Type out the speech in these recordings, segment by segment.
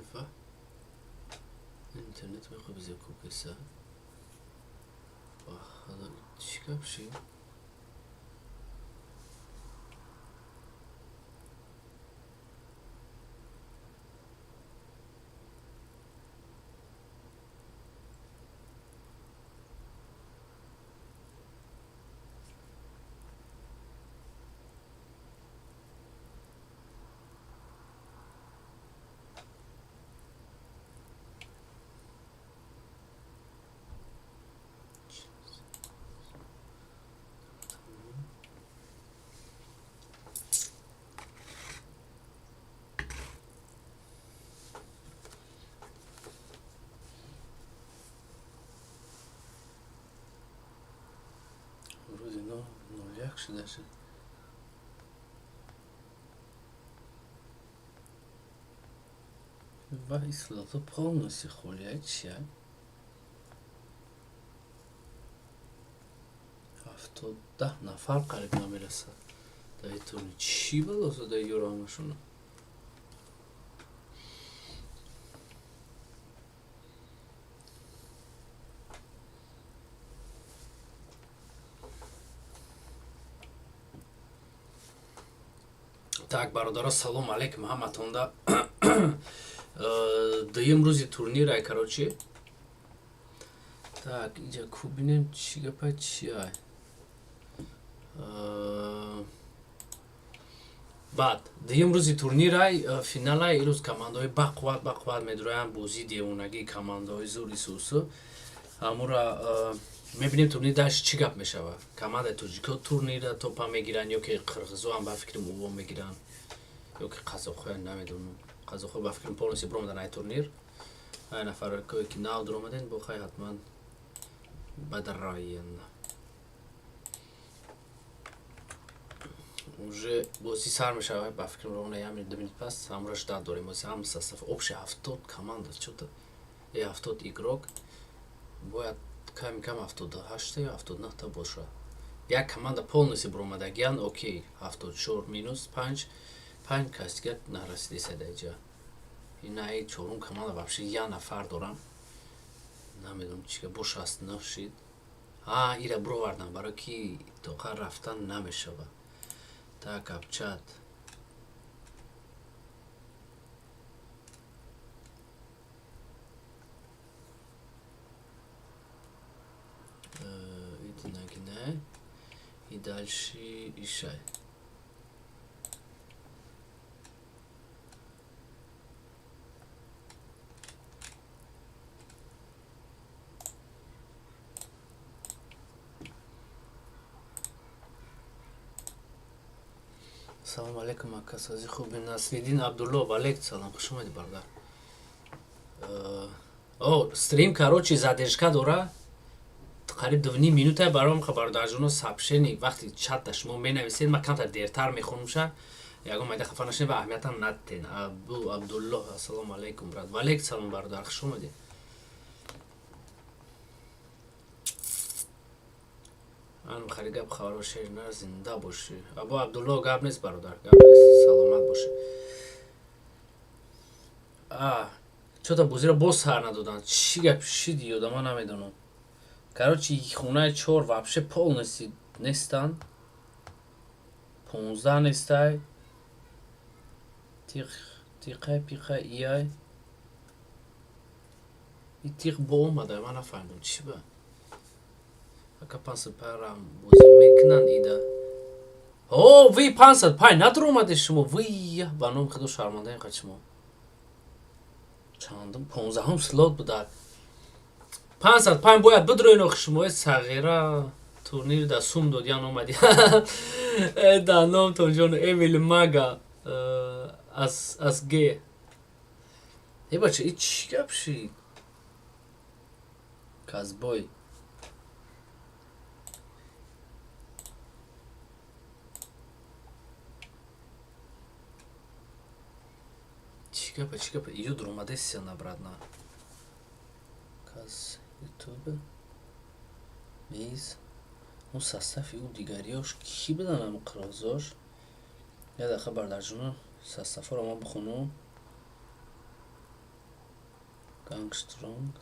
Айва, интернет мехоҳ безекуб кеса. Чӣ гап шид? Вроде 0,01 шидаша. Ва ислото полностью холия чия? 70 нафар қариб намерасад. Дар турнир чӣ бало зада ёро ҳамашона? Так, бародаро, салом алейкум ҳаматонда. Дуюм рӯзи турнирай, короче. Так, инҷа ку бинем, чӣ гапа, чиай. Баъд дуюм рӯзи турнирай, финалай. Ирӯз командаҳои бақувват бақувват медуроянд, бозии девонагии командаҳои зури сусу. Ҳамура мебинем, турнир даш чӣ гап мешавад. Командаи тоҷико турнира топа мегиранд ё ки қирғизоам, ба фикри уво мегиранд, ё ки қазоқҳоя, намедонам. Қазоқҳо, ба фикрам, полностью биромадан ай турнир. Ай нафарое ки нав дуромаден, бохай ҳатман бадароен. Уже бозӣ сар мешавад, ба фикрам, ровно як минут, 2 минут пас. Ҳамура ждать дорем. Бози ҳам состав общий 70 команда, чё-то 70 игрок бояд, ками кам 78-та ё 79-та бошад. Як команда полностью биромадагиян, окей, 74 минус панҷ, панҷ кас дигар нарасидеса даиҷа. Инаи чорум команда вообще як нафар дорам, намедонам чӣ бо 69 шид. А ира бировардам, барои ки тоқа рафтан намешавад. Так, апчат. Идинагине и дальше ишай. Салому алейкум, ака, сози хуби? Насриддин Абдулло, валейкум салом, хуш омадӣ, бародар. О, стрим, короче, задержка дора, қариб 2,5 минута. Баром бародарҷоно, сообщение вақти чатта шумо менависед, ман камтар дертар мехонумша, ягон майда хафа нашед ва аҳамиятам надтен. Абу Абдуллоҳ, ассалому алайкум, брат. Валейкум салом, бародар, хуш омадӣ. Ан хеле гап хабар, шернар, зинда бошӣ, Абу Абдуллоҳ. Гап нест, бародар, гап нест, саломат бошӣ. А чота бозиро боз сар надоданд, чӣ гап шиди ёда, ман намедонам. Короче, хонаи чор вообще полностью нестанд, 15 нестай. Тиқ тиқай пиқай ияй и тиқ бо омада, ман нафаҳмидам чӣ ба. Ака, 505 рам бозӣ мекунанд ида? О, ви 505 надуромаде шумо, вия, ба номи худо, шармандаем қад шумо. Чандум, 15-ум слот будад. 505 бояд бидроен охи шумо. Сағира турнир да сум додян омади. Э, да номтон ҷон Эмил Мага аз г. Э, бача, и чӣ гап шид? Казбой. Чӣ гапа, чӣ гапа? Ию дуромадесия обратно. Каз ютуб миз он состави ӯ дигариёш кӣ будан, ам қирғизош? Як дақиқа, бародарҷоно, составҳоро ман бихонам. Гангстронг,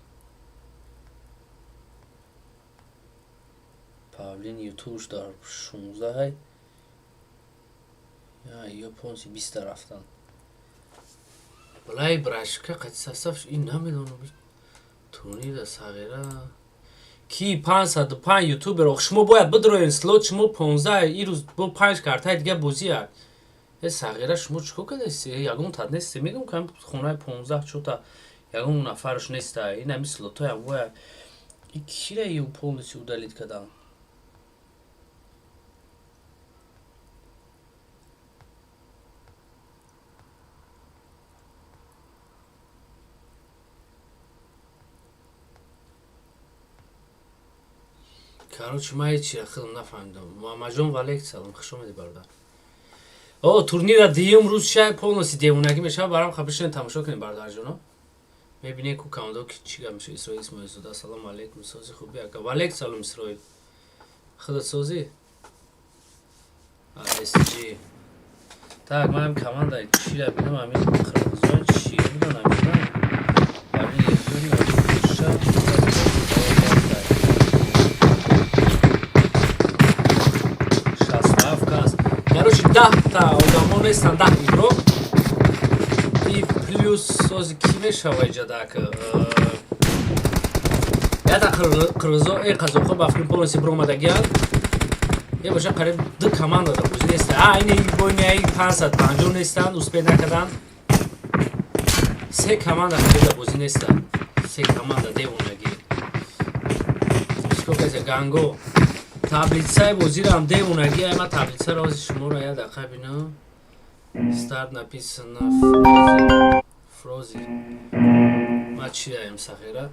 Павлин ютубш дар 16, ё полностью 20-та рафтан. Балай брашка қати состав ин намедонам. Турнира сағира ки 505 ютубер. Ох, шумо бояд бидроен, слот шумо 15, ирӯз бо панҷ картаи дига бозия. Э, сағира, шумо чӣ кор кардасти? Ягон тад несте, мегӯм, ки хонаи 15 чота ягон нафараш неста. Ин ами слотоям бояд и кира ю полностью удалить кардам. Короче, ман ҳеҷ чира худам нафаҳмидам. Муҳаммадҷон, валейк салом, хуш омадӣ, бародар. О, турнира дуюм рӯз шай полностью девонагӣ мешавад. Барам ха бишинед, тамошо кунед, бародарҷоно. Мебинед, ку командо ки чӣ гап мешавад. Исроил Исмоилзода, ассалому алайкум, сози, хуби, ака? Валейк салом, Исроил, худат созӣ? Сg. Так, ман команда чира бинам, ҳамин қирғизон чи будан, ҳамин ҳамин. Ша, 67 кас. Короче, 10-та одамо нестан, 10 игрок. И плюс сози кӣ мешава иҷадак? Ята қирғизо, э, қазоқҳо ба фикр полностью биромадагиянд. Е, боша, қариб ду команда дар бозӣ неста. А, ин бойни 550 нестанд, успеть накарданд. Се команда қариб дар бозӣ нестанд. Се команда, девонагӣ. Сколько это ганго? Таблицаи бозиро девонагӣ. Ай, ман таблицаро ози шуморо як дақиқа бинам. Старт написано Фрози. Фрози. Ма чӣ даем, сағира?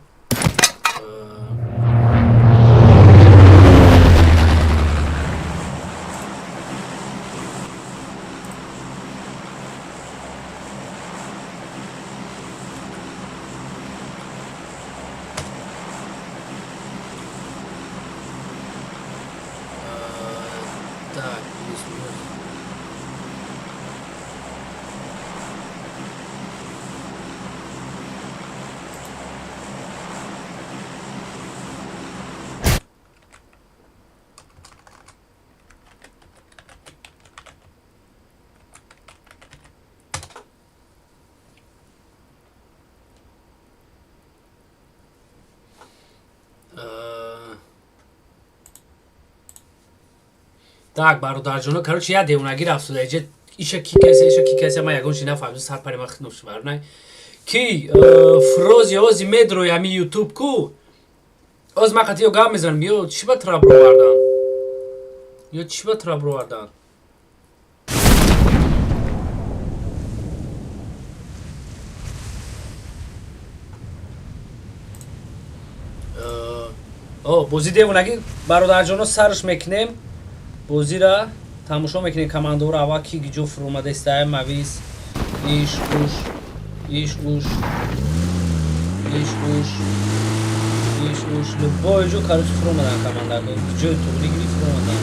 Так, плюс-минус. Так, бародарҷоно, короче, як девонагӣ рафт шуда иҷа. Иша ки касе, иша ки касе, ман ягон чи нафаҳмидам, сарпари ман хитнуш барнай. Ки Фрози ози медрои ҳами ютуб ку. Оз ман қатиё гап мезанам, ё чӣ ба тра бировардан? Ё чӣ ба тра бировардан? О, бозӣ девонагӣ, бародарҷоно, сарш мекунем. Бозира тамошо мекунем, командоро аввал ки ҷо фуромада истай, мавис, иш уш, иш уш, иш уш, иш уш, любой ҷо, короче, фуромадан командако. Ҷои туғри гири фуромадан.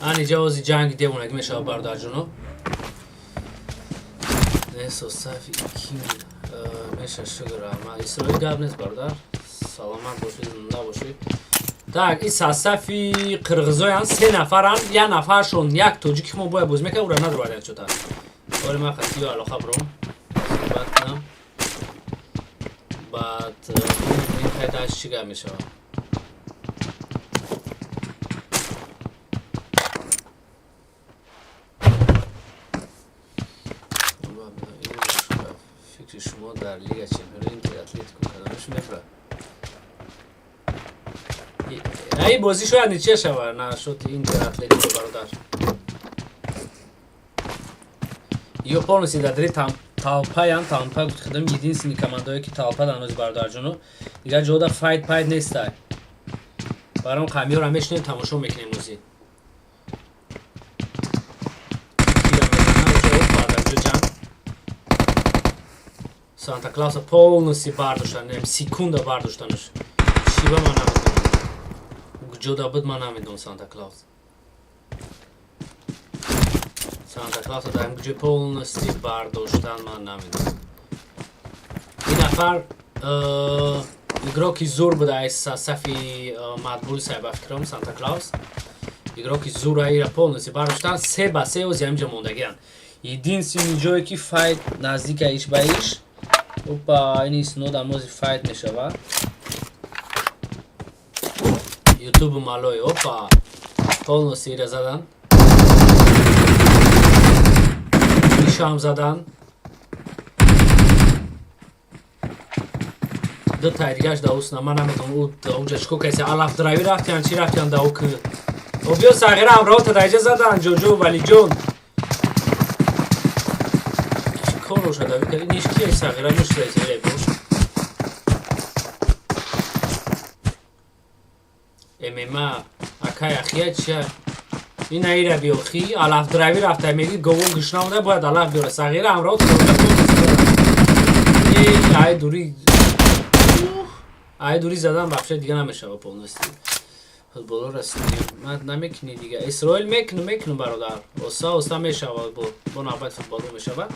Ани ҷавози ҷанги девонагӣ мешавад, бародарҷоно. Не, состав ки меша, шукр, раҳмат. Исроил, гап нест, бародар, саломат бошӣ, зинда бошӣ. Так, ин состави қирғизоянд, се нафаранд, як нафаршон як тоҷики мо бояд бозӣ мекард, ура надровард чота. Оре, ман қатиё алоқа буром, суҳбат кунам. Баъд ин хайдаш чӣ гап мешавад? Фикри шумо дар Лига Чемпиони Интер, Атлетико кадомаш мефурад? Ай, бозӣ шояд ничия шавад, нашуд Интер Атлетико, бародар. Ё полностью дар толпаян, толпа гуфтам, единственный командое ки толпа дар нози, бародарҷоно. Дигар ҷода файт пайт нестай. Баром қамиёра мешинем, тамошо мекунем бозӣ. Кира мезанам, уже баъд ҷанг. Санта Клауса полностью бардоштан, секунда бардоштанаш. Чиба ман намедонам. Ҷода буд, ман намедонам Санта Клаус. Санта Клауса дар ҷои полностью бардоштан ман намедонам. Ин нафар игроки зур буда аз сафи Мадбул сайба фикрам. Санта Клаус игроки зур ира полностью бардоштан, 3 ба 3 ози ҳаминҷо мондагианд. Единственный ҷое ки файт наздика иш ба иш. Опа, ини снодам ози файт мешавад. Ютубу малой, опа, полностью ира задан, ишам задан. Ду тай дигаш да усна, ман наметавонам уҷа чико каси алаф драви рафтиян, чӣ рафтиян да ук. О, биё, сағира, ҳамроҳта даиҷа задан. Ҷоҷо, Валиҷон, чӣ кор бошад? Ин иш кия, сағира нушта бош. ММА акай ахия чия? Ина ира биёхи алаф драви рафта, меги гово гушна буда, бояд алаф биёра. Сағира, ҳамроҳта ай дури, ай дури задан, вообще дига намешава. Полностью футболора стрим намекунӣ дига, Исроил? Мекунам, мекунам, бародар, оста оста мешава, бо навбат футболо мешава.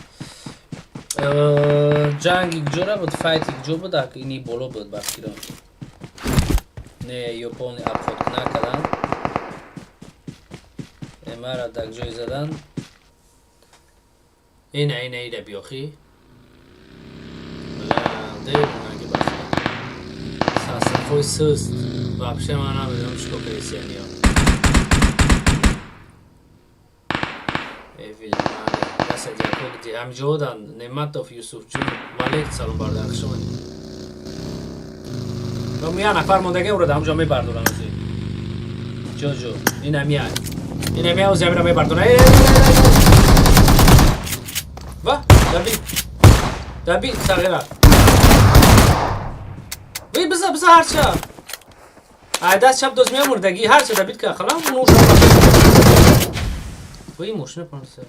Ҷанги куҷора буд, файти куҷо буд? Ини боло буд ба фикрам. Не, ё полный обход накардан, мара дар ҷой задан. Ина, ина, ира биёхӣ девонаги сасафои суст. Вообще ман намедонам чӣ кор кардисияниё. Эвил дасадяко где ҳамҷодан. Нематов Юсуфҷун, валейк салом, бародар, хуш омадед. Я нафар мондаги, ӯро дар ҳамҷо мебардорам. Ҷоҷо, ина миай, ина миай, ози ҳамира мебардорам. Ва даби, даби, сағира. Вай, биза, биза, ҳарча ай даст чап доз меамурдаги, ҳарча дабид ка халам. Вай, мошина панса.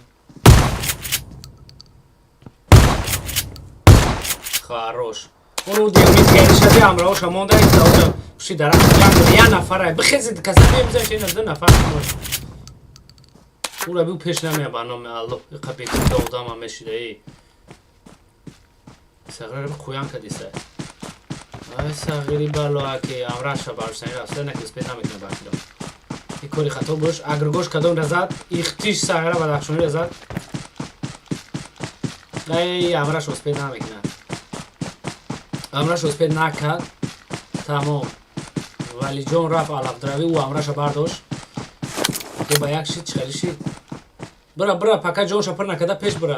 Хорош. Ону диги дигари ҳамроҳоша монда, оҷа пушти дарахт ҷанг дора. Я нафара бихезед, каса мемизан, чена ду нафар. Ура бу пеш намея, ба номи Аллоҳ, иқа бекита одама мешида. Эй, сағира қӯян кадиса. Ай, сағири бало, аки амраша баршани рафта, наки успеть намекуна бакиро. И кори хато бош. Агргош кадом разад? Ихтиш сағира бадахшонӣ разад. Ай, амраш успеть намекуна, амраш успеть накард, тамом. Валиҷон рафт алафдравӣ, ӯ амраша бардошт, 2 ба 1 шид. Чӣ хеле шид? Бира, бира, пока ҷонша пир накарда, пеш бира,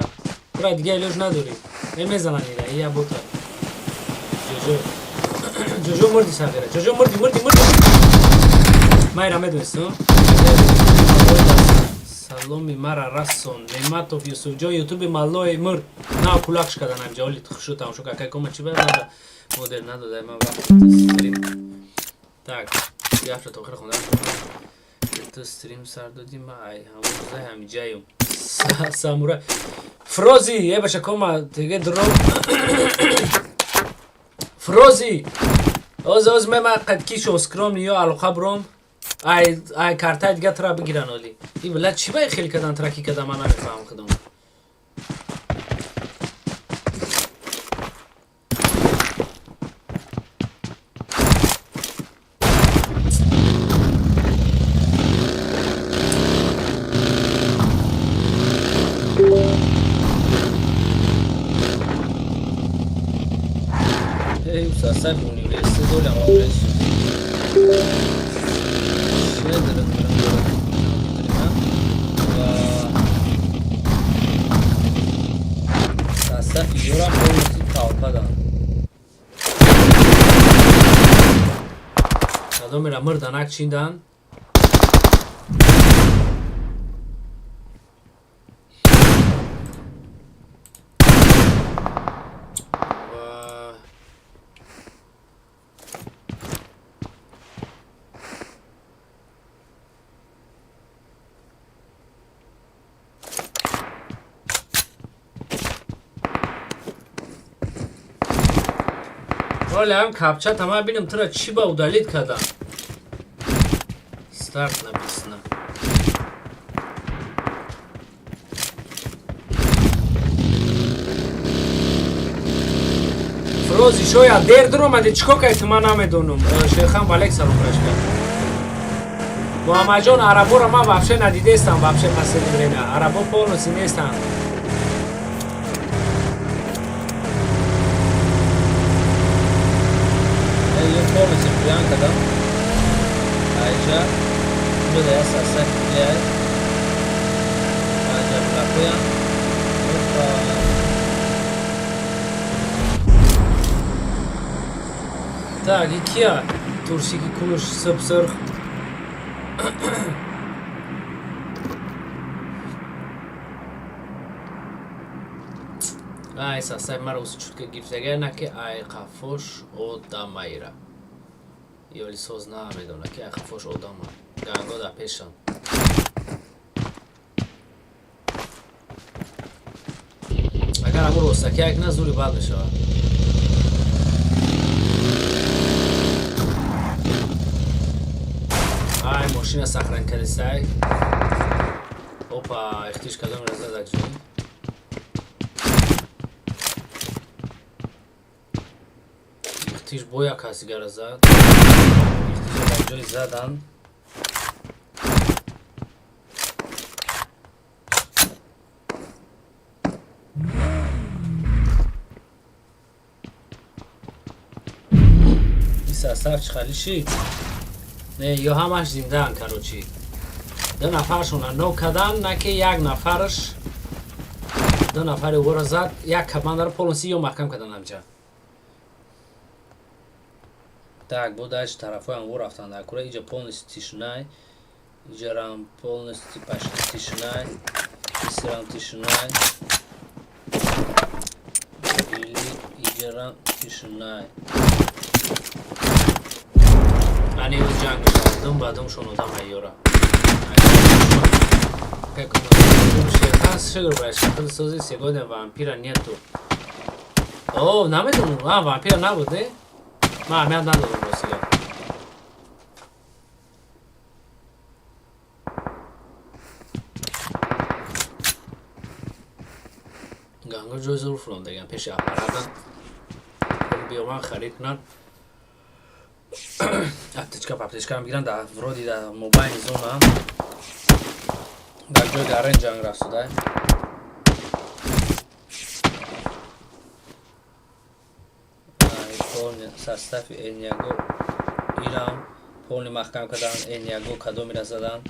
бира, дига илоҷ надорӣ. Мезанан ира ия бота. Ҷоҷо, ҷоҷо, мурди, сағира, ҷоҷо, мурди, мурди, мурди. Ман ира медонистам. Саломи мара расон, Нематов Юсуфҷон, ютуби маллои мурд нав кулакш кардан. Ҳамҷа оли хушу тамошо какай кома чи ба модел надода ман вақт стрим. Так, яфта то охир хонда. Ту стрим сар додӣ, ма ай ҳамон рӯзаи ҳамиҷаюм. Самурай Фрози е баша кома теге дро. Фрози, оз оз ме ма қад кишо скромни ё алоқа бром, ай ай картай дига тра бигиран. Оли и била чӣ бай хел кадан, траки кадан, ман намефаҳмам худам. Эй, сасаф университет олям уже шедрм ва сасафи ёрам полностью толпадан. Кадомера мирданак чиндан. Ва Оля ҳам капча тама бинам, тура чӣ ба удалить кардам. Старт написано. Рози, шояд дер дуромади, чӣ кор кардӣ, ман намедонам. Шерхан Валек, салом рашка. Муҳаммадҷон, араборо ман вообще надидестам, вообще последнее время. Арабо полностью нестанд. Ё полностью пьян кардам. Айҷа инҷо я сасак диай. Айҷа блакоям. Опа. Так, и кия? Турсики кунуш сып сырх. Ай, сасай мара уси чутка гирифтагай, на ки ай қафош одамайра. Ёли соз намедона ки ай қафош одама. Ганго да пешам. Агар аму ростаки як на зури бад мешавад. Ай, мошина сохран кардисай. Опа, ихтиш кадом раза ҷой. Ихтиш боя касигара зад. Ихтиша дар ҷои задан. Ин состав чӣ хали шид? Не, ё ҳамаш зиндаан, короче. Ду нафаршона нок кардан, на ки як нафарш ду нафари ӯро зад, як командаро полностью ё маҳкам кардан ҳамҷа. Так, бо дальше тарафҳоям во рафтан дар кура, иҷа полностью тишинай. Иҷарам полностью почти тишинай. Исрам тишинай. Или иҷарам тишинай. Ани ӯз ҷанг мешавад, дум ба думшон одам айёра. Шерхан, шукр ба шакл сози, сегодня вампира нету. О, намедонам, а вампира набуд, не? Ман аҳамият надодам ростига. Ганго ҷои зур фурондагиам пеши аппаратан. Биёман харид кунанд. Аптечка паптечкаам гиранд, дар вроде дар мобайни зона. Дар ҷои гарен ҷанг рафтудай. Состави Эняго ирам полный маҳкам кардан, Эняго кадомира задан.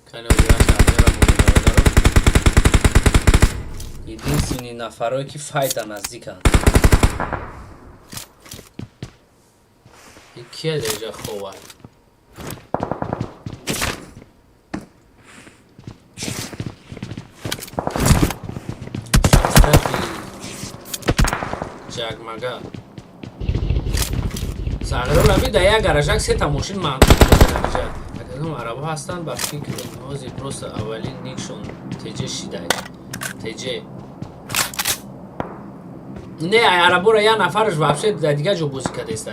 Кани озираш бародаро. Единственный нафарое ки файта наздиканд. И кия дар хова? Состави ҷагмага. Сағиро раби дар як гаражак сета мошин ман. Акадом арабо ҳастанд, ба фикр ҳозир просто аввалин никшон теҷ шидай. Теҷ. Не, ай арабора як нафараш вообще дар дигар ҷо бозӣ кардааст.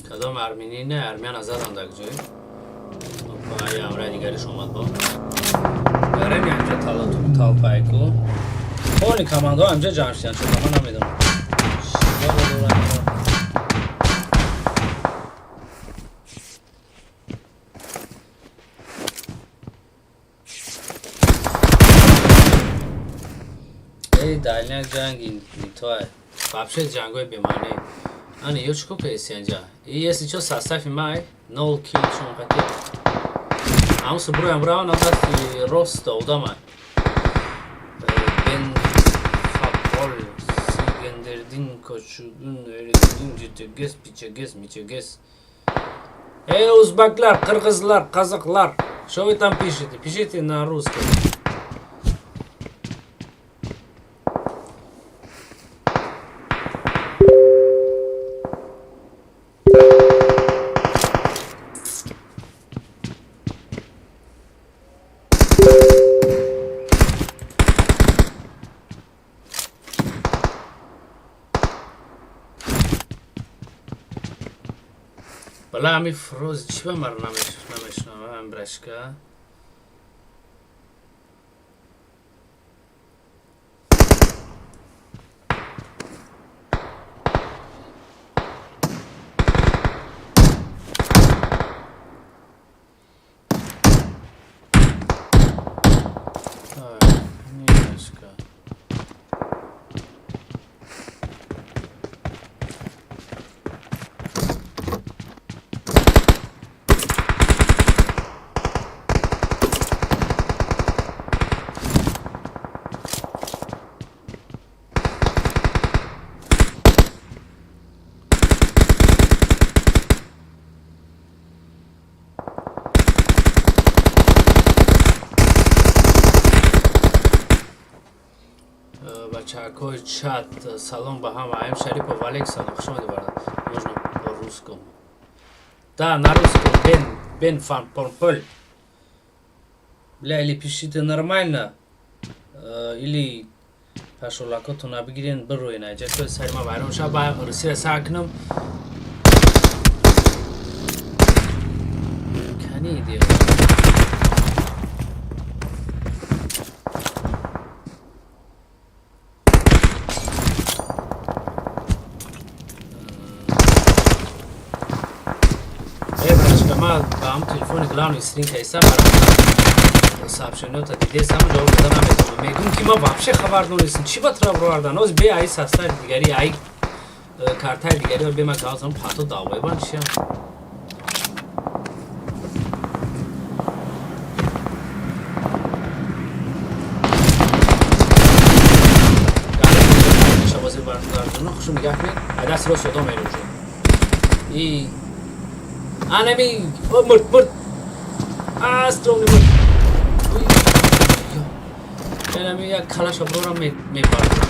Кадом армини не, армяна задан дар ҷой. Опа, амраи дигариш омад бо. Гарени анҷа талату талпайку. Полный командо анҷа ҷамъ шидан, чун ман намедонам. Шиба дорам ино. Эй, дальняк ҷанги нитоай. Вообще ҷангои бемаънӣ. Ани, ё чӣ кор кардеси анҷа? И если чо, состави май, нол килл шон қати. Ам субруям рава на дасти роста одама. Бен фапол сигендердин кочугун эридин житегес пичегес мичегес. Эй, узбаклар, қырғызлар, қазақлар, что вы там пишете? Пишите на русском. Бала, ами Фроз чӣ ба маро намешунава, брашка? Так, немножко. Бачакҳои чат, салом ба ҳама. Аим Шарипов, алейк салом, хуш омадӣ, бародар. Можно по-русскому? Да, на русском. Бен бен фан порпл. Бля, или пишите нормально, или пашолакотона бигирен, бироен айҷа, то сари ма вайрон ша. Ба русия сар кунам. Кани идея. Э, брашка, ма ба ҳам телефони главный стрим кайсам, барам сообщениёта дидесам, ҷавоб дода наметавонам. Мегӯм, ки ма вообще хабар донистам, чӣ ба тура бировардан. Оз бе ай састаи дигари, ай картаи дигари бе ма гавзам пато давоебан чия. Шабози бардарҷоно, хушу нигоҳ кунед, ай даст рост одам мерӯжа. И анами мурд, мурд, астромни мурд. Анами як калаша бирорам, мебардорам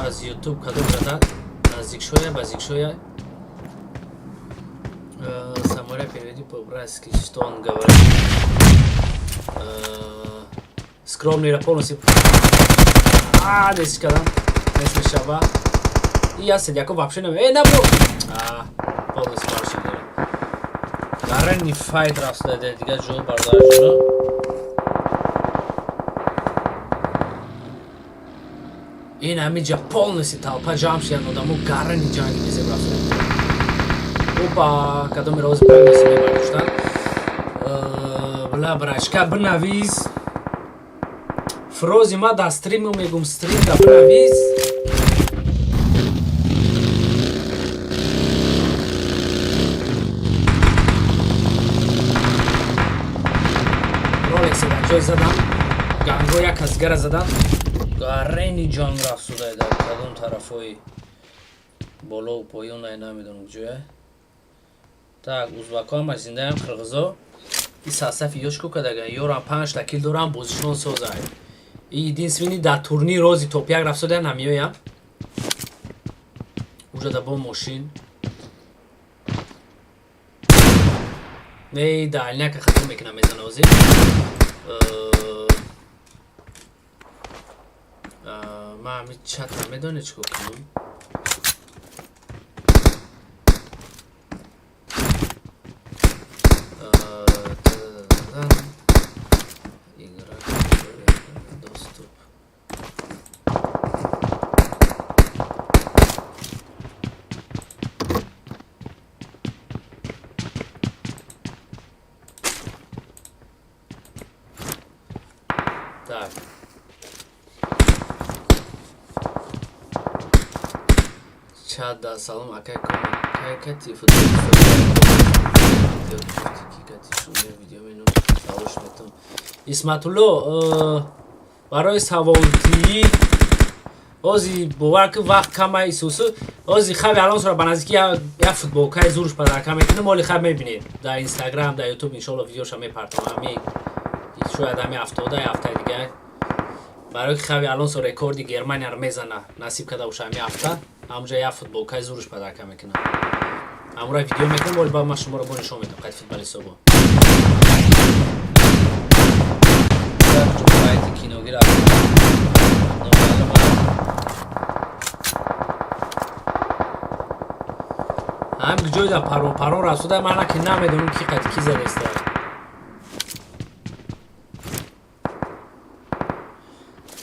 аз Ютуб. Кадом рада наздик шоя, баздик шоя. Самаря, переведи по-братски, что он говорит. Скромный полностью. А, дес кардам, нест мешава. И я седяко вообще наме. Э, набро. А, полностью марши дора. Гарани файт рафта дига ҷо, бародарҷоно. Ин ҳамиҷа полностью толпа ҷамъ шидан, одамо, гарани ҷанги безеб рафта. Опа, кадоми рози полностью мебардоштанд. Бла, брачка, бинавиз. Фрози ма дар стриму мегум, стрим да бинавиз. Ролексе дар ҷой задам. Ганго як кас дигара задам. Гарени ҷанг рафтудай дар кадом тарафҳои болову поён, ай намедонам ҷоя. Так, узбакҳо ҳама зиндаям, қирғизо. И сасафи ёшко кадага, ёрам панҷта кил дорам, бозишон созай. И единственный дар турнир рози топ-1 рафтудаям, намеоям. Уже да бо мошин. Не, дальняка хато мекунам, мезана ҳозир. Ман ҳами чата медонед чӣ кор кунам? Та-да-да-да. Игра, доступ. Так. Чат да салом, акай кай кати футбол кати шумо видео мену саволш метам. Исматулло, барои саволтиӣ ози бовар ки вақт кама исусу. Ози Хави Алонсоро ба наздики як футболкаи зурш падарка мекунем, оли хаб мебинед дар Инстаграм, дар Ютуб, иншолло, видеоша мепартам. Ҳами шояд ҳами ҳафтода, ҳафтаи дигар, барои ки Хави Алонсо рекорди Германияро мезана, насиб карда боша, ҳами ҳафта ҳамуҷа як футболкаи зурш падарка мекунам, ҳамура видео мекунем, оли ба ман шуморо бо нишон медам қайд футболистобо киногир номаълум. ҷойда парон парон рафтуда, мана ки намедонам ки қад ки задаиста.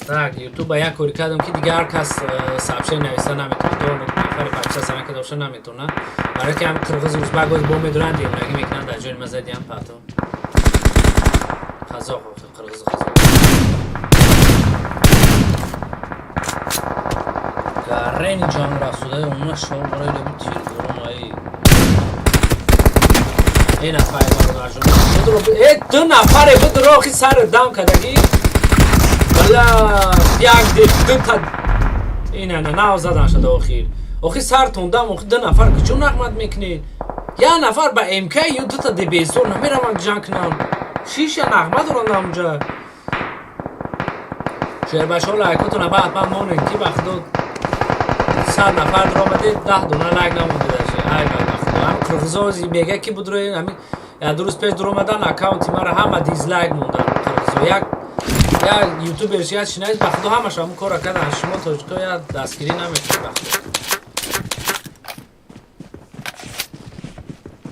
Так, ютуба як кори кардам, ки дигар ҳар кас сообщение нависта наметавонад, то нафари подписаться накарда боша, наметавонад, барои ки ҳам қирғиз, узбак бо медонанд, девонагӣ мекунанд. Дар ҷои ма задиам пато қазоқ, қирғиз, қазоқ. Гарени ҷанг рафтуда, уна шобораи леби тирборон ай э нафаре, бародарҷон, э ду нафаре будро охи сари дам кардагӣ. Бала, як дута ина нав задан шуда охир. Охи сартон дам, охи ду нафар куҷо нағмат мекунед? Як нафар ба МК ё дута дебезор намераванд ҷанг кунанд. Шиша нағма доранд ҳамунҷа. Шербашо, лайкотона ба ҳатман монед, ки ба худо 100 нафар даромадед, 10 дона лайк намондедаше. Ай ба худо, ҳам қирғизо мега ки будрои ҳамин як ду рӯз пеш даромадан, аккаунти мара ҳама дизлайк мондан қирғизо. Як ютуберш як шинавид, ба худо, ҳамаш ҳамун кора кардан. Шумо тоҷико як дастгирӣ намекунед, ба худо.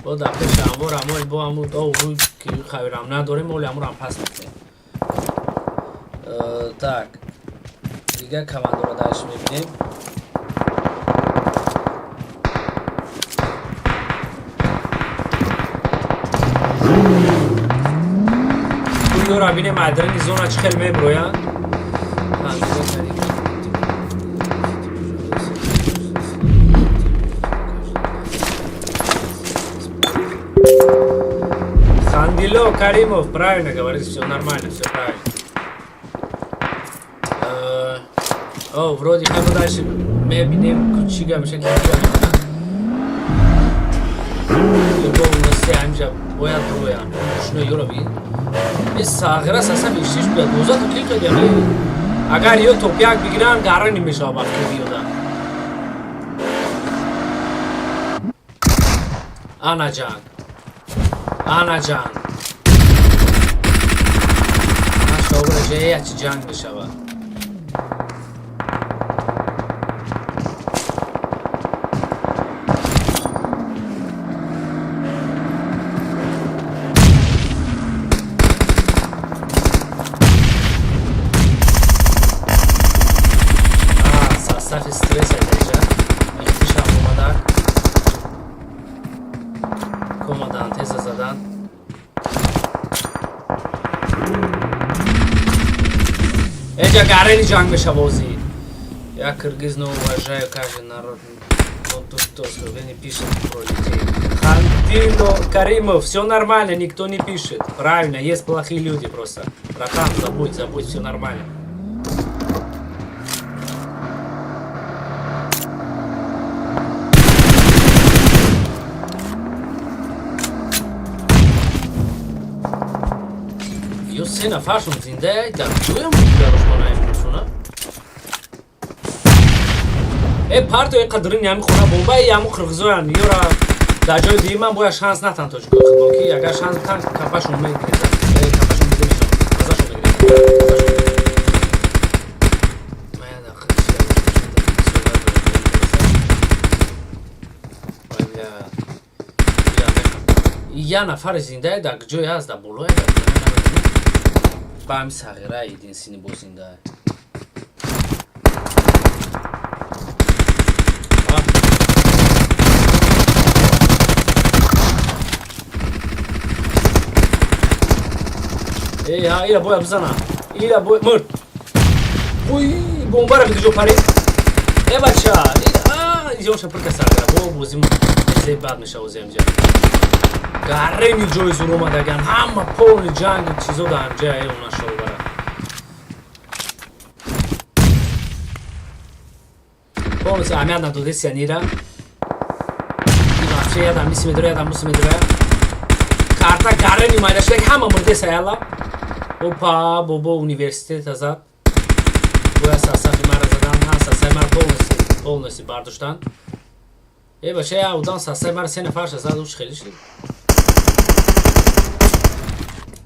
Бо дар пеши анвор амол бо ҳамун оғрӯй ки хавирам надорем, оли ҳамурам пас мекунем. Так, дигар командора дарш мебинем. Ёра бинем, адрини зона чӣ хел меброянд. Хандило Каримов правильно говорит, все нормально, все правильно. О, вроде как дальше мебинем, чӣ гап меша, ки чӣ мекунад. Любовности ҳамҷа бояд роянд. Шуно ёра бин. Ин сағира саса биштиш биёд. 12 та кил кардям. Агар ё топ як бигиранд, гарани мешавад вақти биёда. Ана ҷанг. Ана ҷанг. Машобра ҷая чӣ ҷанг мешавад. Сафи стресс айдаҷа ихтишам омадак, комадан, теза задан. Эҷа гарени ҷанг меша бозӣ. Я кыргыз, но уважаю каждый народ, но тут то вы не пишет про людей. Хандило Каримов, все нормально, никто не пишет. Правильно, есть плохие люди просто. Братан, забудь, забудь, все нормально. Ё се нафаршон зинда дар ҷоям дарошхонаашона. Э парто э қадрини ҳами хона бомба э ҳаму қирғизоян. Ёра дар ҷои дуюман бояд шанс натан тоҷикои худмон, ки агар шанс тан, капашон мегирезад, капашон дида мешавад, мазашон мегирезад. Ман як дақиқа чиз суҳбат дорем. Ой, бля. Бля, як нафари зиндае дар ҷое ҳаст, дар болое, дар ҷое намедонам. Ба ҳами сағира единственный бо зиндае. А? Эй, ҳа, ира бояд бизанам. Ира бояд мурд. Ой, бомбара куҷо парид? Э бача, а, иҷоша пир касагра. Бо бозим зеб бад меша бози ҳамҷа. Гарени ҷои зур омадаган, ҳама полный ҷанг чизо дар ҳамҷа э она шовбара. Полностью аҳамият надодеси анира. И вообще ядам миси медора, ядам муси медора. Карта гарени майда шуда, ҳама мурдеса яла. Опа, бобо университет азад. Бояд сасафи мара задан, ҳа, сасаи мара полностью, полностью бардоштан. Э бача, я удан сасаи мара се нафарша зад, уш хеле шид.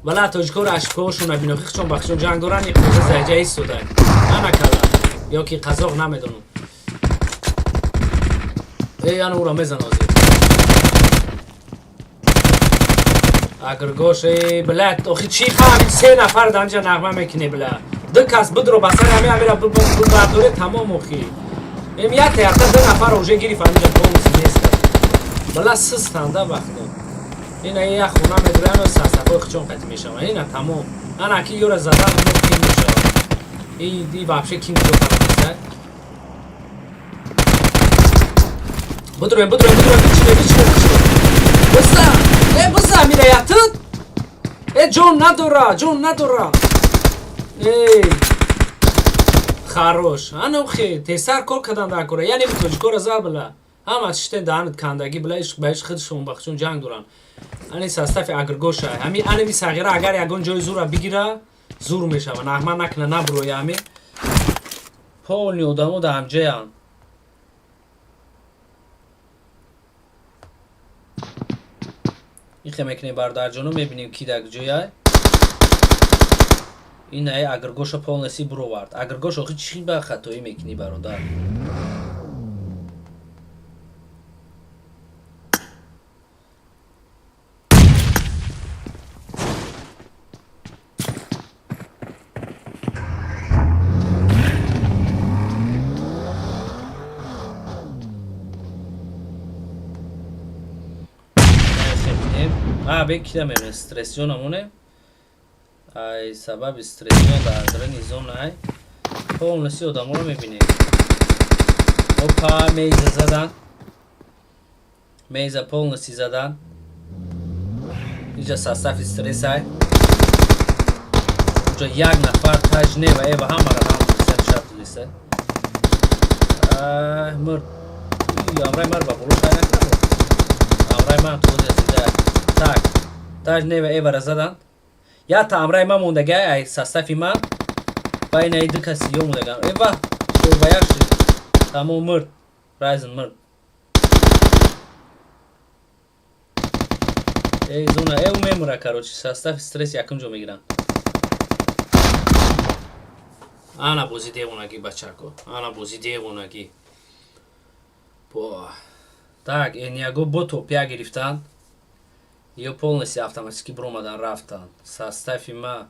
Вала тоҷикоро ашкоҳошон набинохи, хичон ба хичон ҷанг доранд, и қирғиз дар ҷа истода. Ана кала. Ё ки қазоқ, намедонам. Э, ана ура мезан ҳозир. Агргош, эй, блядь, охи чӣ фаҳмид, се нафар дар инҷа нағма мекунӣ, бля. Ду кас будро ба сари ҳами ҳамира бардоре, тамом охи. Эм якта якта ду нафар уже гирифт, ҳаминҷа полностью нест. Бла, систанда вақто. Ина як хона медурам, сарсафои хичон қатӣ мешаванд. Ина тамом. Ана ки ёра задан кин мешавад. И вообще кин куҷо фаҳмида? Будроем, будроем, будроем, бичине, бичине, бичине. Биза! Э, биза, мира ятид! Э, ҷон надора, ҷон надора. Эй! Хорош. Ана охи, тезтар кор кардан дар кора. Яъне тоҷикора зад, била. Ҳама шитен даҳанат кандагӣ, била, ишқ ба ишқ худшон бахшон ҷанг доранд. Ани состави Агргоша. Ҳами анами сағира агар ягон ҷои зура бигира, зур мешава. Нағма накна, набуроя ҳами. Полный одамо дар ҳамҷаянд. Ихе мекунем, бародарҷоно, мебинем, ки дар ҷояй. Ин ай Агргоша полностью буровард. Агргош, охи чӣ ба хатоӣ мекунӣ, бародар? Бе, кида мебинем, стрессион амоне. Ай сабаби стрессион дар дарани зона ай полностью одаморо мебинем. Опа, мейза задан. Мейза полностью задан. Инҷа состави стресс ай. Инҷа як нафар таҷ нева эва ҳамаро ҳам шарт дидиса. Ай, мурд. Амрай мар ба боло шай накунад. Амрай ман то зинда. Так. Таҷ нева эвара задан. Якта амрай ман мондагай ай состави ман. Ба ин ай ду каси ё мондаган. Эва, ба як шид. Тамом, мурд. Райзен мурд. Эй, зона, э, мемура, короче, состав стресс якум ҷо мегиранд. Ана бози девонагӣ, бачако. Ана бози девонагӣ. Бо. Так, Эниаго бо топия гирифтанд. Ё полностью автоматически буромадан рафтанд. Состави ма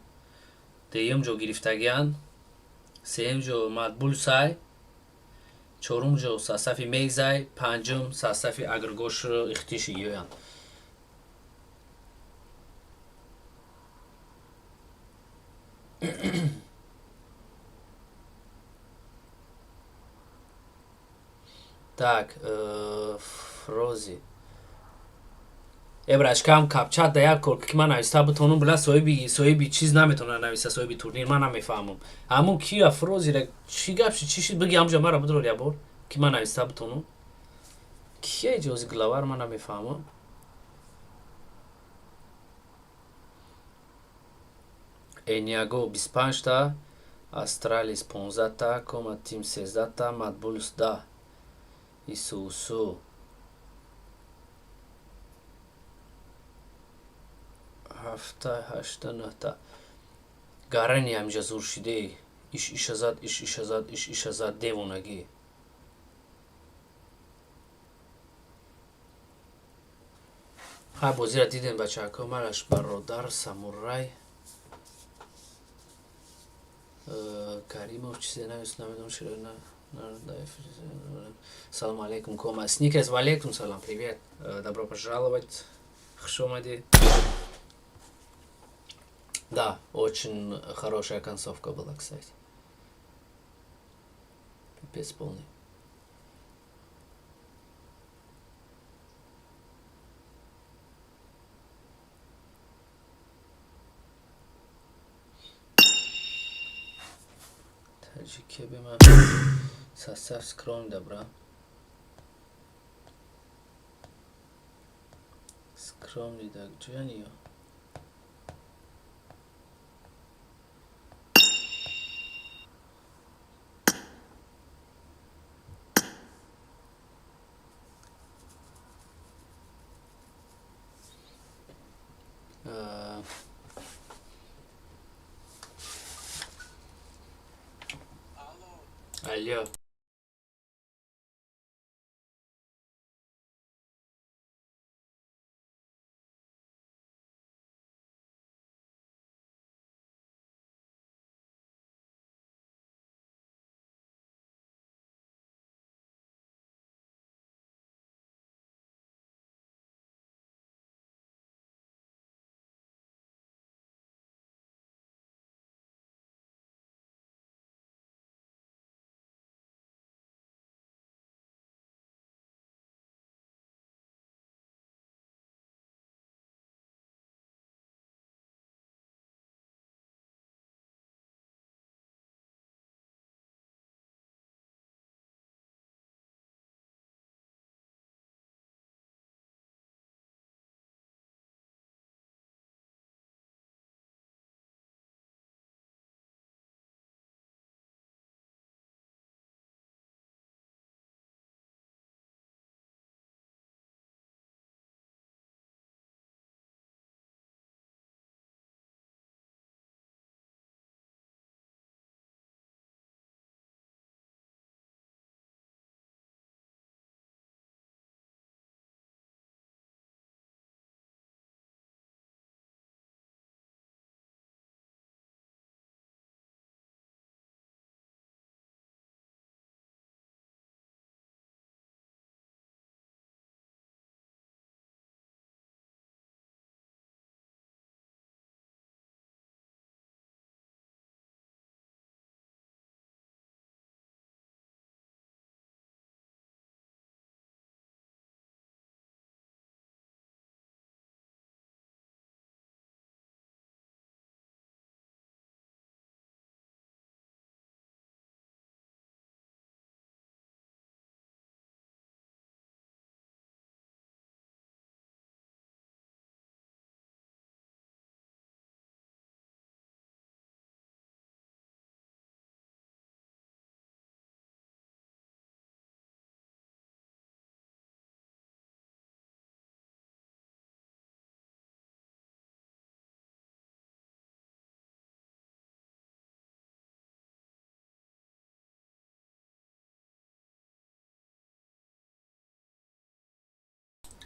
дуюм ҷо гирифтагианд. Сеюм ҷо Матбулсай. Чорум ҷо состави Мейзай, панҷум состави Агргош Ихтиши ёянд. Так, Фрози. Эбрашкам капчат да як кор ки ман нависта бутонум, била, соҳиби чиз наметавона нависа, соҳиби турнир ман намефаҳмам. Ҳамун кия Фрозира чӣ гап шид, чӣ шид, биги ҳамҷа мара бидор як бор, ки ман нависта бутонум. Кия иҷози главар, ман намефаҳмам. Эниаго 25 та, Астралис 15 та, Кома Тим 13 та, Матбулус 10. Исусу ҳафта, ҳашта, нӯҳта. Гарани ҳамҷа зур шиде. Иш иша зад, иш иша зад, иш иша зад, девонагӣ. Ҳай, бозиро дидем, бачаҳако, малаш, бародар самурай. Каримов чизе навист, намедонам чиро на. Салам алейкум, Кома. Сникерс, валейкум салам, привет. Добро пожаловать. Хуш омадӣ. Да, очень хорошая концовка была, кстати. Пипец полный. Таҷикия бема состав скромный добра. Скромный да ҷояни ё? Алло.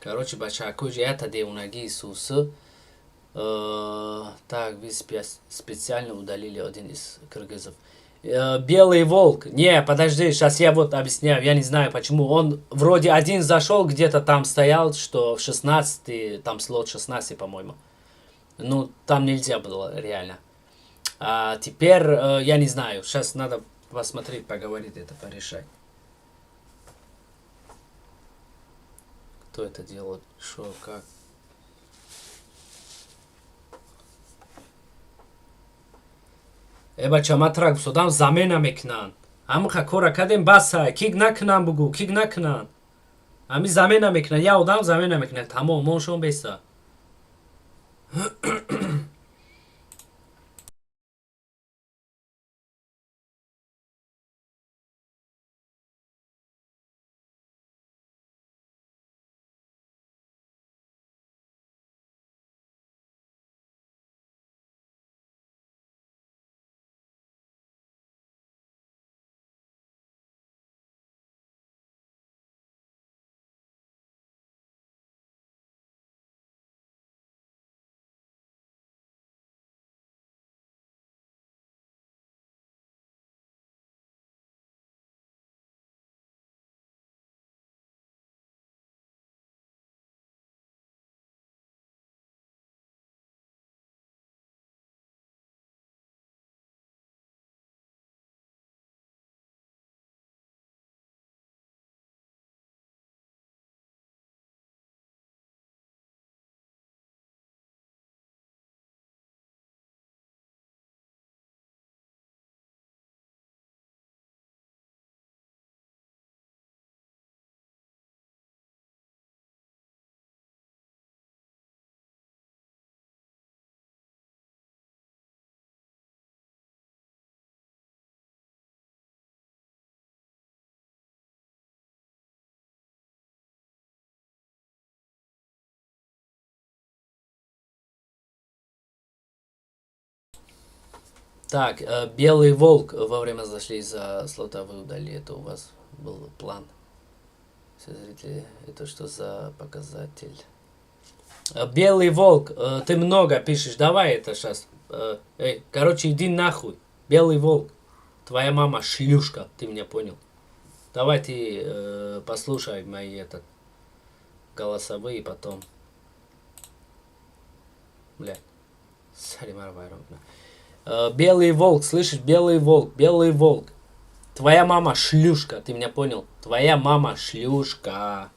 Короче, бачаҳако, ята девонагии сусу. Так, вы специально удалили один из кыргызов. Белый волк. Не, подожди, сейчас я вот объясняю. Я не знаю, почему. Он вроде один зашел, где-то там стоял, что в 16, там слот 16, по-моему. Ну, там нельзя было, реально. А теперь, я не знаю. Сейчас надо посмотреть, поговорить, это порешать. Кто это делает, что, как. Э, бача, ма трак содам, замена мекунанд. Ҳамаха кора кардем, басай. Кик накунам, бугу, кик накунанд. Ҳами замена мекунанд, як одам замена мекунад, тамом, моншон беста. Так, Белый волк, во время зашли за слота, вы удалили, это у вас был план. Все зрители, это что за показатель? Белый волк, ты много пишешь, давай это сейчас. Эй, короче, иди нахуй. Белый волк, твоя мама шлюшка, ты меня понял. Давай ты послушай мои этот голосовые потом. Блядь. Белый волк, слышишь? Белый волк, белый волк. Твоя мама шлюшка, ты меня понял? Твоя мама шлюшка.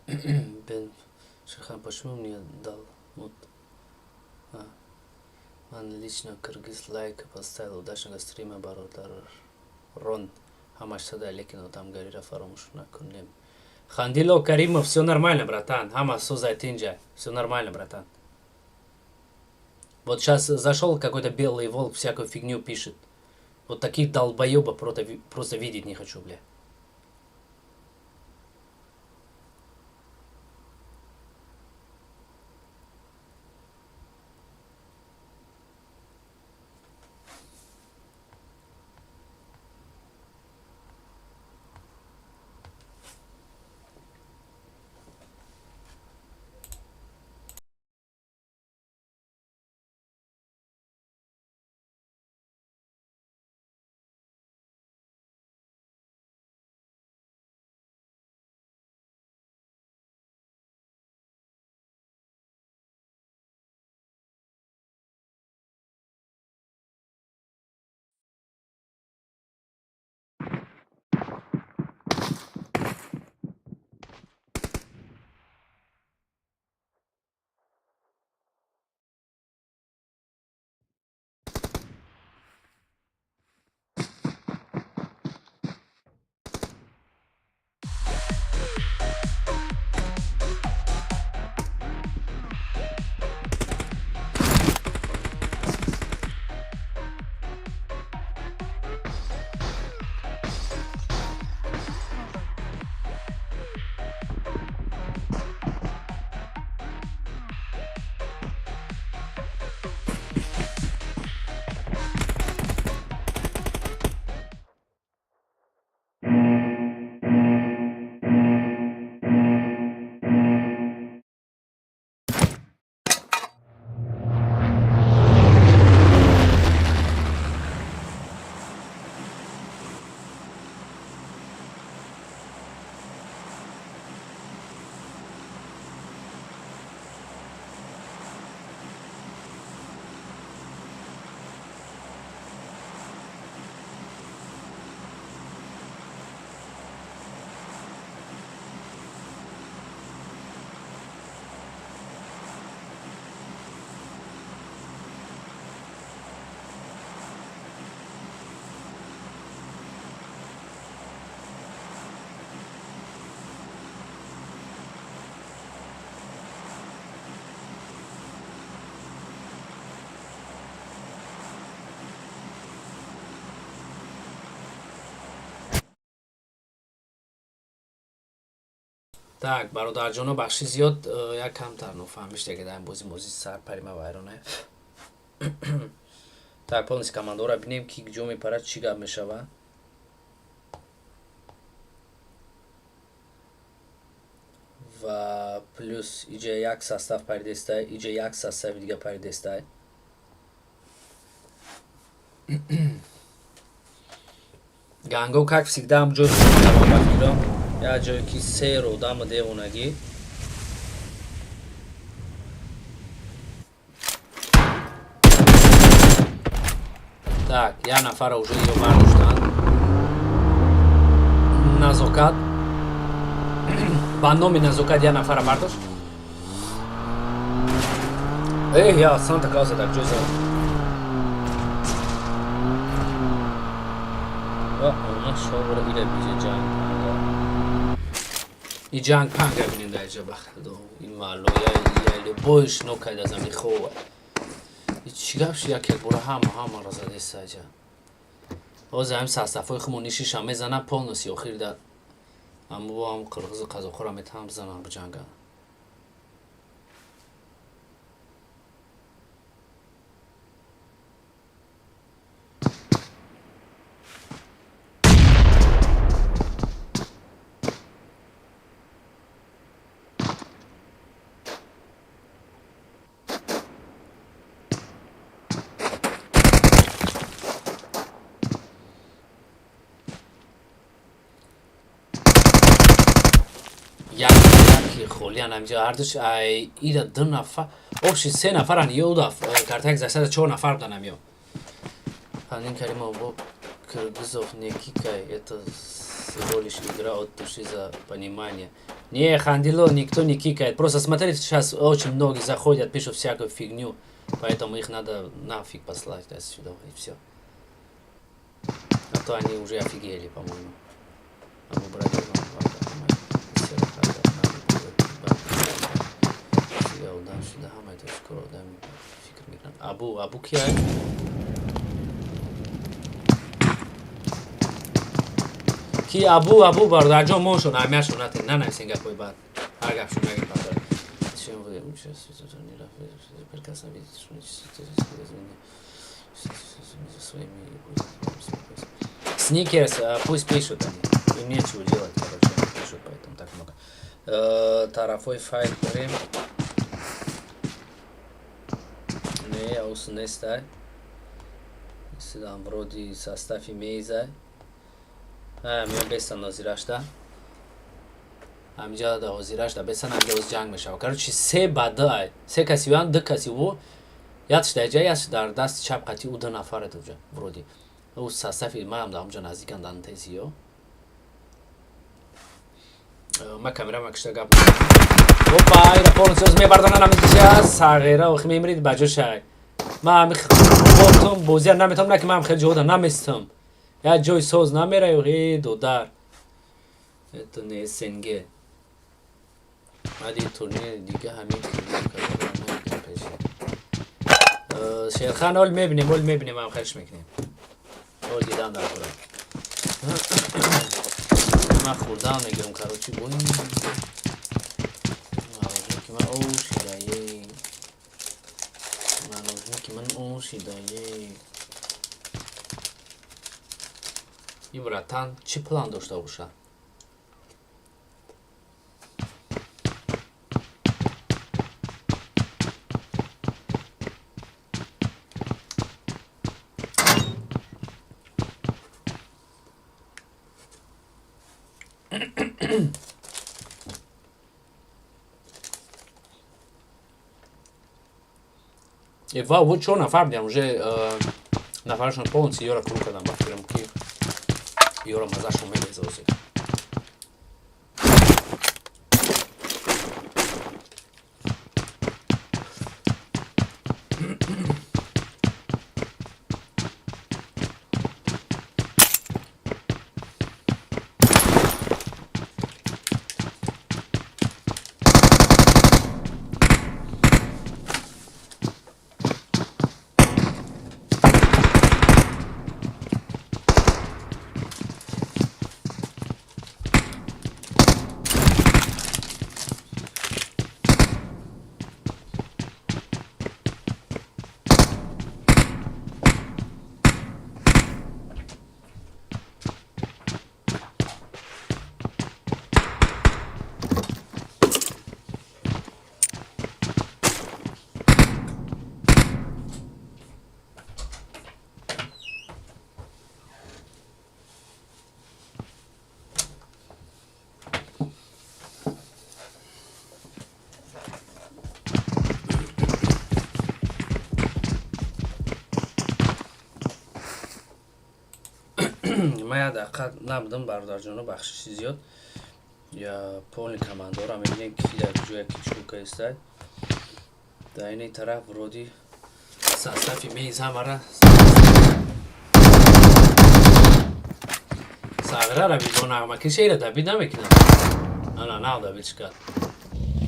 Бен Шерхан, почему мне дал вот? А. Ман лично кыргыз лайк поставил. Удачного стрима, бародар Рон. Ҳамаш сада, лекин одамгарира фаромӯш накунем. Хандило Каримов, все нормально, братан. Ҳама созай тинҷа. Все нормально, братан. Вот сейчас зашел какой-то белый волк, всякую фигню пишет. Вот таких долбоебов просто видеть не хочу, бля. Так, бародарҷоно, бахши зиёд, як камтар нофаҳмиш дега дар бозӣ мозӣ сар парима вайрона. Так, полностью командора бинем, ки ҷо мепарад, чӣ гап мешавад. Ва плюс иҷа як состав паридестай, иҷа як состави дига паридестай. Ганго, как всегда, ҳам ҷой ба фикрам, як ҷое ки сер одаму девонагӣ. Так, як нафара уже ё бардоштанд. Назокат, ба номи Назокат як нафара бардошт. Эҳ, я Санта Клауса дар ҷой зад. Ва она шовра ира биҷа ҷанг панга. И ҷанг панга бинен дар ҷа, ба худо. Ин малоя я любойш нокайда зами хова. И чӣ гап ши, як якбора ҳама ҳамаро задеста ҷа. Ҳозир ҳамин сарсафҳои хумо нишиша мезана полностью, охир да аммо ҳам қирғизу қазоқҳоро метавонам бизанам, биҷангам. Яки холиян ҳамҷа ҳардуш ай ира ду нафар, общий се нафаран, ё картак засада чор нафар будан ҳамё. Хандин Каримов, бо кыргызов не кикай, это всего лишь игра, от души за понимание. Не, Хандило, никто не кикает. Просто смотрите, сейчас очень многие заходят, пишут всякую фигню, поэтому их надо нафиг послать отсюда, и все. А то они уже офигели, по-моему. Абу брат, одам шуда, ҳамаи тоҷикоро одами фикр мекунанд. Абу, Абу кия? Ки Абу, Абу бародарҷон, моншон аҳамиятшон натен, нанависен гапҳои бад, ҳар гапшон нагин, бародар. Чем вы прекрасно видите, что своими. Сникерс, пусть пишут они. Им нечего делать, короче, они пишут, поэтому так много. Тарафои файл дорем. Не, аус нестай. Сидам вроде состави мейзай. Миён бестан нозирашта. Ҳамиҷа да ҳозирашта бестан, ҳамиҷа оз ҷанг мешава. Короче, се ба ду ай. Се каси юан, ду каси ӯ. Якш дар ҷа, якш дар дасти чап қати ӯ ду нафар уҷа вроде. Ӯ состави маам дар ҳамҷа наздикан дан тезиё. Ма камера ма кишта гап. Опа, ира полностью оз мебардонан ҳамиҷа сағира, охи мемирид ба ҷо шай. Ма ҳами хобтум бозия наметавонам, на ки ман хеле ҷода наместам. Як ҷои соз намераю, э додар. Это не СНГ. Баъди турнири дига ҳамин. Шерхан, ол мебинем, ол мебинем, ҳам хелш мекунем. Ол дидам дар кора. Ман хурдам мегирам, короче, бо ин ки ман ошидае. Ман ки ман ошидае. Ин братан чӣ план дошта бошад? Ва вот чор нафар будем уже, нафарашон полностью ёра круг кардам, ба фикрам ки ёра мазашон мереза озир. Ман як дақиқа набудам, бародарҷоно, бахшиши зиёд. Я полный командора мебинем, ки дар ҷоя ки чӣ кардистай. Дар ини тараф вроде состави мейз ҳамара сағрара бо нағмакиша ира дабид намекунам. Ана нав дабид шикад.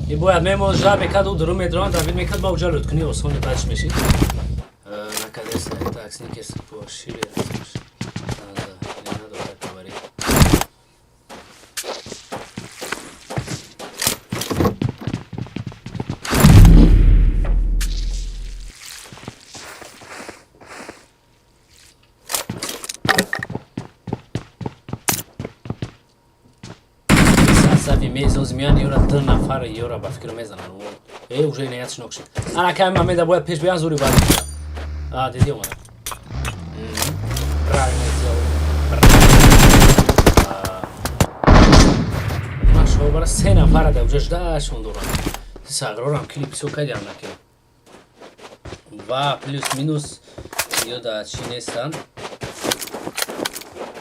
И бояд мемон жда мекард, ӯ дуру медронад, дабид мекард, ба уҷа луткунӣ осони бадш мешид. Накадеста так сникерс пошире надо, не надо так говорить. Сафи мезоз миён ёра ду нафар ёра ба фикр мезананд. Э, уже неят шинок шид. Ана ками мамеда бояд пеш биён, зури бад. А, диди омада. Правильно сделал. Машо бара се нафара да уже ждашон дорам. Сағрорам клип всё кардям накем. Ва плюс минус ё да чӣ нестанд.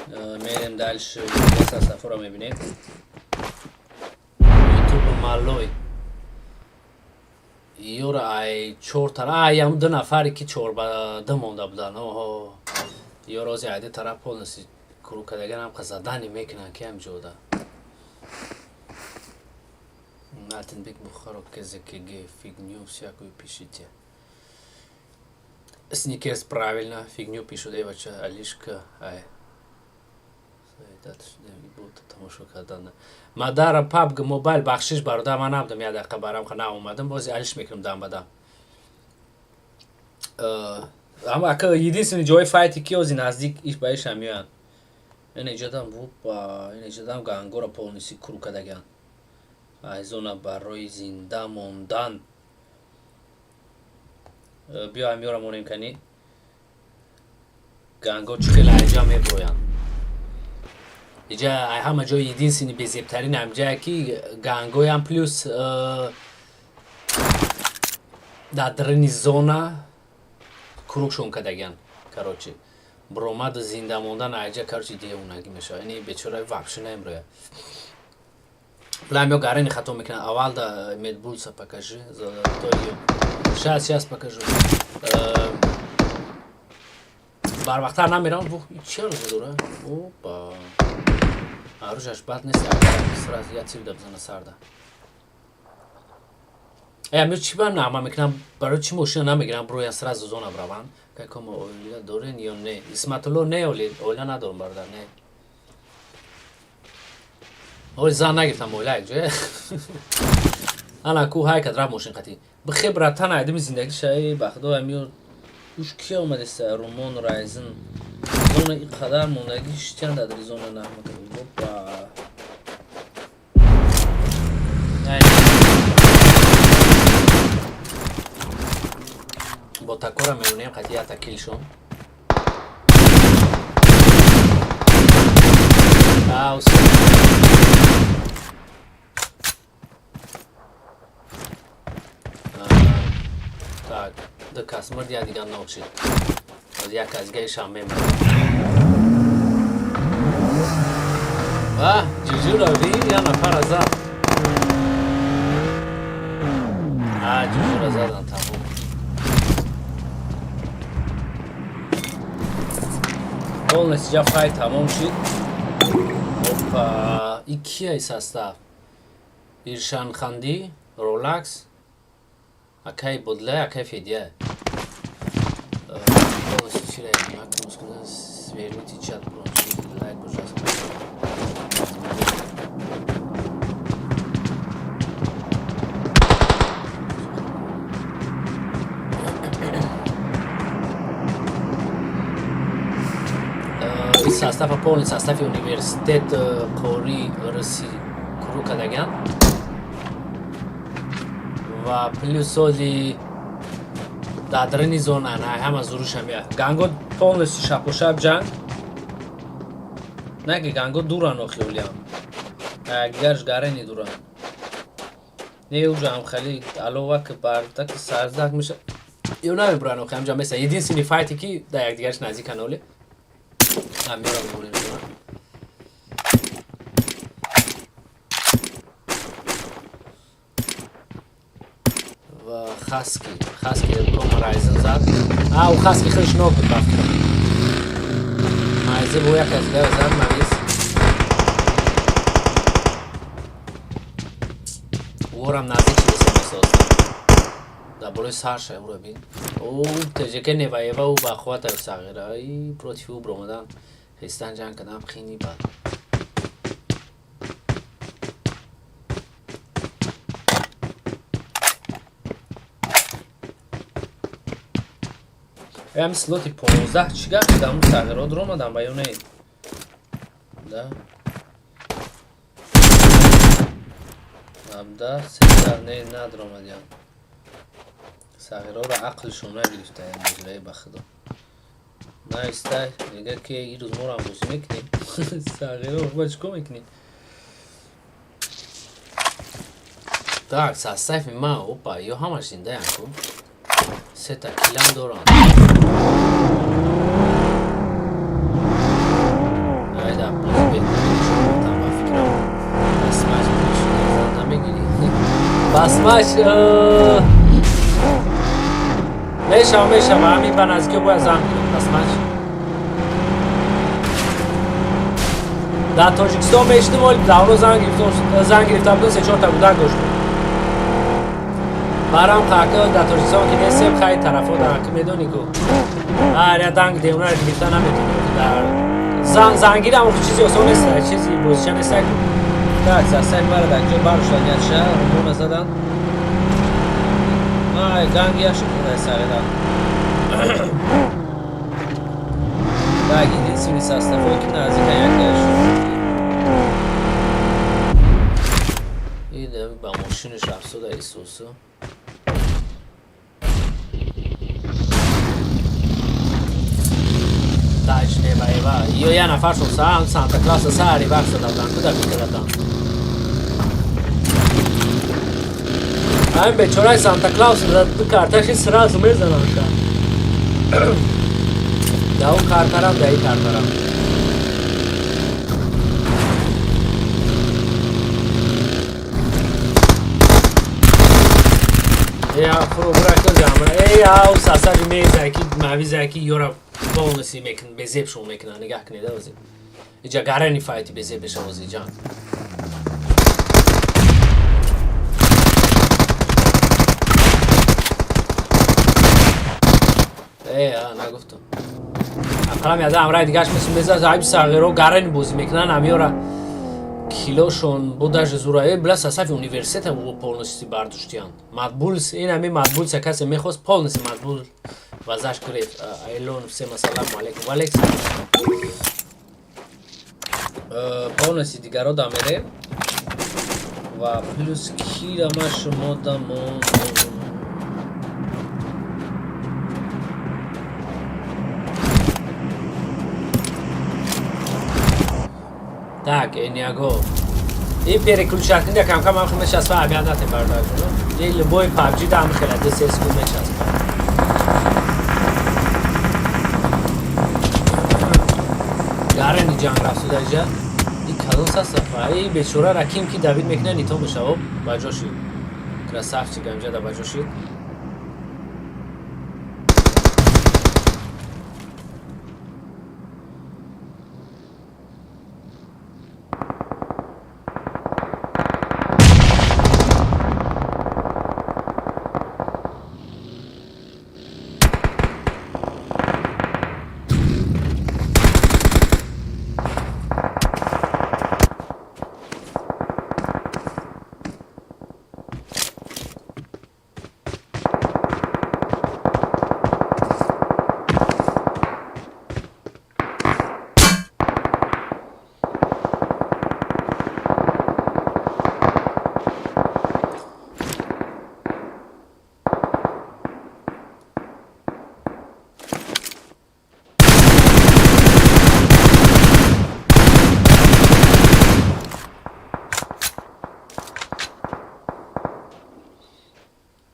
Мерем дальше, сафора мебинем. Ютуб малой. Ёра ай чор тара, ай ям ду нафаре ки чор ба ду монда буданд. Оҳо. Ё рози айди тараф полностью круг кардаган ҳам задани мекунанд ки ҳам ҷода. Алтынбек Бухаро КЗКГ фигню всякую пишите. Сникерс правильно, фигню пишут, эй, бача, Алишка, ай. Тамошо кардан. Мадара PUBG Mobile, бахшиш, бародар, ман набудам, як дақиқа барам наомадам, бози алиш мекунам дам ба дам. Ама ака единственный ҷои файти ки ози наздик иш ба ишам меоянд. Ин иҷодам вупа, ин иҷодам гангора полностью круг кардагианд. Ай зона барои зинда мондан. Биё ҳамёра монем кани. Ганго чӣ хеле айҷа меброянд. Иҷа ҳама ҷои единственный безебтарин ҳамҷае ки гангоям плюс дар дарини зона кругшон кардагианд. Короче, бромаду зинда мондан айҷа, короче, девонагӣ мешавад. Ини бечора вообще намеброяд. Пламё гарени хато мекунад. Аввал да медбулса покажи. Золотой. Сейчас, сейчас покажу. Барвақттар намерам. Чӣ рӯза дора? Опа. Рӯжаш бад нест. Сразу я тир да бизана сарда. Э, амир чӣ ба нағма мекунам? Барои чӣ мошина намегирам, броян сразу зона браванд? Какомо оила дорен ё не? Исматулло, не, оила надорам, бародар, не. Ой, зан нагирифтам, оила якҷоя. Ана ку ҳай кад рафт мошин қатӣ. Бихе, братан, айдими зиндагӣ шаи, ба худо амир уш ки омадеста Румон Райзен. Зона и қадар мондагӣ чанд дар зона нағма кард. Опа. Ай. Бо такора мемонем қати ята килшон. Аус. Так, ду кас мурд, як дигар нок шид. Як аз дигаишам мемурд. А, ҷуҷуро би, як нафара зад. А, ҷуҷуро задан, тамом. Полностью ҷа файт тамом шид. Опа, и кияй состав? Иршанханди, Ролакс, акай Бодлай, акай Федя. Полностью чира максимум сверните чат, лайк, пожалуйста. Состава полный состави университет қори рси круг кардагианд ва плюс соли дар дарини зона на ҳама зуруша меяд. Ганго полностью шапошап ҷанг. Не ки ганго дуран охи олиам. Якдигарш гарени дуран. Не уже ам хеле алова ки бардак сарзак меша. Ё намебуран охи ҳамҷа меса. Единственный файте ки дар якдигарш наздикан оли. Амира мемонем. Ва Хаски, Хаски брома Райзен зад. А, у Хаски хелиш нок буд, ба фикрам. Майзе бо як аз дигар зад Мавиз. Ворам наздик шуда месоста. Дар болои сарша ура бин. Ӯ ТЖК Неваева ӯ ба қуввата сағира. И против ӯ бромадан хестан ҷанг кардан хини бад. Ҳами слоти 15 чӣ гап шуд? Ҳамун сағиро дуромадан ба ё не? Да? 17, 13 не, надуромадиям. Сағироро ақлшон нагирифтаям бозираи, ба худо. Наистай, мега ки ин рӯз моро ҳам бозӣ мекунем. Сағиро ба чӣ кор мекунем? Так, состав и ма, опа, ё ҳамаш зиндаям ку. Сета килам дорам. Айда, бозӣ беҳтариншон гуфтам, ба фикрам. Басмач зан намегирӣ. Басмач мешава, мешава, ҳамин ба наздикиё бояд зан гирам. Басмач. Дар Тоҷикистон мешидим, оли давно зан гирифтам, зан гирифта будам, се чорта кӯдак доштам. Барам хака дар Тоҷикистон ки нестем, хай тарафо дар ки медонӣ ку. Ҳар я данг девона гирифта наметонӣ. Дар зан зангир ҳам чизи осон нест, чизи бозича нест. Так, састаи мара дар ҷо баршудан яча, румона задан. Ай, ганг яши кунай сағира. Так, единственный составой ки наздика якаш. Ин ба мошинаш афсуда Исусу. Тач Неваева. Ё я нафаршон саам Санта Клауса сари вақт зада буданд. Куда мекарданд? Ҳамин бечораи Санта Клаус ду карташи сразу мезанам ша. Да он картарам, да и картарам. Я фуру буракто ҷамра. Эй, ау сасари мезаки, мавизаки ёра полностью мекун, безеб шон мекунан. Нигаҳ кунед ози. Иҷа гарани файти безеб беша ози ҷан. Э, а, нагуфтам. Ақалам яда амраи дигаш мисл мезад, айб сағиро гарани бозӣ мекунан, амёра килошон бо даже зура. Э, била сасафи университета полностью бардоштиян. Матбул, ин ҳами матбул касе мехост полностью матбул вазаш гирифт. Айлон, всем ассаламу алейкум. Ва алейкум. Полностью дигаро дамере. Ва плюс кирама шумо дамо. Так, Эниаго. И переключать не кам кам ам мечаспа абиан нате бардажуно. И любой PUBG дам хела 2 секунд мечаспа. Гарани ҷанг рафтуда иҷа. И калон састафа. И бечора раким ки Давид мекуна нито мешава ба ҷоши. Красавчик амҷа да ба ҷоши.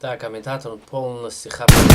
Так, комментатор полностью хапает.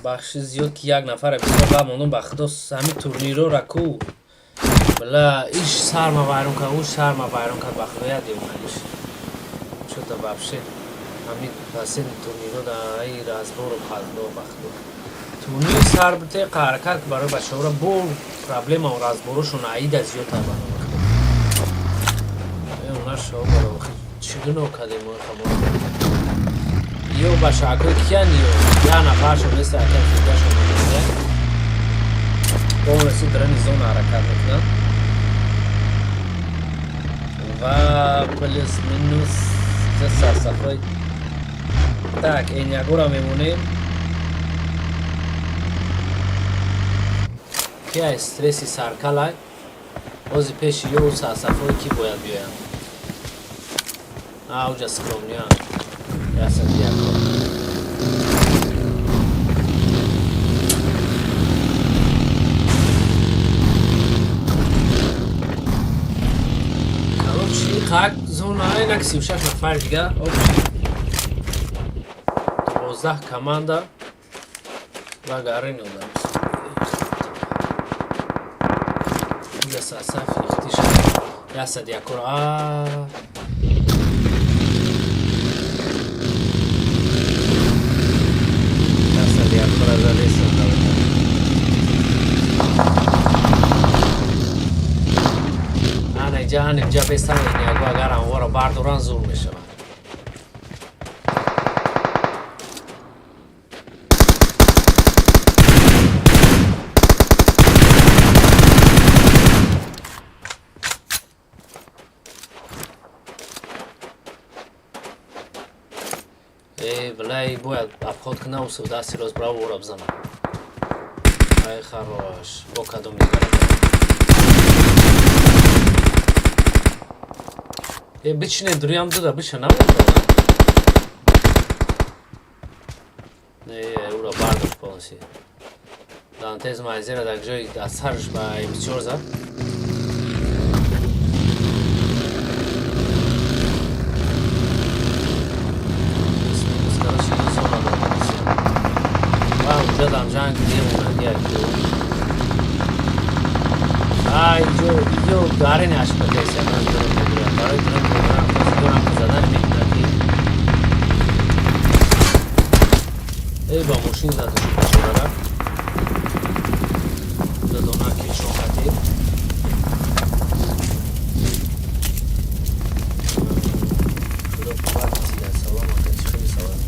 Бахши зиёд ки як нафара бисёр баъд мондум, ба худо, ҳамин турнирора ку бла иш сарма вайрон кард, уш сарма вайрон кард, ба худо, як девоналиш чё-то вообще ҳамин последний турниро да ай разбору қаздо, ба худо, турнир сар бите ҳаракат барои бачаҳоро бо проблема разборошон аида зиёдтар барои шо баро чӣ гуноҳ кардем мо хамон ё бачаҳакои киян, ё як нафаршон нест, ака фидашон намеда, полностью дарани зона ҳаракат мекунанд ва плюс минус сарсафҳои. Так, энягора мемонем, ки ай стресси саркалай бози пеши ё сарсафҳое ки бояд биёянд. Ауҷа скромнян ясад яко. Короче, как зона инак 36 нафар дига, общий 12 команда ва гарени одам. Инҷа сасаф ихтиша ясад якор а ясад якора задесан. Ана иҷа, ана иҷа бестан яго, агар анворо бардоран, зур мешавад. Э, блай, бояд обход кунам, усу дасти рост браво ора бизанам. Ай, хорош, бо кадом дигара? Э, бичине, дуриам дуда биша намонда. Не, ура бардошт полностью. Дантез майзера дар ҷои аз сарш ба М4 зад. Короче, зона дорад. Ва унҷа дам ҷанг мемонад як ду. Ай, ҷо, ё гарени ашпатеся, ман дурум мегирам. Барои дурум мегирам, дурам задан мекунад ки. Эй, ба мошин зада шуд бечорара. Додона килшон хатир. Худо қувват тия, салом ака, чӣ хеле салом.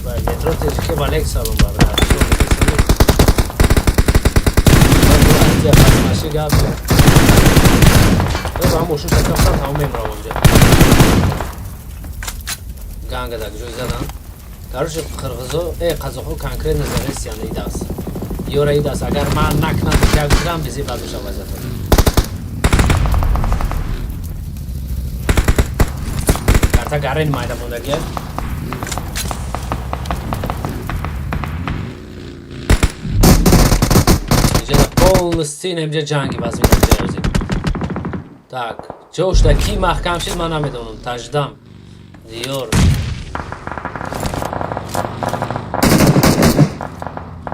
Ва метро теҷике валек салом бародар. Тия пасмаши гап. Э, ба мошин такафтан тамом мемурам онҷа. Ганга дар ҷой задан. Короче, қирғизо, э, қазоқҳо конкретно задестиян идас. Ёра идас, агар ман накунам, як грам безе бад мешавад вазъиятон. Карта гарен майда мондагия. Инҷа полностью инҷа ҷанги вазмин инҷа. Так, ҷош да ки маҳкам шид, ман намедонам. Таждам. Диёр.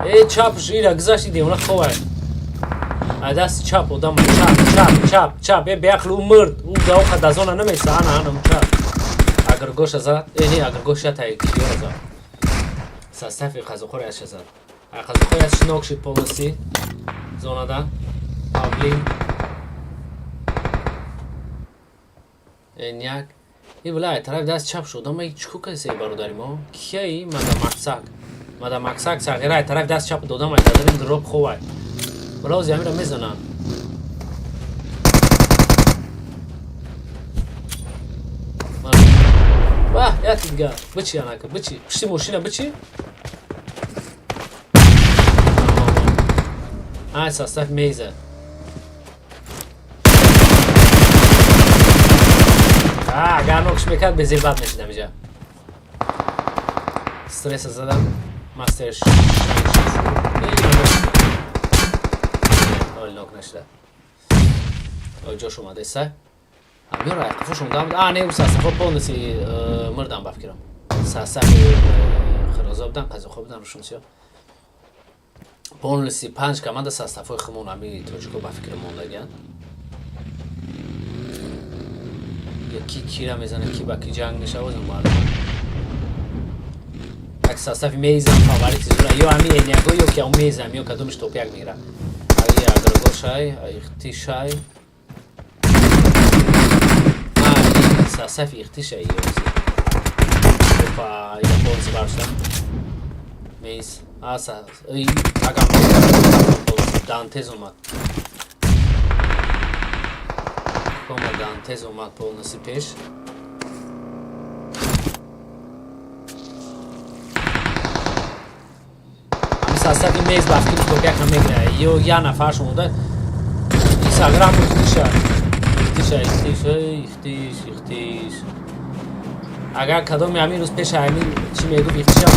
Э, чап ира гузашти, девона ховай. Ай дасти чап одам, чап, чап, чап, чап. Э, беақл, ӯ мурд. Ӯ даоқа да зона намеса, ана, ана, чап. Агар гоша зад, э, не, агар гоша тай киёра зад. Состави қазоқҳоро яша зад. А қазоқҳо яш нок шид полностью зонада. Павлин. Эняк. И блай, тараф даст чап шуд. Ама чӣ касе бародари мо? Кияи? Мада Максак. Мада Максак сағирай тараф даст чап додам, ай дадарин дроп ховай. Блози амира мезананд. Вах, яки дига. Бичи анака, бичи. Пишти мошина бичи. Ай, состав меза. А, агар нокш мекард, безир бад мешидам иҷа. Стресса задам. Мастер ҳол нок нашуда. Ҷош омадеса. Ҳамёра айқафош омада. А, не, састафо полностью мурдам ба фикрам. Састафи қирғизо будан, қазоқҳо будан, рушунсиё. Полностью панҷ команда составҳои хумон, ами тоҷико, ба фикр мондагианд. Ки кира мезана, ки ба ки ҷанг мешава, маълум. Як состави мезам фаворити зура ё ами эняго, ё ки ам мезам, ё кадомиш топ як мегира. Аи агргошай, ихтишай, состави ихтишай. Опа, японци баршта мейс аса агам Дантез омад, кома Дантез омад полностью пеш. Ами состави мейс ба фикри топ якам мегира, ё я нафар шумода. Инстаграм ихтиша, ихтиша, ихтиш, ихтиш, ихтиш. Агар кадоми ҳамин рӯз пеша ҳамин чӣ мегуфт, ихтиша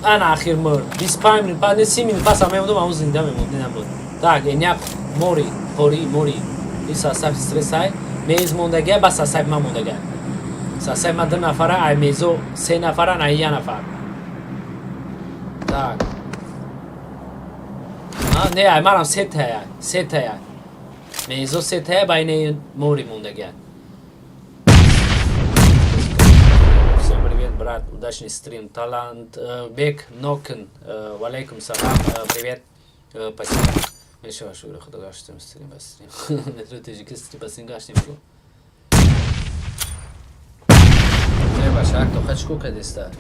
ана ахир мурд. 25 минут пас, не, 30 минут пас мемондум, ҳамун зинда мемонд, набуд. Так, эняк мори ҳори мори. Ин состави стрессай мез мондагия, ба состави ман мондагия. Состави ман ду нафара, ай мезо се нафара, ай я нафар. Так, не, ай марам сетая, сетая мезо, сетая, байни мори мондагия. Привет, брат, удачный стрим. Талант Бек Нокен, валейкум салам, привет, спасибо. Мешава шукр худо, гаштем стрим ба стрим. Метро тоҷики стрим ба стрим гаштем ку. Не башак, то хач ку кадиста.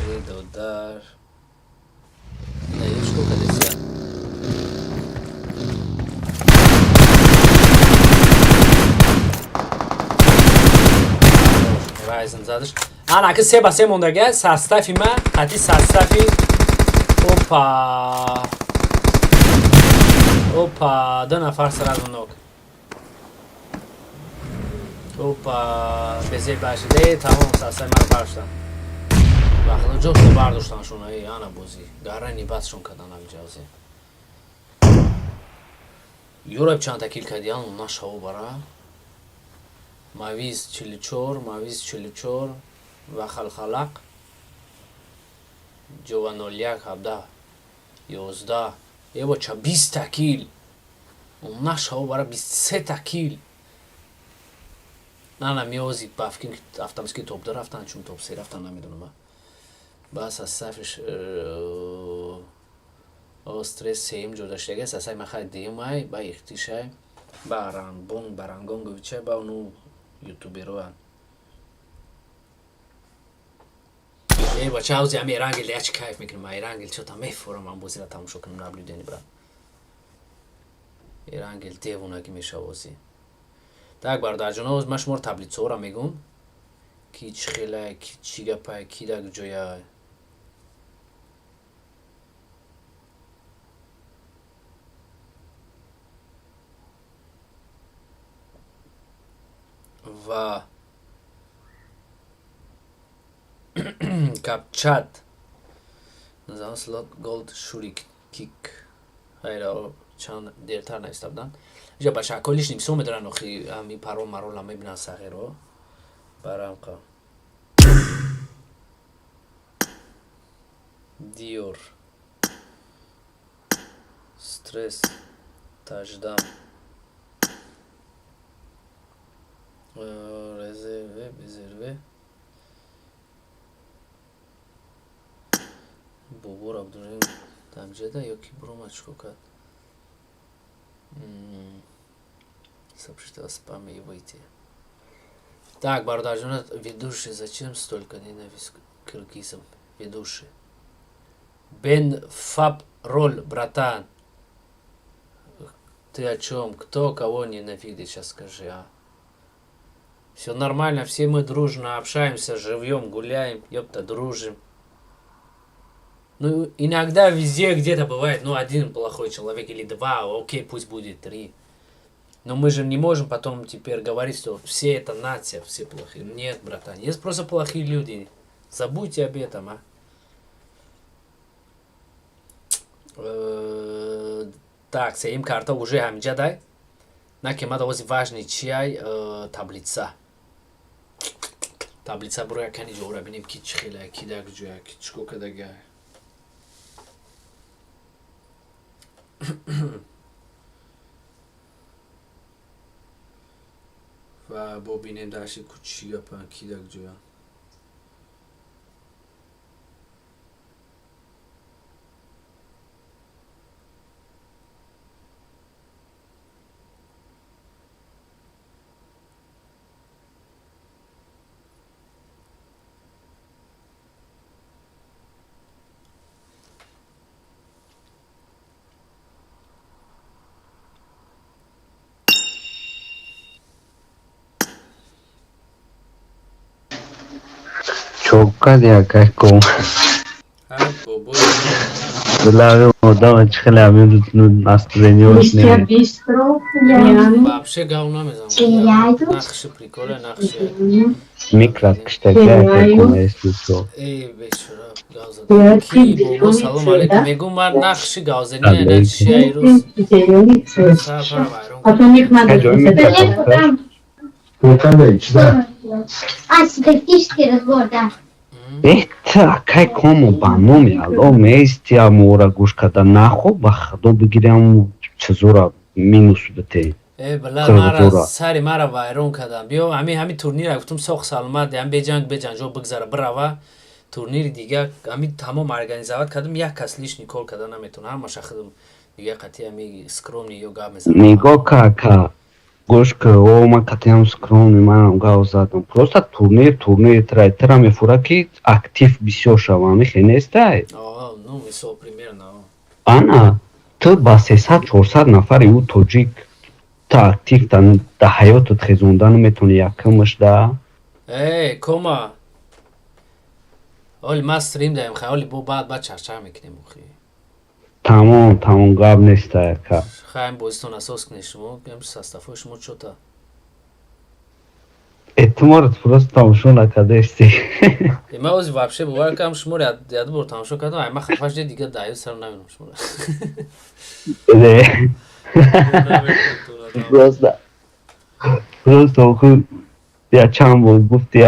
Эй, додар. Не, иш ку кадиста. Райзен задаш. Ана ки се ба се мондага, состави ма қати состави. Опа, опа, ду нафар сразу нок. Опа, безе башиде, тамом, состави маро бардоштан. Вақто ҷошто бардоштан шуна, эй, ана бозӣ. Гарани бадшон кардан ҳамиҷа. Юраб чанда кил кардиан нашаву бара. Мавиз 44, Мавиз 44 ва Халхалақ Ҷова 01 17 11 ево ча 20 кил. Нашаву бара, 23 кил. На миози ба фикр автоматически топ 2 рафтан, чун топ 3 рафтан, намедонам. Бас аз сафиш стресс сеюм ҷо даштага, сасай махай дуюмай, ба ихтишай, ба ранбон барангон говичай, ба ну ютубероан. Э, бача, ҳози ами Эрангел ячи кайф мекунам. Эрангел чота мефорам, ам бозира тамошо кунам, наблюдение, брат. Эрангел девонагӣ мешавози. Так, бародарҷоно, ман шуморо таблицаҳоро мегӯм, ки чӣ хелай, ки чӣ гапай, ки дар ҷоя. Ва капчат назам слот голд шурик кик хайра чанд дертар нависта буданд. Иҷа бачаҳако лишний мисол медоранд, охи ами парол марола мебинанд сағиро барамқа. Диор стресс таждам резерве резерве Бобур Абдураҳим тамҷада ё ки буромад, чикор кард? Сообщить о спаме и выйти. Так, бародарҷон, ведущий, зачем столько ненависть к киргизам? Ведущий. Бен Фаб Роль, братан. Ты о чем? Кто кого ненавидит, сейчас скажи, а? Все нормально, все мы дружно общаемся, живем, гуляем, ёпта, дружим. Ну, иногда везде где-то бывает, ну, один плохой человек или два, окей, пусть будет три. Но мы же не можем потом теперь говорить, что все это нация, все плохие. Нет, братан, есть просто плохие люди. Забудьте об этом, а. Так, сеюм карта уже ҳамиҷа дай. На ки мада ози важный чиай, таблица. Таблица буро, якани ҷора бинем, ки чӣ хела, ки дар ҷоя, ки чӣ кор кардага. Ва бо бинем дарши ку чӣ гапа, ки дар ҷоя. Чокади, акай ком. Ҳа, бобо. Билави одам чӣ хеле ҳамин настроение ош Мистер неми. Бистро, Ян, Вообще гав намезанам. Теряют. Нақши приколе, нақши. Микрат киштаки, акай ком, если чо. Эй, бечора, гав задам. Я Ки, бобо, салом алейкум. да? Мегум, ман нақши гавзанӣ, Алейкум. на чи айрӯз. Зеленый цвет. Сар фара вайрон. Потом их надо Каҷои посадить. микрат? Там. А, синтетический разбор, да. Эта, акай кому, ба номи Алло меисти, амора гӯш карда нахо, ба худо бигирам, чизора минус бите. Э, била, Қирғизура. мара сари мара вайрон кардам. Биё, ҳами турнира гуфтум, соқ саломат, ям беҷанг беҷанҷол бигзара, бирава. Турнири дига ҳами тамом организовать кардам, як кас лишний кор карда наметавонам. Ҳамаша худам дига қатъи ҳами скромный ё гап мезанам. Нигоҳ ка, ака, гӯш ка, о, ман қатъиам скромный, манам гав задам. Просто турнир тра мефура, ки актив бисёр шава, ҳамихе нестай? О, ну, мисол, примерно. О. Ана, ту ба 300-400 нафари ӯ тоҷик ту актив да ҳаётат хезонда наметавонӣ якумаш да. Эй, кома. Оли ма стрим даем, хай, оли бо баъд чарчар мекунем, охи. Тамом, тамом, гап нестай, ака. Хай, бозитон асос кунед шумо, ям состав ҳои шумо чота. Э, ту моро просто тамошо накардаисти. Э, ма ози вообще бовар кардам, шуморо яд бор тамошо кардам, ай ма хафа шуда, дига даё сарам намедонам шуморо. Не. Просто охи я чанд бор гуфти,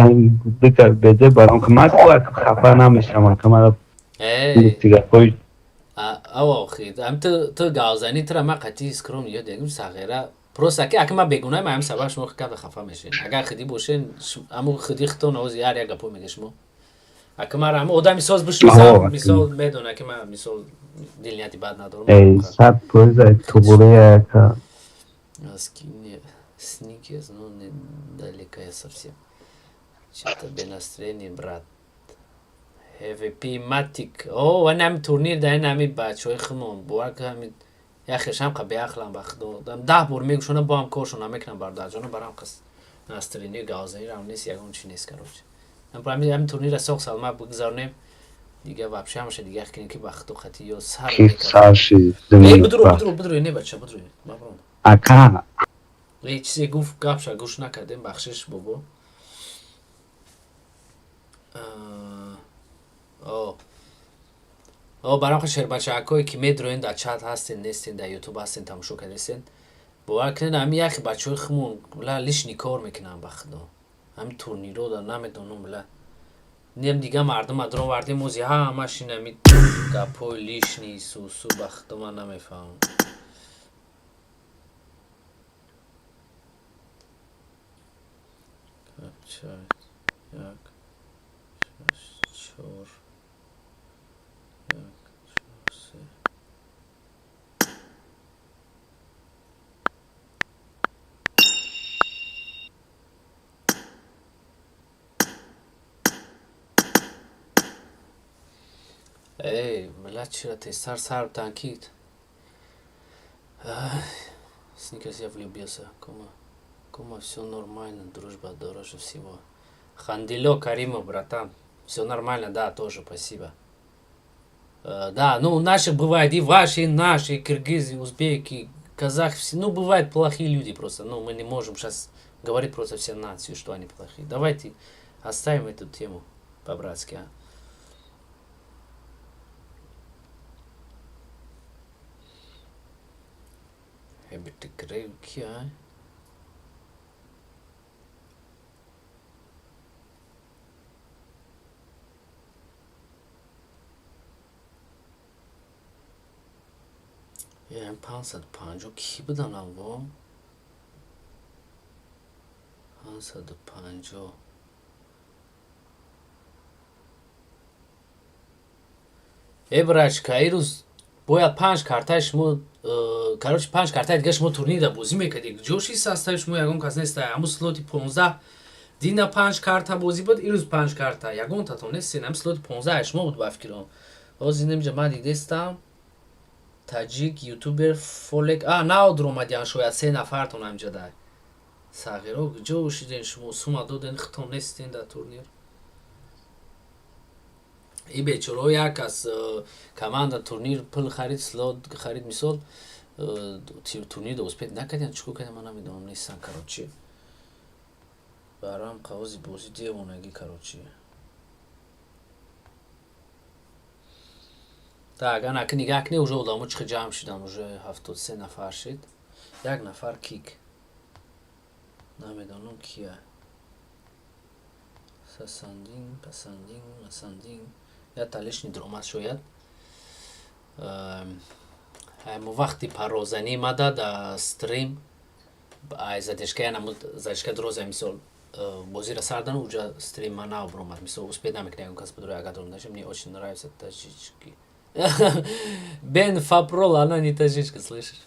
дукар беде барам, ки ман хафа намешавам, ака, мара Эй, гуфти гапҳои. Ава, охи, ам ту гавзанӣ тура ма қатъи скромный ёд ягим сағира. Просто аки аки ма бегунаем, ам сабаб шумо када хафа мешин. Агар хиди бошен, аму хиди хитон ози ҳар як гапо мега шумо. Аки мара ам одами соз бишносам, Аҳо, мисол медона, ки ма мисол дилнияти бад надорам. Эй, 100% туғурия, ака. Скини сникерс, ну недалека я совсем. Что-то без настроения, брат. HVP Matic. О, ан ҳами турнир дар ин ҳами бачаҳои худмон. Бовар ки ҳами яхешам қа беақлам, ба худо. 10 бор мегӯшона, бо ҳам коршон намекунам, бародарҷоно, барам қис настроение гавзанӣ рам нест, ягон чи нест, короче. Ҳами турнира соқ салма бигзаронем. Дига вообще ҳамаша дига кунем, ки ба худо қати ё сар Ки сар шид. Эй, бидро, бидро, бидро, не, бача, бидро. Маброн. Ака. Эй, чизе гуфт, гапша гӯш накардем, бахшиш, бобо. О. О, барам шербачаакое ки медроен, дар чат ҳастен, нестен, дар ютуб ҳастен, тамошо кардестен. Бовар кунед, ҳами яхе бачаҳои хумон ла лишний кор мекунанд, ба худо. Ҳами турниро да намедонам, ла. Нем дига мардум адрон вардем, ози ҳамаш ин ҳами гапҳои лишний сусу, ба худо ман намефаҳмам. Як, шаш, чор, як, чор, се. Эй, миллат, чира тезтар сар танкид. Сникерс, я влюбился. Кума, кума, все нормально, дружба дороже всего. Хандилё Каримов, братан. Все нормально, да, тоже, спасибо. Да, ну, наши бывают и ваши, и наши, и киргизы, и узбеки, и казахи, все, ну, бывают плохие люди просто. Ну, мы не можем сейчас говорить просто все нации, что они плохие. Давайте оставим эту тему по-братски, а. Habit क्या है? 550 кӣ будан аво? 550. Э, брачка, ирӯз бояд панҷ картаи шумо, короче, панҷ картаи дига шумо турнирда бозӣ мекардед. Ҷоши состави шумо ягон кас неста. Ҳамун слоти 15 дина панҷ карта бозӣ буд, ирӯз панҷ карта. Ягонтатон нестен. Ҳамин слоти 15 шумо буд ба фикрам. Ҳозир немиҷа ман дидестам. Таҷик ютубер Фолек, а наодр омадиян, шояд се нафартон ҳамҷа дар сағиро ҷо шиден. Шумо сума доден, хитон нестен дар турнир. И бечораҳо, як кас команда турнир пул харид, слот харид, мисол, турнир успеть накардиан, чӣ кор кардиан, ман намедонам, нестан, короче. Барам қавози бозӣ девонагӣ, короче. Так, ана ки нигаҳ кунед, уже одамо чӣ ҷамъ шудан, уже 73 нафар шид. Як нафар кик, намедонам кия. Сасандин, пасандин, масандин, я талишни дромад шояд. Ҳамо вақти парвозанӣ мада да стрим ай задержка, я задержка дороза, мисол, бозиро сар дан, уҷа стрим ма наобромад, мисол, успеть намекунад ягон кас бидура. Агар дором нашим, мне очень нравится таджички. Бен Фапрол, она не таджичка, слышишь?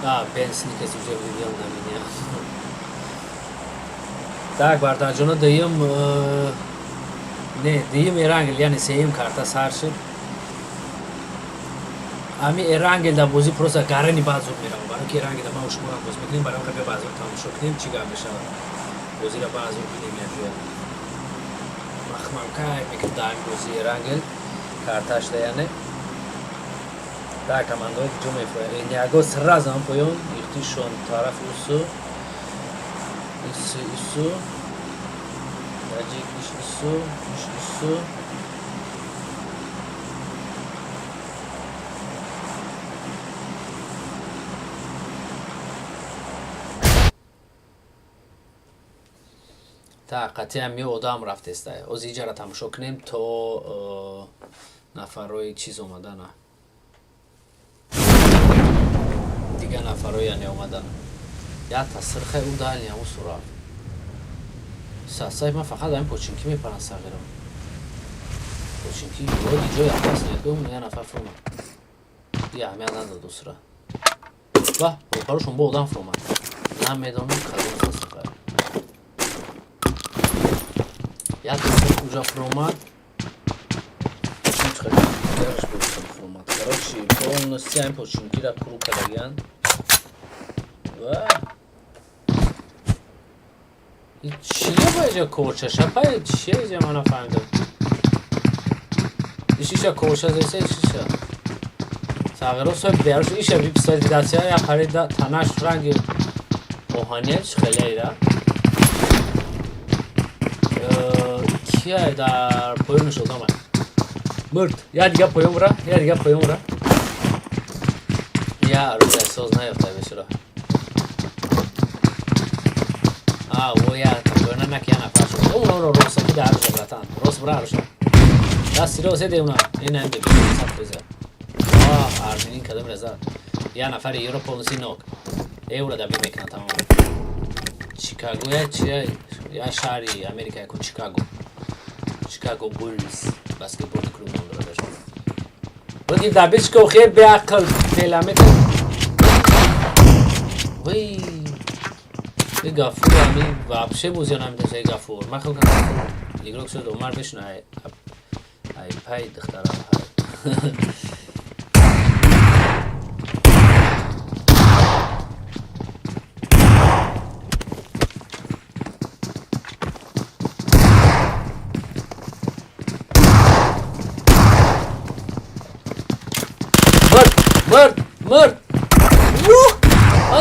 А, Бен Сникерс уже влетел на меня. Так, бардарҷоно, дуюм, не, дуюм Эрангел, яъне сеюм карта сар шуд. Ҳами Эрангел дар бозӣ просто гарани баъд зуд меравам, барои ки Эрангел ман шуморо бозӣ мекунем, барои он баъд зуд тамошо кунем, чӣ гап мешавад. Бозиро баъд зуд бинем якҷоя. Махмам кайф мекунем дар ҳамин бозии Эрангел карташда, яъне. Так, командаҳое ки ҷо мефоянд. Ниаго сразу ҳам поён, ихтишон тарафи усу. Ису, ису. Таҷик иш ису, иш ису. Так, қатъиян ми одам рафтеста. Оз иҷара тамошо кунем то нафарҳои чиз омадана. Дигар нафарҳо, яъне, омадана. Як тасирхай ӯ дальний усу рафт. Сасай ман фақат ҳамин починки мепаранд сағиро. Починки вроде ҷои опас нет, як нафар фуромад. И аҳамият надод усра. Ва, рӯпарӯшон бо одам фуромад. Намедонам кадом сасифа. Як тасир уҷа фуромад. Фуромад. Короче, полностью ҳамин починкира круг кардагиянд. Ва чия ба иҷа корча шапай чия иҷа ман нафаҳмидам. Ишиша корча зеса ишиша. Сағиро соҳиб беруш иша випсализация я харида, танаш ранги оҳания чи хеле ира. Кия дар поёнаш одамай. Мурд. Я дига поён бра, я дига поён бра. Я рӯза соз наёфта бешура. А, о, я поёна нак я нафар шуд. О, ро ро рост ки дар рӯза, братан. Рост бра рӯша. Даст сиро се деуна. Ин ҳам деби сад фоиза. А, арминин кадом реза. Я нафари Европа полностью нок. Евро да мекна тамом. Чикаго я чи я шаҳри Америка яку Чикаго. Чикаго Буллс баскетболни клуб ном дорад. Буди дабичко хе беақл пеламета. Вай, и Гафур ами вообще бозиё намедошт. И Гафур ман хел кардам, игрок шуд, Умар бишна, ай ай пай духтара. Мурд, мурд, мурд!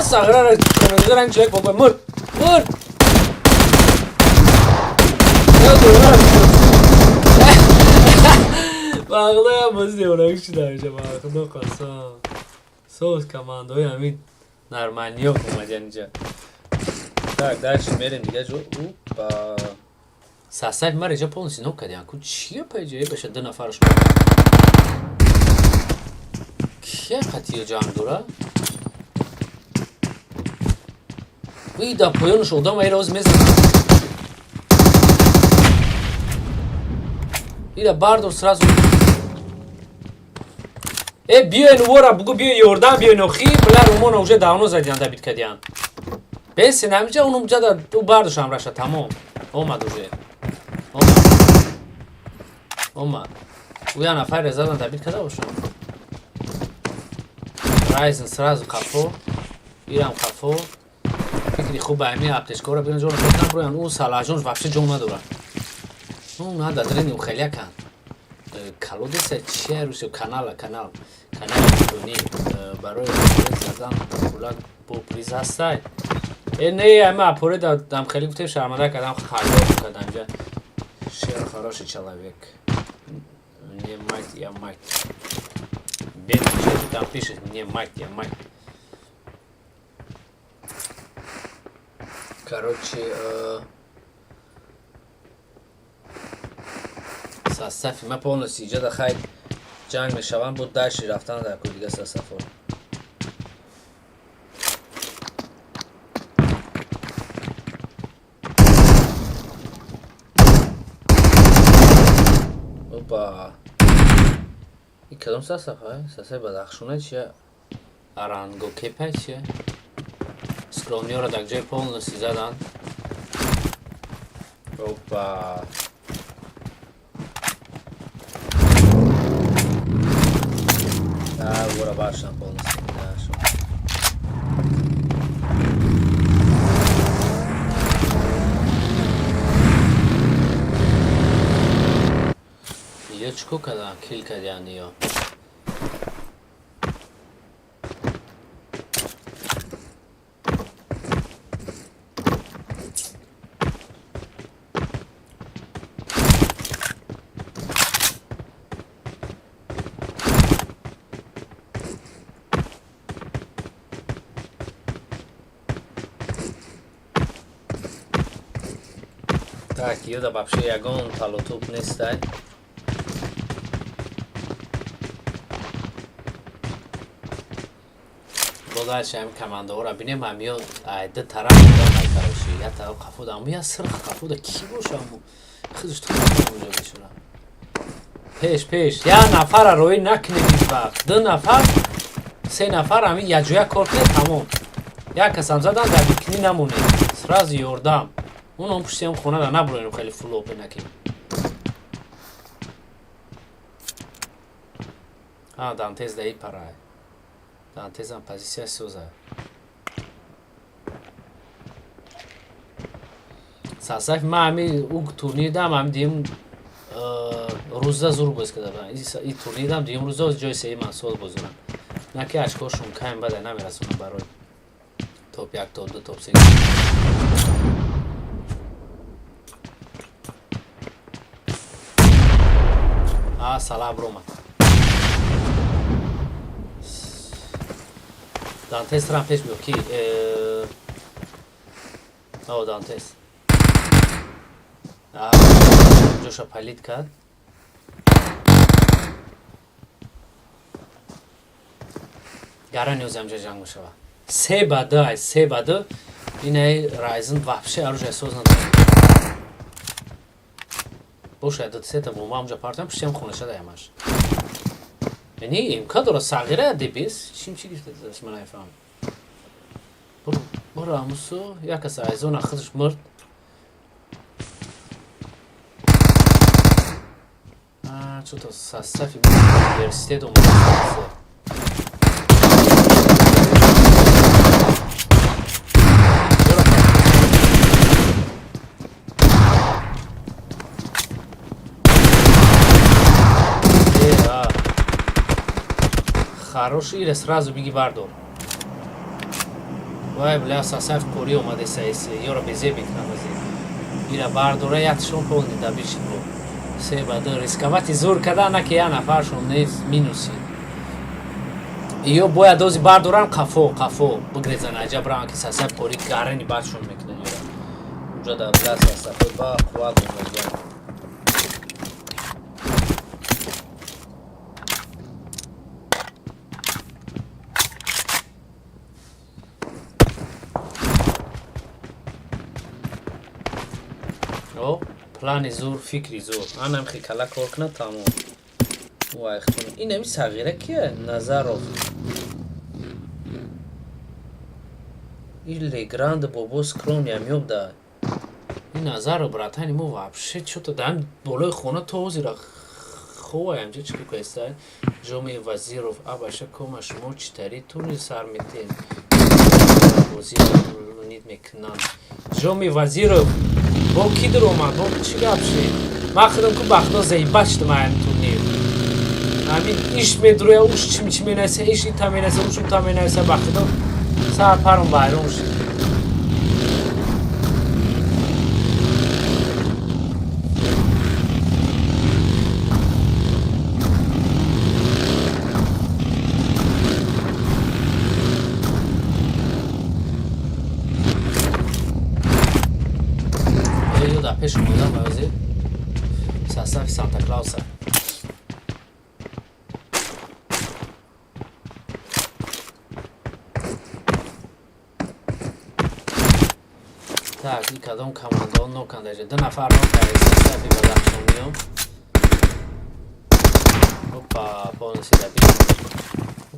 Сағрара ранг человек попа. Мурд, мурд! Бағлаям бози девонагӣ шуда инҷа, ба худо қасам. Соз командаҳои ҳамин нормальниё омадиян инҷа. Так, дальше мерем дига ҷо. Ба состав мара инҷа полностью нок кардиан ку. Чия пайҷа баша ду нафараш кия қатиё ҷанг дора? Вই, дар поёнаш одам айра оз мезанад. Ира бардор сразу. Э, биёен, вора бугу, биё ёрдам биёен. Охи, бля, румона уже давно задиан, добить кардиан. Бесен ҳамиҷа унумҷа да ӯ бардош ҳамраша, тамом. Омад уже. Омад. Омад. Ӯ як нафаре задан, добить карда бошам. Райзен сразу қафо. Ирам қафо. Фикри хуб ба ҳамин аптечкаро биран ҷон кардам роян. Ӯ Салаҳҷон вообще ҷон надорад. Ӯ нада дрени хелякан. Колодеса чия русиё канала, канал. Канали бетонӣ барои задан пулак бо приз ҳастай. Э, не, ама апоре дам хеле гуфтем, шарманда кардам, халёр кардам инҷа. Шер хороший человек. Не мать, я мать. Бедный, что ты там пишешь? Не мать, я мать. Короче, состави ма полностью иҷода хай ҷанг мешаванд, буд дальше рафтан дар ку дига составҳо. Опа. И кадом состав, ай? Состави Бадахшуна чия? Аранго кепа чия? Скромниёро дар ҷои полностью задан. Опа. А, вора башна полностью. Да, шо. Ё чико кардан? Кил кардиян ё. Так, ёда вообще ягон талотуб нестай. Бо дальше ҳами командаҳоро бинем, ҳамиё ай ду тараф будан, короче, як тараф қафода, аммо як сирх қафода ки боша, аммо худаш ту унҷо бешора. Пеш, пеш, як нафара роӣ накунем ҳеҷ вақт. Ду нафар, се нафар ҳамин якҷоя кор кунед, тамом. Як касам задан, дар бикинӣ намонед. Сразу ёрдам. Он он пушти ҳам хонада набуроем, хеле фулопе накунем. А, Дантез даи парай. Дантезам позиция соза. Состав ма ҳами ӯ турнирдам, ҳами дим рӯза зур боз карда будам. И турнирдам дим рӯза ҷои сеюм ман соз бозонам. На ки очкошон кам бада намерасонам барои топ як, топ ду, топ се. А, Салаҳ биромад. Дантес рам пеш биё ки о Дантес. А, ҷоша палить кард. Гара ниёз ҳамҷа ҷанг мешавад. Се ба ду ай, се ба ду. Инаи Райзен вообще оружие соз надорад. Боша, ду сета бомба ҳамҷа партам, пуштиам хонаша даямаш. Яъне МК дора, сағира дебес, чим чи гирифта дадаш, ман намефаҳмам. Буро амусу, як каса айзона худаш мурд. Что-то состав университет омада. Хороший или сразу беги бардор. Вай, бля, сосав кори омаде саиси, ёра безе мекунам ази. Ира бардора якшон полный добичит бо. Се ба ду рисковать зур када на ки я нафаршон нест минуси. Ё бояд дози бардорам қафо, қафо бигрезан аҷаб ран ки сосав кори гарани бадшон мекунан ёра. Уҷа да бля сосав ба қувват мекунан. Плани зур, фикри зур. Анам хи кала кор кунад, тамом. Вай, хтун. Ин ами сағира кия? Назаров. Ин Легранд бобо скромни ам ёбда. Ин Назаров братани мо вообще чё-то дар болои хона то ҳозира ховай амҷа чӣ кӯкаиста. Жоми Вазиров, абаша кома шумо читари турни сар метен. Бозӣ нид мекунанд. Жоми Вазиров бо ки дуромад? Бо чӣ гап шид? Ман худам ку бахто заиба шудам аян турнир. Ҳамин иш медуроя, уш чим чи менависа, иш ита менависа, уш ута менависа, ба худо сар паром вайрон шуд. Пеш омадам баъзе состави Санта Клауса. Так, и кадом командао нокандаҷа? Ду нафар нокард состави Бадахшониё. Опа, полностью добил.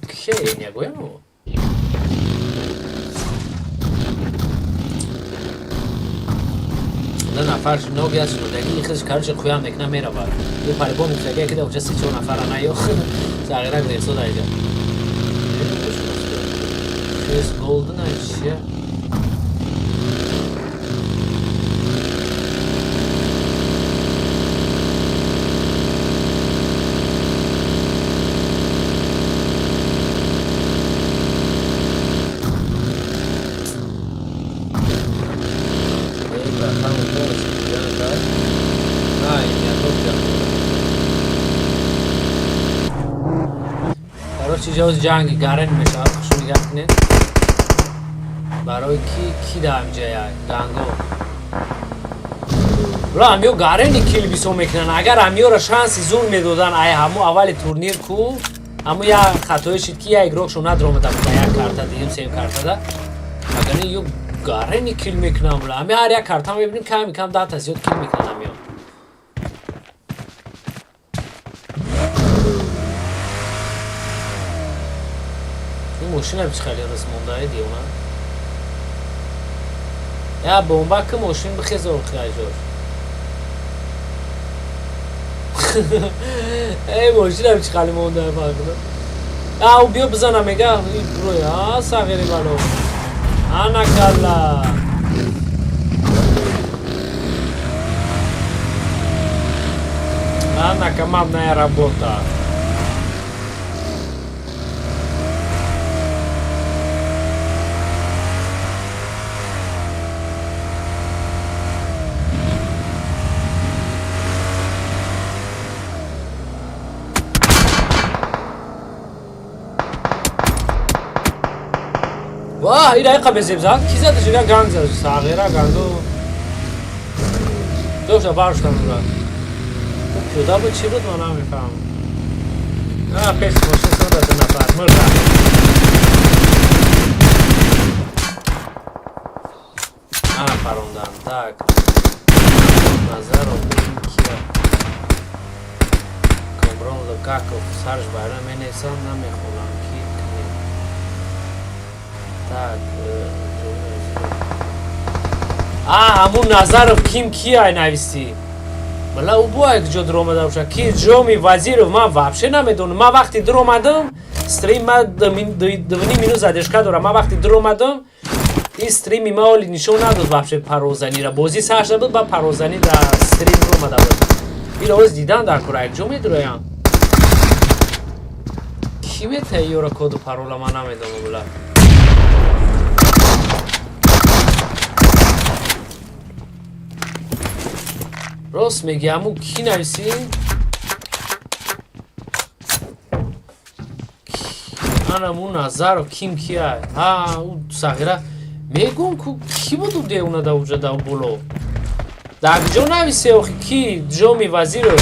Окей, нягоемо. Ду нафар ноги аст шудаги, худш короче хуям мекуна меравад. Ю по-любому гуфтаги, ки да се чор нафара наё. Сағира грехсо даиҷа. Хес голден чия? Короче, ҷоз ҷанги гарен мешавад, хуш нигоҳ кунед. Барои ки ки дар ҳамҷая ганго. Ро ҳамиё гарени кил бисо мекунанд. Агар ҳамиёро шанси зур медодан, ай ҳамо аввали турнир ку, ҳамо як хатое шид ки як игрокшон надромада буд як карта, дуюм сеюм картада. Агар не ё гарени кил мекунанд, бла. Ҳами ҳар як карта мебинем, ками кам 10 та зиёд кил мекунанд ҳамиё. Мошина бич хеле рис монда девона. Я бомба ки мошин бихезор хайжор. Эй, мошина бич хеле монда фақат. А, биё бизана мега, брой, а сағири бало. Ана калла. Ана командная работа. Вах, ира иқа безебзад, ки зада шига ганг зад, сағира ганго. Доша барштан ура. Пиёда буд, чӣ буд, ман намефаҳмам. А, пеш мошин сода ду нафар, мурда. Ана парондан, так. Назаров кия? Комрон Лукаков сарш байра менесам, намехонам, ки кунем? Так, а ҳамун Назаров ким кия нависӣ? Бала, ӯ бо як ҷо дуромада боша. Ки Ҷоми Вазиров, ман вообще намедонам. Ман вақте дуромадам стрим, ман 2,5 минут задержка дорам. Ман вақте дуромадам, ин стрими ма оли нишон надод вообще парвозанира. Бозӣ сар шуда буд, ба парвозанӣ дар стрим дуромада буд. Ин оз дидан дар кора, якҷо медуроям. Ки метаи ёра коду парола, ман намедонам, була. Рост меги, аму ки нависӣ? Анаму Назаров ким кия? Ҳа, ӯ сағира мегум ку, ки буду деуна да уҷа да боло? Дар куҷо нависе охи, ки Ҷоми Вазиров?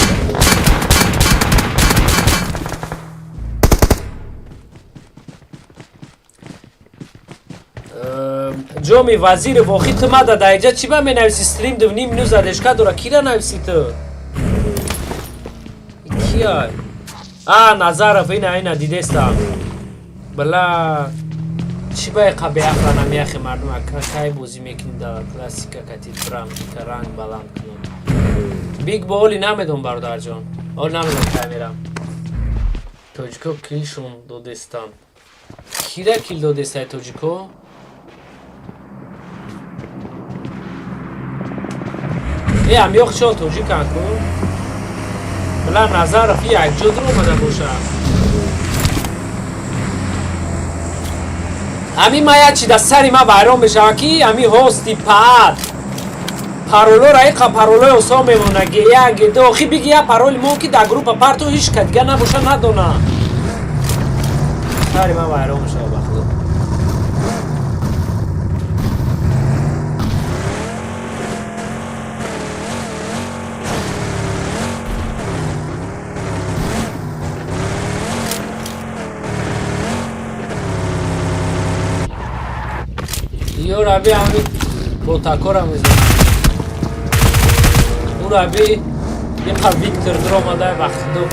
Ҷоми Вазиров, охи ту мада дар иҷа чӣ ба менависи? Стрим 2,5 минут задержка дора, кира нависи ту? Кия? А, Назаров, ина дидестам. Бала, чӣ ба иқа беақла намеяхе мардум? Кай бозӣ мекунӣ да классика кати брам ка ранг баланд кунем? Биг бо оли намедон, бародарҷон, оли намедон кай мерам. Тоҷико килшон додестанд. Кира кил додестай тоҷико? Э, амёх чон тоҷикан ку. Била, Назаров якҷо дуромада боша. Ҳамин ма як чи дар сари ма вайрон мешавад, ки ҳамин ҳости паат паролоро иқа паролои осон мемона, ге як, ге ду. Охи биги як пароли мо, ки дар группа парту, ҳеч ка дига набоша, надона. Сари ман вайрон мешавад, ба худо. Ё раби, ҳами ботакора мезанам. Ӯ раби иқа Виктор дуромада, ба худо.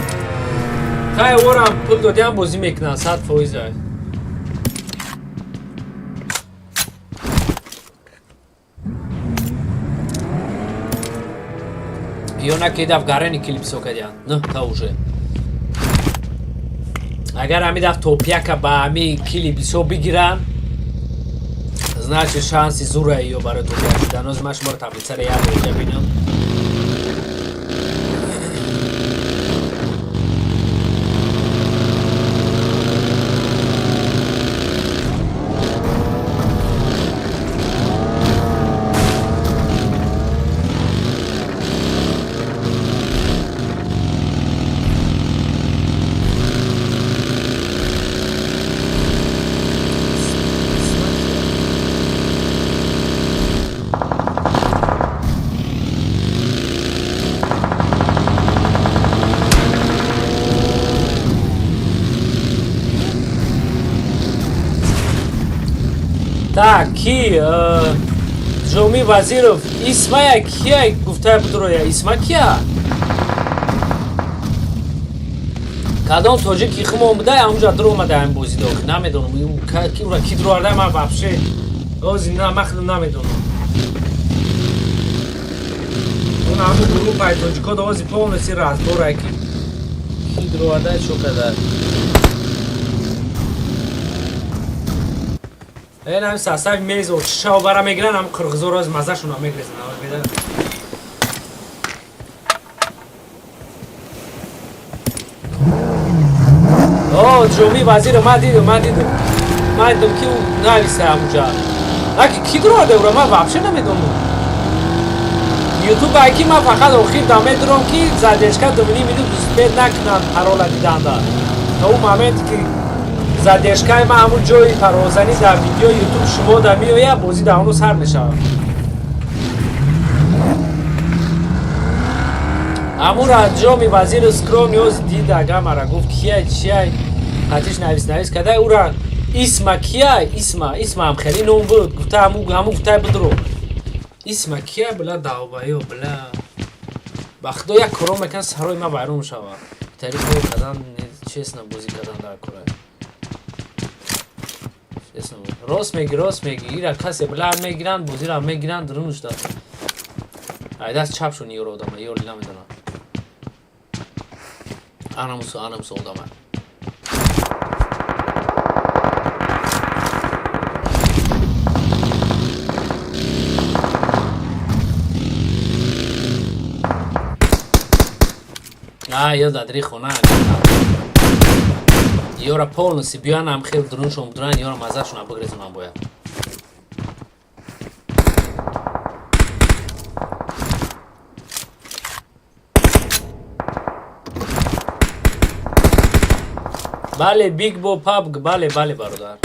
Хай, орам пул додиам, бозӣ мекунанд 100%. Ё на ки даф гарени килипсо кардиан нӯҳ та уже. Агар ҳами даф топяка ба ҳами кили бисо бигиранд, значит, шанси зура ё барои топяк шудан. Ҳозир ман шуморо таблицаро як бор бинам. Так, ки Ҷоми Вазиров, Исмая кия гуфтая будроя? Исма кия? Кадом тоҷики хумон буда, ҳамунҷа дур омада ҳамин бозӣ дохи, намедонам ура ки дуроварда. Ман вообще ози ман худам намедонам. Он ҳамун группаи тоҷико ози полностью разбора, ки дуроварда, чо када. Эн ҳами состави мезо чишао бара мегиран, ҳам қирғизоро аз мазашона мегрезан. Беда. О, Ҷоми Вазиро ман дидам, ман дидам. Ман дидам, ки ӯ нависа ҳамуҷа. Наки ки дуроварда ура, ман вообще намедонам. Ютуб ки ман фақат охир да медурам, ки задержка 2,5 минут успеть накунанд парола диданда. То ӯ моменте ки задержкаи ман ҳамун ҷои парвозанӣ дар видеои ютуб шумо да меояд, бозӣ дар оно сар мешавад. Ҳамура Ҷоми Вазиру скромный оз дид, ага мара гуфт кияй, чияй, қатиш навис кадай ура. Исма кияй? Исма, Исма ҳам хеле ном буд, гуфта ҳаму гуфтай будро. Исма кияй, била, давбаё, била. Ба худо, як коро мекунад, сарои ма вайрон мешавад. Тари кор кардан, честно, бозӣ кардан дар кора. Честно, рост меги, рост меги. Ира касе била мегиранд, бозиро мегиранд, дурунш да. Ай даст чап шуд ёро одама, ёро намедонам. Анамусу, анамусу одама. А, ё дадри хона. Ёра полностью биён ам хел дуруншон будуран, ёра мазашон бигрезонам бояд. Бале, Биг Бо Пабг, бале, бале, бародар.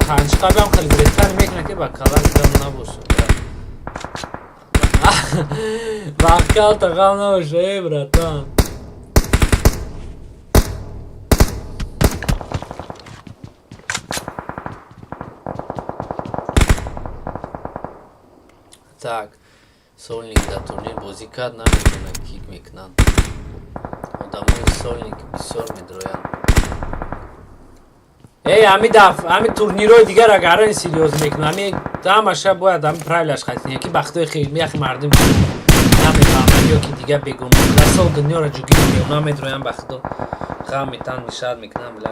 Қанчқа биам хеле гирифтан мекунад, ки ба калак гам набошад. Ба калта ғам набошад, эй, братан. Так, Сольник дар турнир бозӣ кард, наметавонад, кик мекунанд. Одамои Сольник бисёр медроянд. Эй, ами даф, ами турнирҳои дигар агарани серьёз мекунанд, ами ҳамаша бояд ами правилаш қатъия, ки бахтои хеле яхи мардум намефаҳманд ё ки дигар бегуноҳ. Расол дунёро ҷугир меона медроянд, ба худо ғам метан мешад мекунанд била.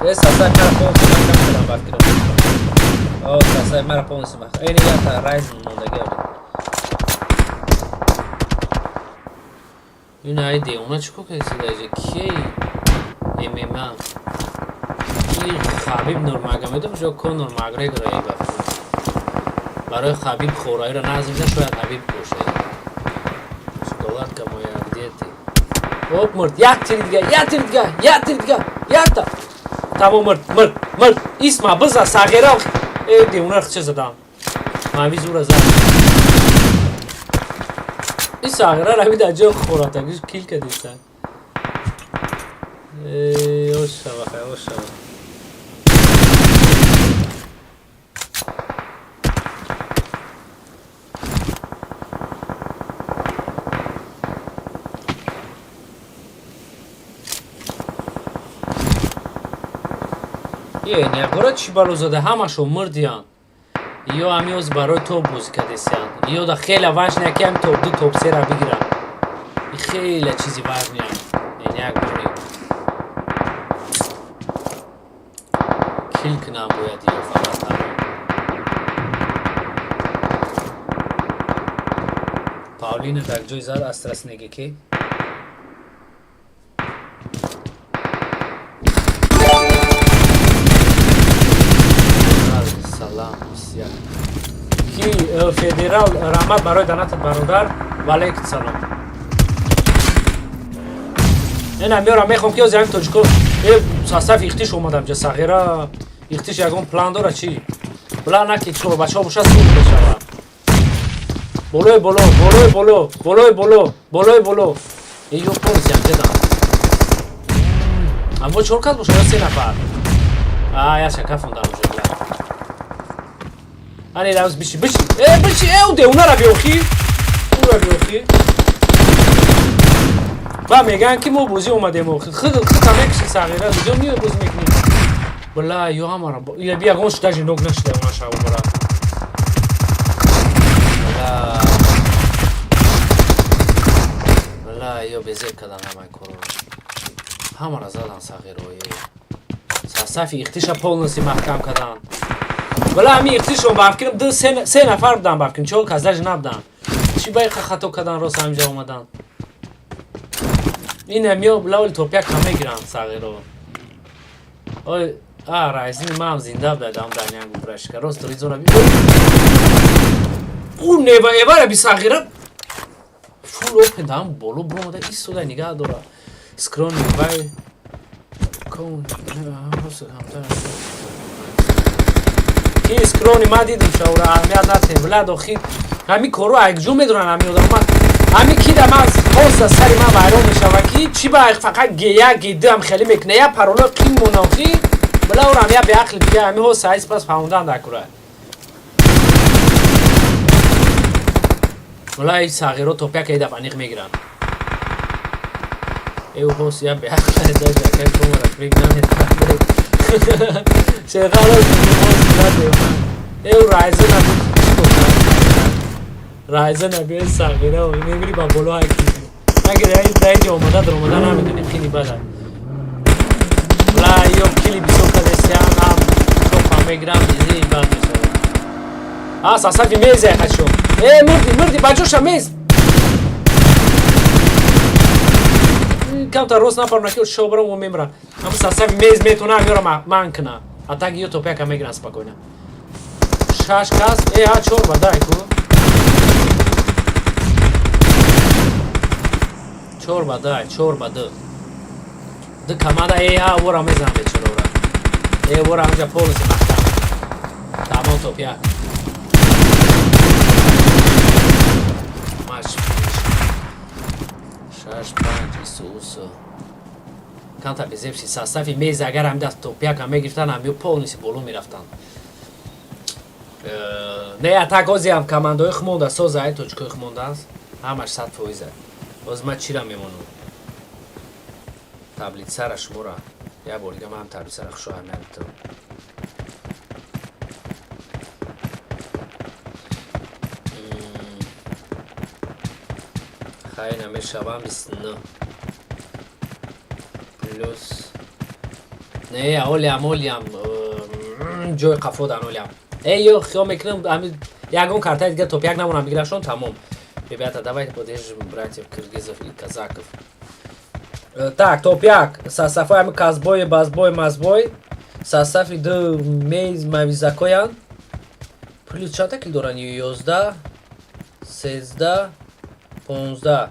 Се сасай мара полностью маҳкам кардам ба фикрам. О, сасай мара полностью маҳкам. Эй, ята Райзен мондаги оли. Ин ай девона чӣ кор кардӣ даҷа? Кией? ММА. Ки Хабиб Нурмагомедов ё Конор Макгрегор эй ба фикрам. Барои Хабиб хораиро назм шояд Хабиб бошад. Шоколадка моя, где ты? Оп, мурд, як тири дига, як тири дига, як тири дига, якта. Тамом, мурд, мурд, мурд. Исма, биза, сағира. Э, девона чӣ задам? Мави зура зад. Ин сағира рави дар ҷои хоратагиш кил кадиста. Э, ошава, хай, ошава. Е, ниягора чӣ бало зада, ҳамашо мурдиянд. Ё ҳамиёз барои топ бозӣ кардесиянд. Ё да хеле важне, ки ҳами топ ду, топ сера бигиранд. И хеле чизи важне. Яъне як бори кил кунам бояд ё фақат тамом. Паулина дар ҷои зад астрас неге ки салам бисёр. Ки федерал, раҳмат барои донатат, бародар. Валейкум салом. Ина меорам, мехоҳам ки ҳозир ҳамин тоҷико э состав ихтиш омадам ҷа сағира ихтиш ягон план дора чӣ? План наки чор бачаҳо бошад суд мешавад. Болои боло, болои боло, болои боло, болои боло. Э, ё полностью ҳамҷадан. Аммо чор кас бошад ё се нафар? А, я шака фондан уже била. Ани равз биши, биши. Э, биши, э, уде, унара биохи. Ура биохи. Ба мегӯянд, ки мо бозӣ омадем охи. Худ худ мекуши сағира, куҷо миёй бозӣ мекунӣ? Бла, ё ҳамара. Ила би ягон даже нок нашуда она шаву бара. Бла. Бла, ё безеб кардан ҳамаи корро. Ҳамара задан сағирои. Сафи ихтиша полностью маҳкам кардан. Бла, ҳами ихтишон ба фикрам ду се нафар будан, ба фикрам чор кас даже набудан. Чӣ ба иқа хато кардан, рост ҳаминҷа омадан. Ин ҳамиё лавли топ як кам мегиранд сағиро. Ой, а, райзини маам зинда буда дам дар губрашка. Рост ризора би. У нева эвара би сағира. Full open дам боло буромада истода нигаҳ дора. Скрони вай кон ки скрони ма дидим шаура аҳамият натем. Влад охир ҳамин корро якҷо медонанд ҳамин одам. Ҳамин ки да ман хоста сари ман вайрон мешава, ки чӣ ба фақат г1 г2 ҳам хеле мекуна, як паролои қин монохи. Била урам я беақли дига ҳамиҳо саиз пас фаҳмодан дакура. Била и сағиро топяк эдаф аниқ мегиранд. Эу хос я беақли даже акай комара фрик наметавонад. Шерхало эу райза набуд. Райза набиёи сағира мебири ба боло ҳайки. Агар даиҷа омада даромада намедонӣ қини бада. Ла ё кили бисёр кадесиан ам топа мегирам изи бад мешавад. А сасафи мезай хачо. Э мурди мурди баҷоша мез. Камтар рост напарна ки шобарам о мемран. Ам сасафи мез метона амёра ман кна. А так ё топяка мегиран спокойно. Шаш кас, э а чор ба дай ку. Чор ба дай, чор ба ду. Ду команда э а вора мезанам бечора ора. Э вора ҳамҷа полностью маҳкам. Тамом топяк. Матч. Шаш панҷ ису усу. Камтар безебши састафи мез агар ҳам даст топяка мегирифтан ҳам ё полностью боло мерафтанд. Не атак озиам командаҳои хмонда созай точкои хмондааст. Ҳамаш 100%. Боз ман чира мемонам? Таблицара шумора. Як бор дига ман таблицара хушо аҳамият метавам. Хай намешавам 29. Плюс не, олиам, олиам. Ҷои қафо дан олиам. Эй, ё хиёл мекунам, ҳамин ягон картаи дига топ як намонам бигирашон тамом. Ребята, давайте поддержим братьев киргизов и казаков. Так, топ як. Состав ҳами казбой, базбой, мазбой. Состави ду мейз мавизакоян. Плюс чанда кил доранд? 11, 13, 15.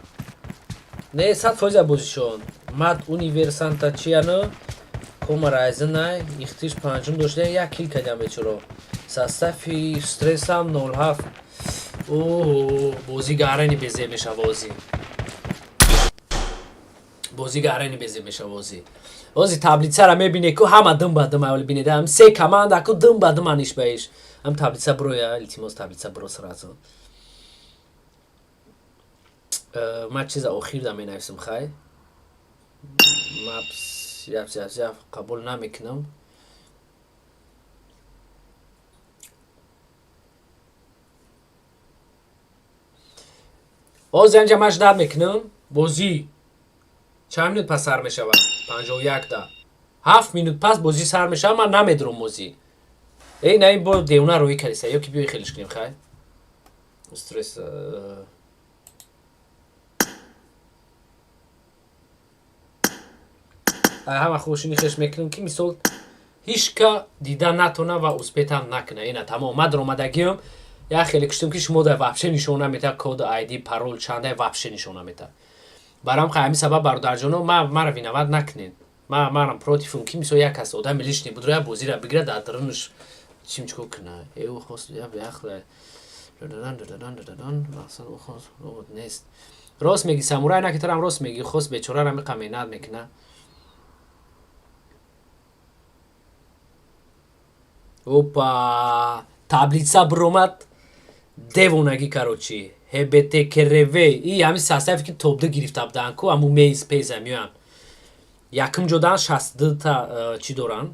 Не, 100% бозишон. Мат универсанта чияну? Кома райзинай, ихтиш панҷум дошта, як кил кардям бечоро. Состави стрессам 07. О, бозӣ гарани безеб мешава бозӣ. Бозӣ гарани безеб мешава бозӣ. Бозӣ таблицара мебине ку ҳама дум ба дум аввал бинед. Ҳам се команда ку дум ба дум аниш ба иш. Ҳам таблица броя, илтимос таблица бро сразу. Ман чиза охир да менависам хай. Мапс, яф, яф, яф қабул намекунам. Боз анҷа ман ждат мекунам. Бозӣ чанд минут пас сар мешавад? 51 да. 7 минут пас бозӣ сар мешавад, ман намедурам бозӣ. Эй, на ин бо девона рӯӣ кардиса, ё ки биёй хелиш кунем хай. Стресс. Ҳама хушини хеш мекунам ки мисол ҳичка дида натона ва успетам накуна. Ина тамом ман даромадагиам як хеле куштам ки шумо да вообще нишон намета код ID парол чанда вообще нишон намета. Барам хай ҳамин сабаб бародарҷоно ман мара виноват накунед. Ман манам противум ки мисол як кас одами лишний будро як бозира бигира дар дарунаш чим чико куна. Эу хос я беахла. Мақсад ӯ хос робот нест. Рост меги самурай на ки тарам рост меги хос бечора рамиқа меҳнат мекуна. Опа, таблица биромад девонагӣ короче. ХБТ КРВ и ҳамин составе ки топ ду гирифта буданд ку ҳамун мейз пеза меоянд. Якум ҷодан 62 та чӣ доранд.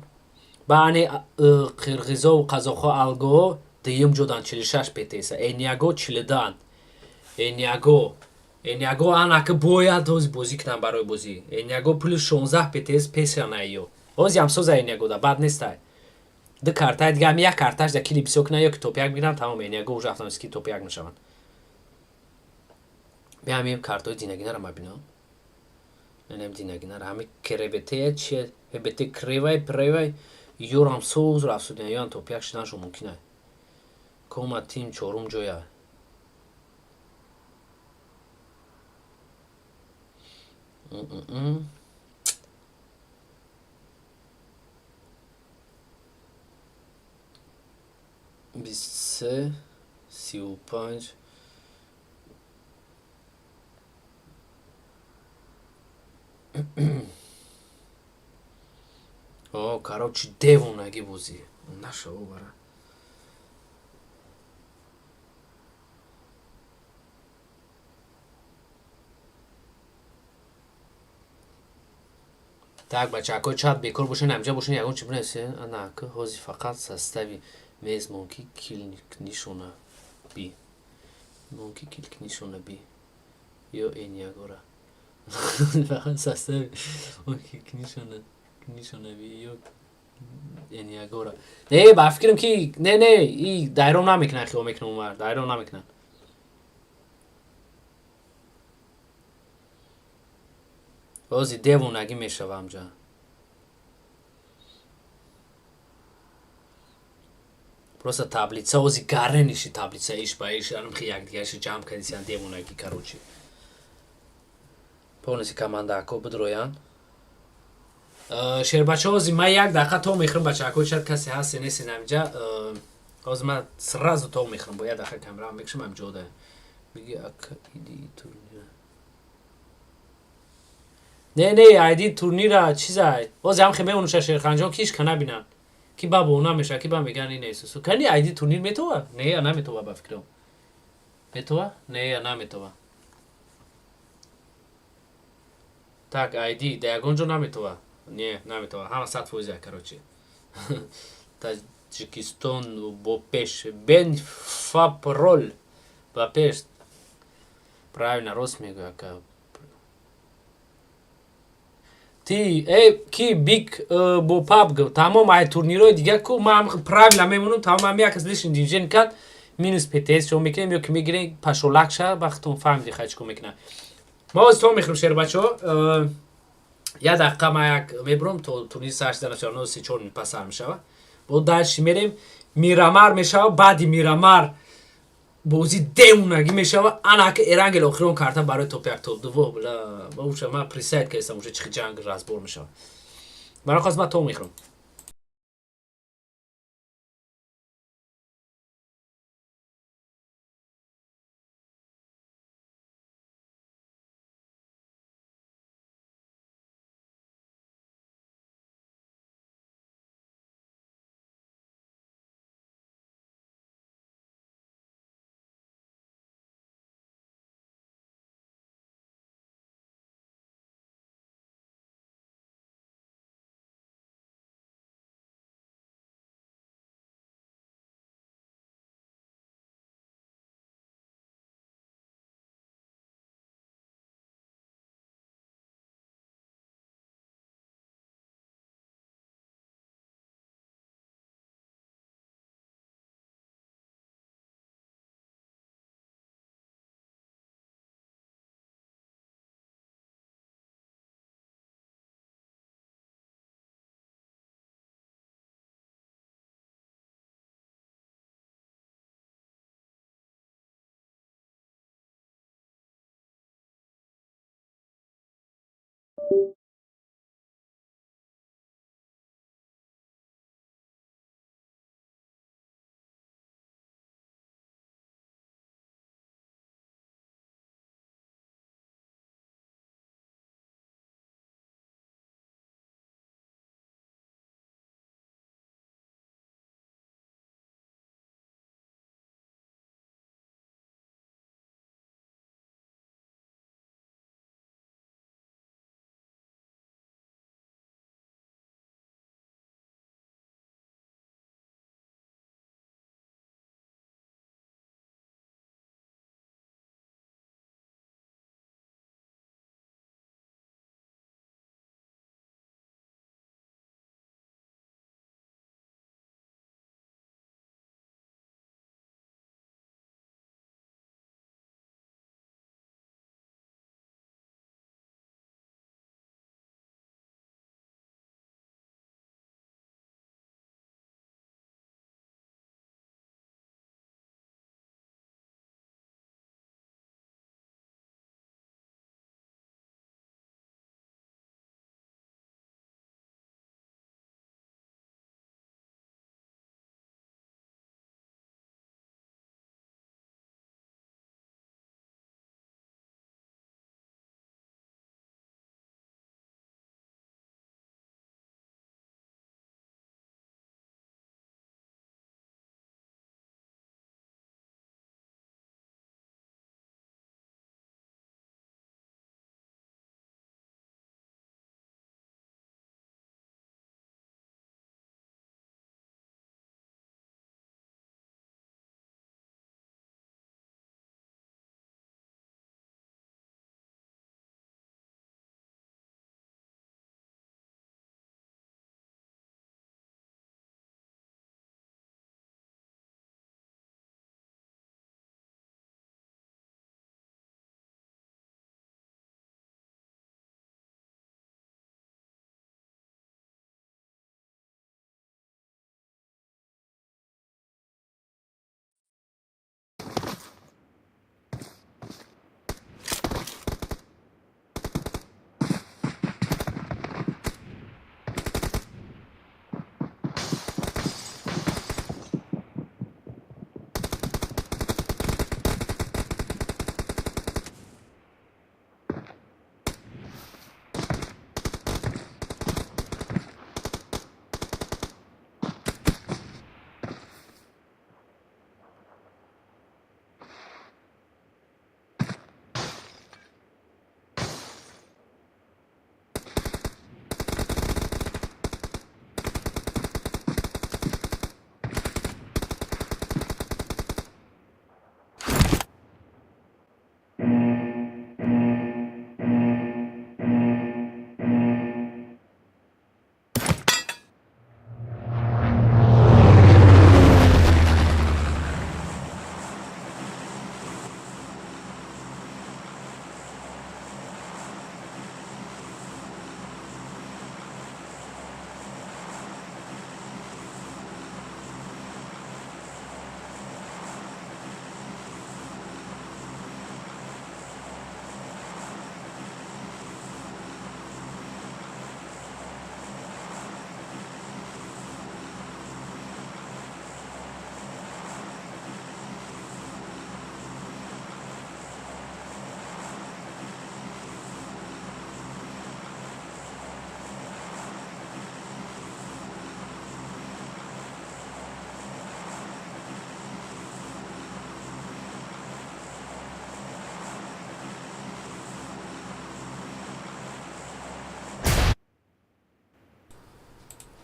Ба ани қирғизову қазоқҳо алгоҳо дуюм ҷодан 46 ПТС. Эниаго 42-анд. Эниаго Эниаго анака бояд ҳози бозӣ кунанд барои бозӣ. Эниаго плюс 16 ПТС пешана ё. Ҳози ҳам соза Эниаго да бад нестай. Ду картаи дига ҳами як карташ да кили бисёр кунанд ё ки топ як бигиранд тамом Эниаго уже автоматически топ як мешаванд. Бия ҳамин картҳои динагинара ма бинам. Инам динагинара ҳами КРБТ чи ХБТ кревай превай ёрам соз рафсудиан ёам топ як шуданашон мумкин ай. Кома тим чорум ҷоя. 23, 35. О, короче, девонагӣ бозӣ нашава бара. Так, бачаҳакои чат бекор бошен, ҳамҷа бошен, ягон чи бинависен. Ана ка ҳозир фақат состави мезмон ки килкнишона би. Монки килкнишона би. Ё эниягора. Фақат состави монки книшона би ё эниягора. Не, ба фикрам ки не, не, и дайром намекунан, хиёл мекунам Умар, дайром намекунан. Ҳозир девонагӣ мешава ҳамҷа. Просто таблица ҳозир гарениши таблица иш ба иш анамхи якдигариши ҷамъ кардисиан девонагӣ, короче. Полностью командаҳако бидроянд. Шербача, ҳозир ман як дақиқа то мехӯрам, бачаҳако, шояд касе ҳасте нестен ҳамҷа. Ҳозир ман сразу то мехӯрам, бо як дақиқа камераам мекушам, ҳамҷо да. Биги ака иди турнира. Не, не, айди турнира чизай. Ҳозир ҳам хе мемонуша Шерханҷон, ки ҳеч ка набинанд. Ки ба бона мешава, ки ба мегӯянд ин эҳсосо. Кани айди турнир метова? Не, наметова ба фикрам. Метова? Не, наметова. Так, айди да ягон ҷо наметова. Не, наметова. Ҳама 100%, короче. Таҷикистон бо пеш. Бен Фапрол ба пеш. Правильно, рост мегӯя ака. Ти, э, ки биг бо пабг, тамом ай турнирҳои дига ку ман правила мемонам, тамом ам як лишний движение кард, минус ПТС шо мекунем ё ки мегирем пашолак ша, вақтон фаҳмиди хай чӣ кор мекунам. Ма ҳозир то мехӯрам, шербачаҳо, як дақиқа ман як мебурам то турнир сар шуда нашава, 3-4 минут пас сар мешава. Бо дальше мерем, Мирамар мешава, баъди Мирамар бозӣ девонагӣ мешава. Ана ки Эрангел охирон карта барои топ як, топ ду, во бла, ба уша ман присайд кардам, уже чихи ҷанг разбор мешава. Барои хос ман то мехӯрам.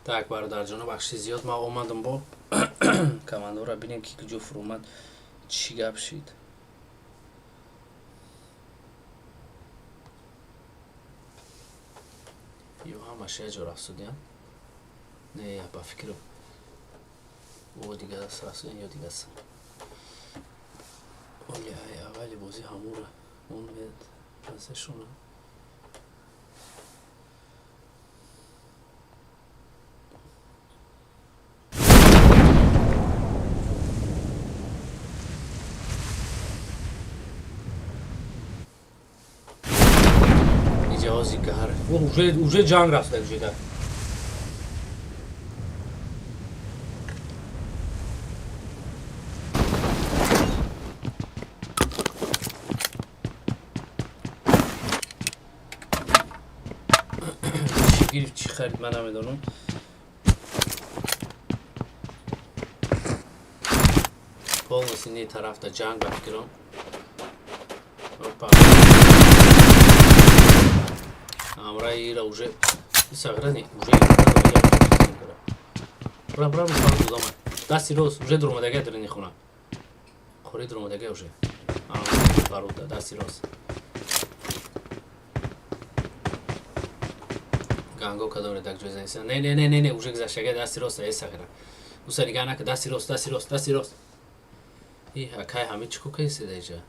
Так, бародарҷоно, бахши зиёд, ман омадам бо командора, бинем, ки куҷо фуромад, чӣ гап шид. Ё ҳамаш як ҷо рафтудиям? Не, ба фикрам, о, дига рафтудиям ё дигас. Оли ай аввали бозӣ ҳамура он мезашона. Иҷози гар уже ҷанг рафта ҷида. Чӣ гирифт, чӣ харид, ман намедонам. Полностью не тарафта ҷанг, ба фикрам. Опа, амраи ира уже сағра, не, уже бра, бра, дудама дасти рост уже дуромадага дарини хона, қори дуромадага уже баруда дасти рост ганго кадоре так ҷой заиса. Не, не, не, не, не, уже гузаштага дасти рост э сағра уса нигаҳ нака, дасти рост, дасти рост, дасти рост. И акай Ҳамид чӣ кукаиседа иҷа?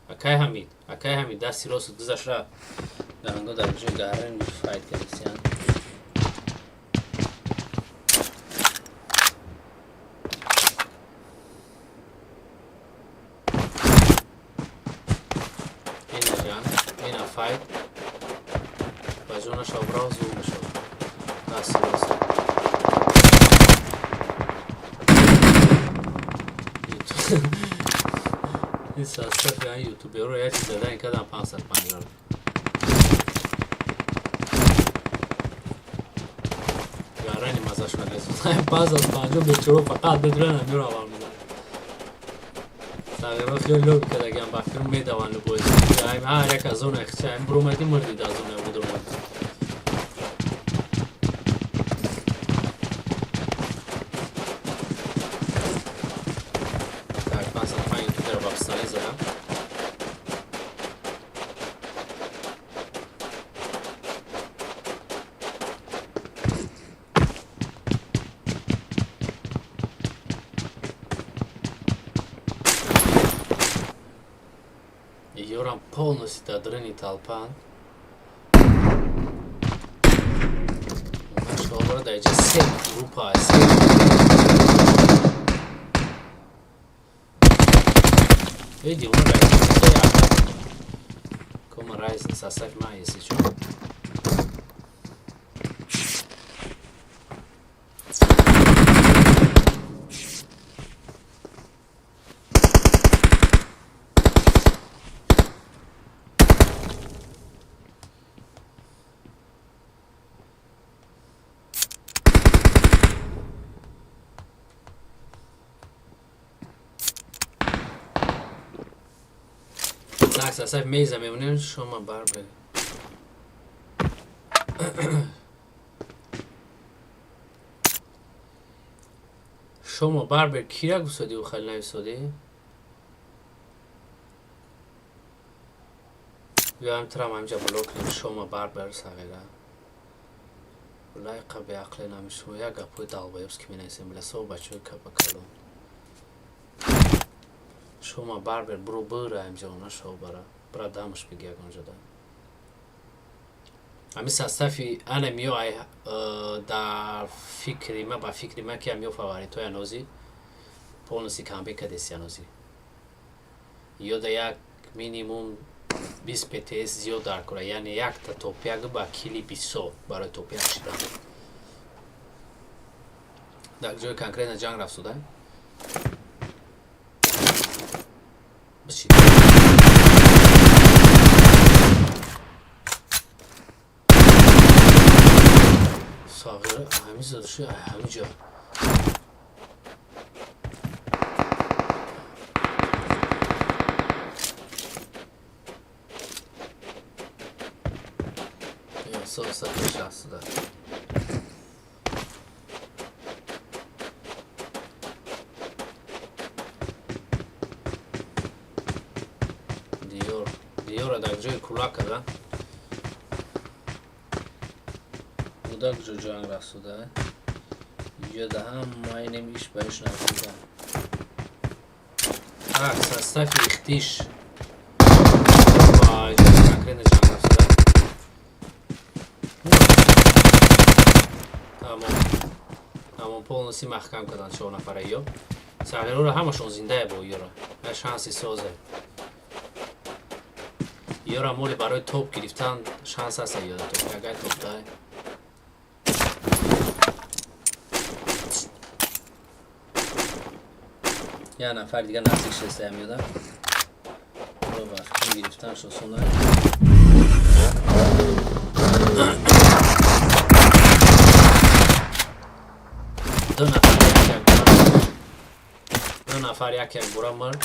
Акай Ҳамид, акай Ҳамид, дасти рост гузашт, рафт. Ганго дар ҷои гарен файт кардисиян. Ина ҷанг, ина файт. Ба ҷонаш обрав зур мешавад. Дасти рост. Ин состав ютуберро як чиз задан кардам, 550. Гарани мазаш нарезон. 550 бечоро фақат бедуран меравам. Сағиро хеле лоби кардагиам, ба филм медаванд любой. Ҳар як аз зона хича, буромадӣ, мурдӣ дар зона будуромадӣ. Так, 505 ютубера ба пистолет задам. Ёрам полностью дар даруни толпаанд. Шобара дар иҷа се группа, се. Эй, дивона дар иҷа Кома Райзен состав ма, если чё. Так, состав меза мемонем, шумо барбе. Шумо барбер кира гусоди у хали нависоди? Биёем трам ҳамҷа блок кунем шумо барбер сағира. Лайқа беақле намешумо як гапои долбоёбс ки менависем, биласо бачаҳои капа калон. Шумо барбер буро бира ҳамҷа она шобара. Бира дамаш биги ягонҷода. Ҳамин состави ана миё ай дар фикри ма, ба фикри ма, ки ҳамиё фаворитҳои анози полностью камбек кардеси анози. Ё да як минимум 20 ПТС зиёд дар кора, яъне якта топ-як ба кили бисо барои топ-як шидан. Дар ҷои конкретно ҷанг рафтуда. Бишид. Сағира ҳамин задаши ҳамин ҷо. Со шастуда. Ёра дар ҷои кулак када. Буда куҷо ҷанг рафтуда. Иҷода ҳамаи нем иш ба иш наздика. Так, состави Ихтиш. Ба иҷода конкретно ҷанг рафтуда. Тамом. Тамом, полностью маҳкам кардан чор нафара ё. Сағирора ҳамашон зиндае бо ёра. Я шанси созе. Ёра моли барои топ гирифтан шанс аст ёда топ. Ягай топ дай. Я нафар дига наздик шестаям ёда. Ро вақти гирифтан шосона. Ду нафар як як бура. Ду нафар як як бура мурд.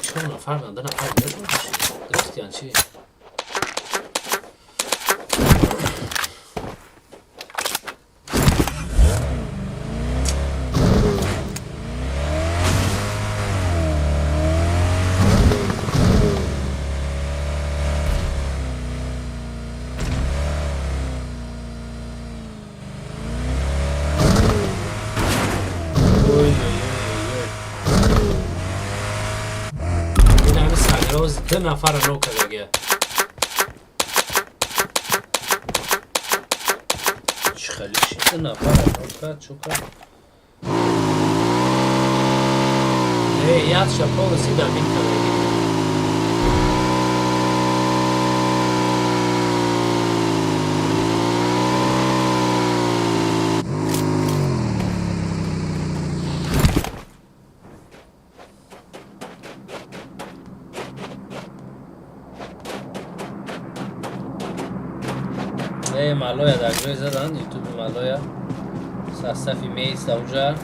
Чор нафар ду нафар дига бура. Гирифтиян чи? Ой, ой, ой, ой. Ин ҳами сагроз ду нафара но кардагия. Чӣ хеле чи ду нафара но кард, чӯ кард? Э, ядша полностью добит кардаги. Э, малоя дар ҷой задан, ютуби малоя. Состави мейс даужа.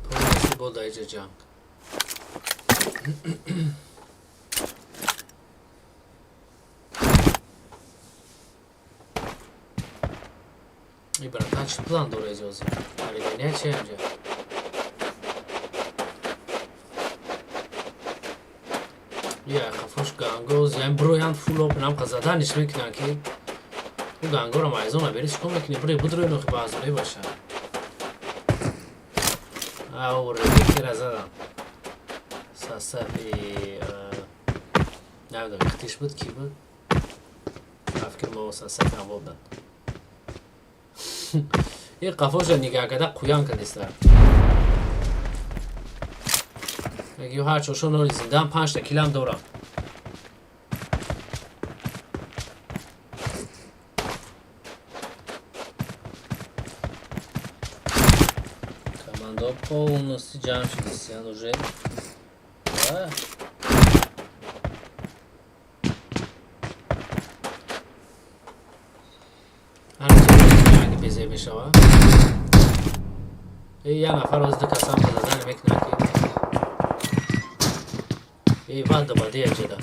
Полностью бо даиҷа ҷанг. И братан чӣ план дора иҷозӣ? Харидания чи инҷа? Я хафош гангоз, яън броянд фул опен ам заданиш мекунанд ки ӯ гангоро майзона бери чикор мекунӣ? Бирӣ будрои нохи баъзурӣ баша. Ау ребекера задан. Состави намедонам Ихтиш буд ки буд? Ба фикр мо состави ҳамво буданд. Ин қафоша нигаҳ карда қуян кардиста. Меги ҳар чошо ноли зиндаам панҷта килам дорам. Командо полностью ҷамъ шудистиян уже. Ва ҳар безеб мешавад. Э, я нафар оз ду касам задан мекунад ки э вада бади аҷада.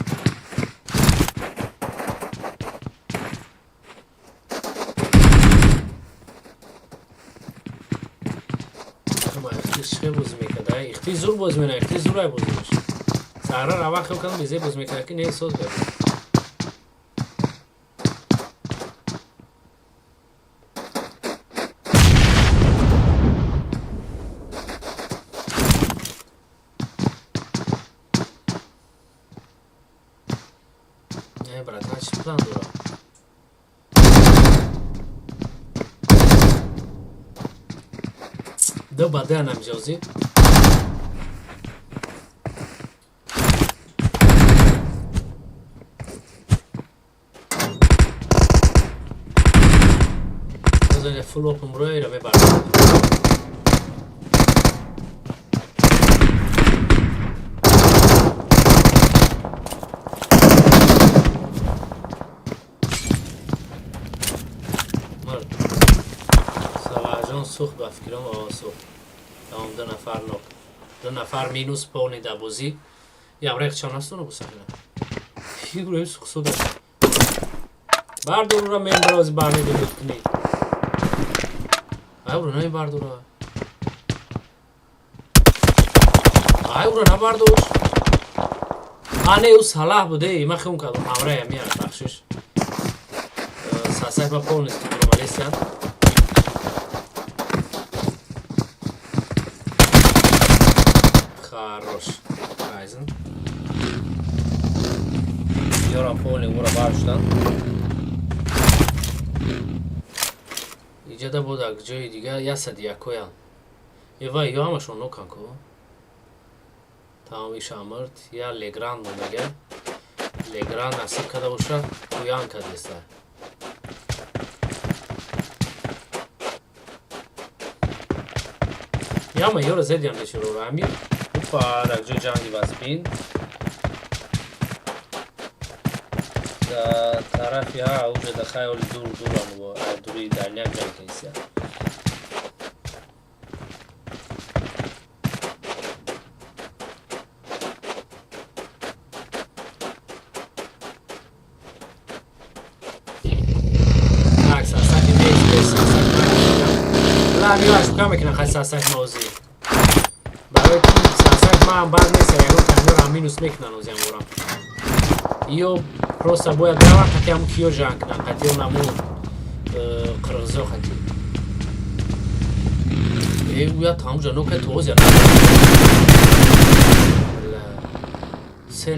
Ма Ихтиш чӣ бозӣ мекард? Ихтиш зур бозӣ мекард, Ихтиш зурай бозӣ мешад. Саҳра рава хел кардам безеб бозӣ мекард ки не соз гардид. Не, братан, чӣ план дорам? Ду ба ду намҷозӣ. Full open броира мебарад. Мард. Саваҷон сӯхт ба фикрам, о сӯхт. Тамом, ду нафар нок. Ду нафар минус полный дар бозӣ. Ямрех чан астуна бусахина. Ҳигрӯи сухсуда. Бардор ура, мембрози бармедорид кунӣ. Ай, ура намебардора. Ай, ура набардошт. А, не, ӯ Салаҳ буде. Ман хиён кардам, ҳамрая меяд, бахшиш. Сасаф ба полностью буромалесиян. Хорош. Айзен. Ёрам полный ура бар шудан. Иҷада буд ак ҷои дигар 101-оян. Ива ё ҳамашон нокан ку. Тамом, иша мурд. Я Легранд мондага. Легранд насиб карда боша, куян кардеста. Яма ёра зедиам бечорора. Ами упа, дар ҷои ҷанги вазбин. Да тарафи ҳа уже да хайоли дур дурам бо дури дарняк ҷанг кардисия. Так, сасаки нест, нест, сасак ла миёш кам мекунам, хай сасак мозӣ. Барои ки сасак ман бад нест, ягон камёрам минус мекунан озиам борам. Ё просто бояд раванд қати ҳамун киё ҷанг кунанд, қати он ҳамун қирғизо қати. Э, уя тамуҷа нока тозя. Се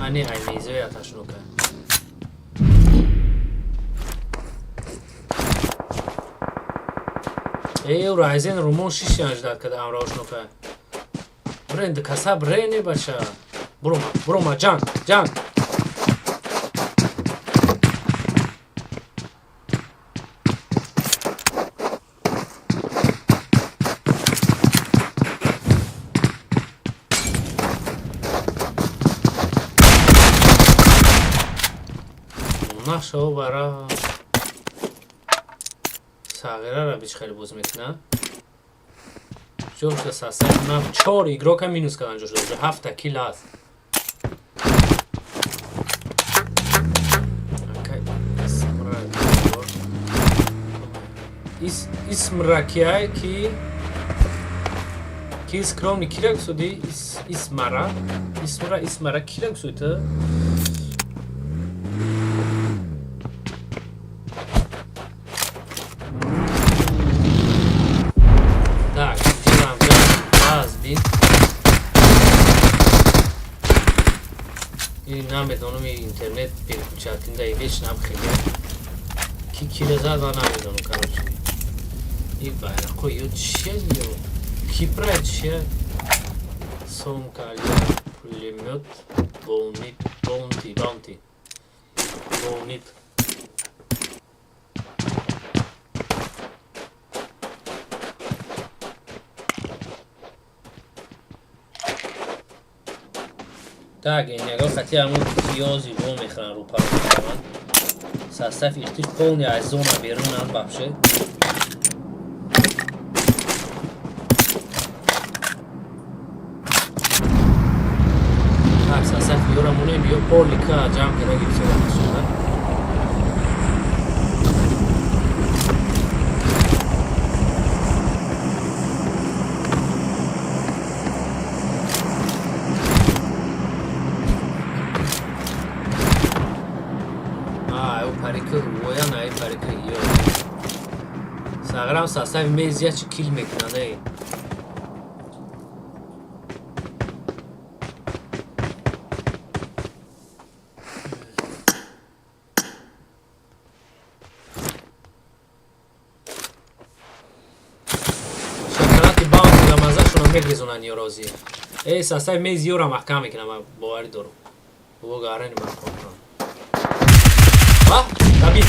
ани ай мезоя ташнока. Э, Райзен румон шишян ждат када амраош нока. Бренд каса брене бача. Бурома, бурома, ҷанг, ҷанг. Нашо бара сағирара бич хеле боз мекуна. Ҷо шуда сасак на чор игрока минус кардан ҷо шуда. Уже ҳафта кил аст. Акай, исмра исмра киай ки скромный кира гусуди исмара исмра исмара кира гусуди. Так, дилам баз бин. Ин намедонам, интернет переключатинда вечно хеле ки кира зад ва намедонам, короче. И байрақо ё чия, ё кипра чия, сомка алия пулемёт бонит бонти баунти бонит. Так, ин ягон хати ҳамун пиёзи во мехӯранд, рӯпаро мешаванд. Состав ихтиш полный аз зона берунанд вообще. Так, состав ёра монем, ё полника ҷамъ карда гирифта шуда. А, ӯ парика воян, ай парика ё. Сағрам состави мезия чи кил мекунад, эй. Шоколади баунти ва маззашонро мегрезонанд ёрозӣ. Эй, состави мез ёра маҳкам мекунам, ман боварӣ дорам. Бобо гарани маҳкам кунам. Ва, добит.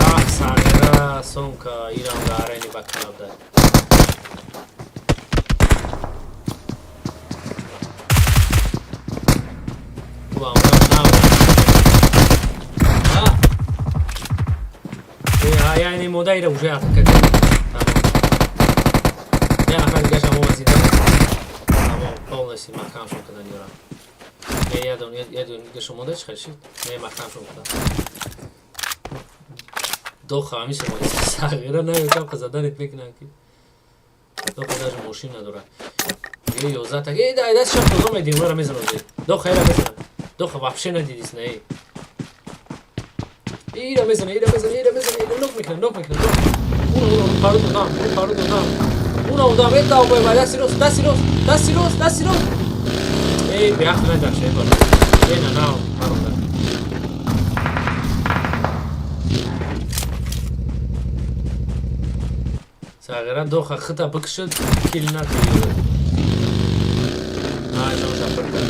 Ах, сағира, сомка, ирам гарани ба канабда. Ва, нам. А? Э, а я не мода ира уже атака. Тамом. Я нафар дигаша мо вазида. Тамом, полностью маҳкам шуд кадан ёра. Не, ядон, ядон, дига монда чӣ хел шид? Не, маҳкам шуд кудам. Доха ҳамиша сағира наёкам заданет мекунам ки. Доха даже мошин надорад. Е, 11 та. Е, да, даст шап додам медим, ура мезанам. Доха ира мезанам. Доха вообще надидис на е. Ира мезана, ира мезана, ира мезана, ира нок мекунам, нок мекунам. Ура, ура, пару додам, пару додам. Ура, удам, е, тау, бой, дасти рост, дасти рост, дасти рост, дасти рост. Ей, беахт надаш, е, бой. Е, на, на, пару додам. Сағира доха хита бикшид, кил натиёд. Ай, ноша пирка.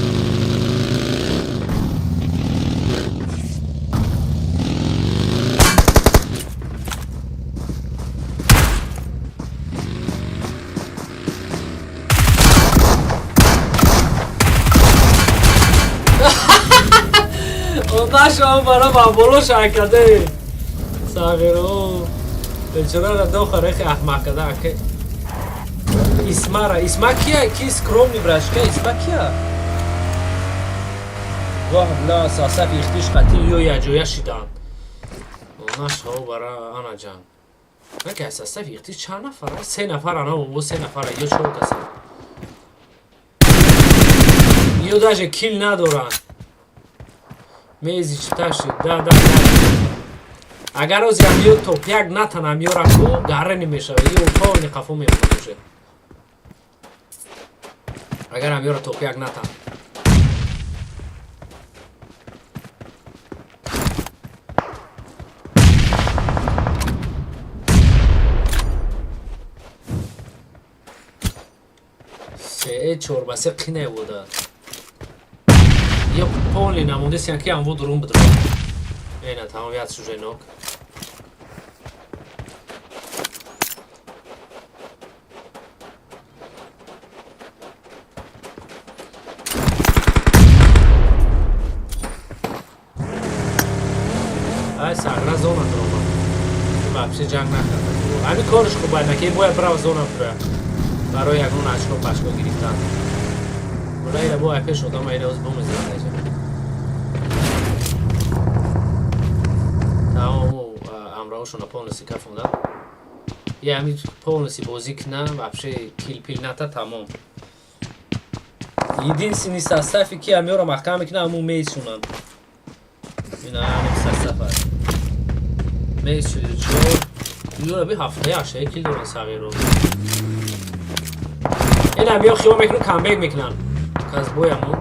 Одашо бара ба боло шакаде. Сағиро. Бечора доха рехи аҳмақ када аке. Исмара, Исма кия? Ки скромный брашка, Исма кия? Вах бла сасаф ихтиш қати ё яҷоя шидан. Нашо бара анаҷан. Нака сасаф ихтиш чанд нафара? Се нафара, на бо се нафара, ё чор каса. Ё даже кил надоранд. Мези читаши, да, да, да. Агар ози амиё топ як натан амиёра ку гарре намешава. Ё полни қафо мемонад уже. Агар амиёра топ як натан. Се чор ба се қине буда. Ё полни намонде сиан ки амво дурун бидро. Ена тамом яд суже нок. Ай сагра зона дрома. Вообще ҷанг накарда. Ҳамин кориш хуб бояд наки бояд брав зона бура. Барои ягон очко пашко гирифтан. Бура ира бо пеш одам ира оз бомезанад аҷа. Тамом амраошона полностью кафонда. Я ҳамин полностью бозӣ кна, вообще кил-пил ната тамом. Единственный составе ки амёра маҳкам мекунад ҳамун мейсунанд. Ина ҳамин состав аст. Мейс 44. Юра би ҳафтаи ҳаштаи кил доранд сағиро. Ин ҳам ё хиёл мекунанд, камбек мекунанд. Казбоямон.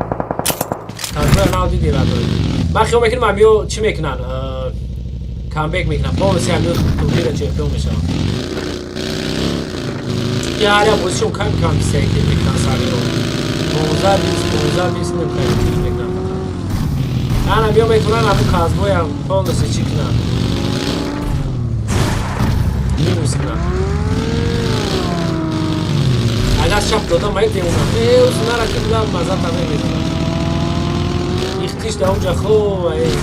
Казбоя нав диди радой. Ман хиёл мекунам ҳам ё чӣ мекунанд? Камбек мекунанд. Полностью ҳам ё турнира чемпион мешаванд. Чунки ҳар як бозишон кам кам се кил мекунанд сағиро. 15 20 15 20 намекунанд кил мекунанд фақат. Ана биё метавонанд ҳамун казбоям полностью чӣ кунанд? Минус кунанд. Агар чап додам май демонам. Э, уз нара ки буда маза та мемезанам. Ихтиш да унҷа хо, эй.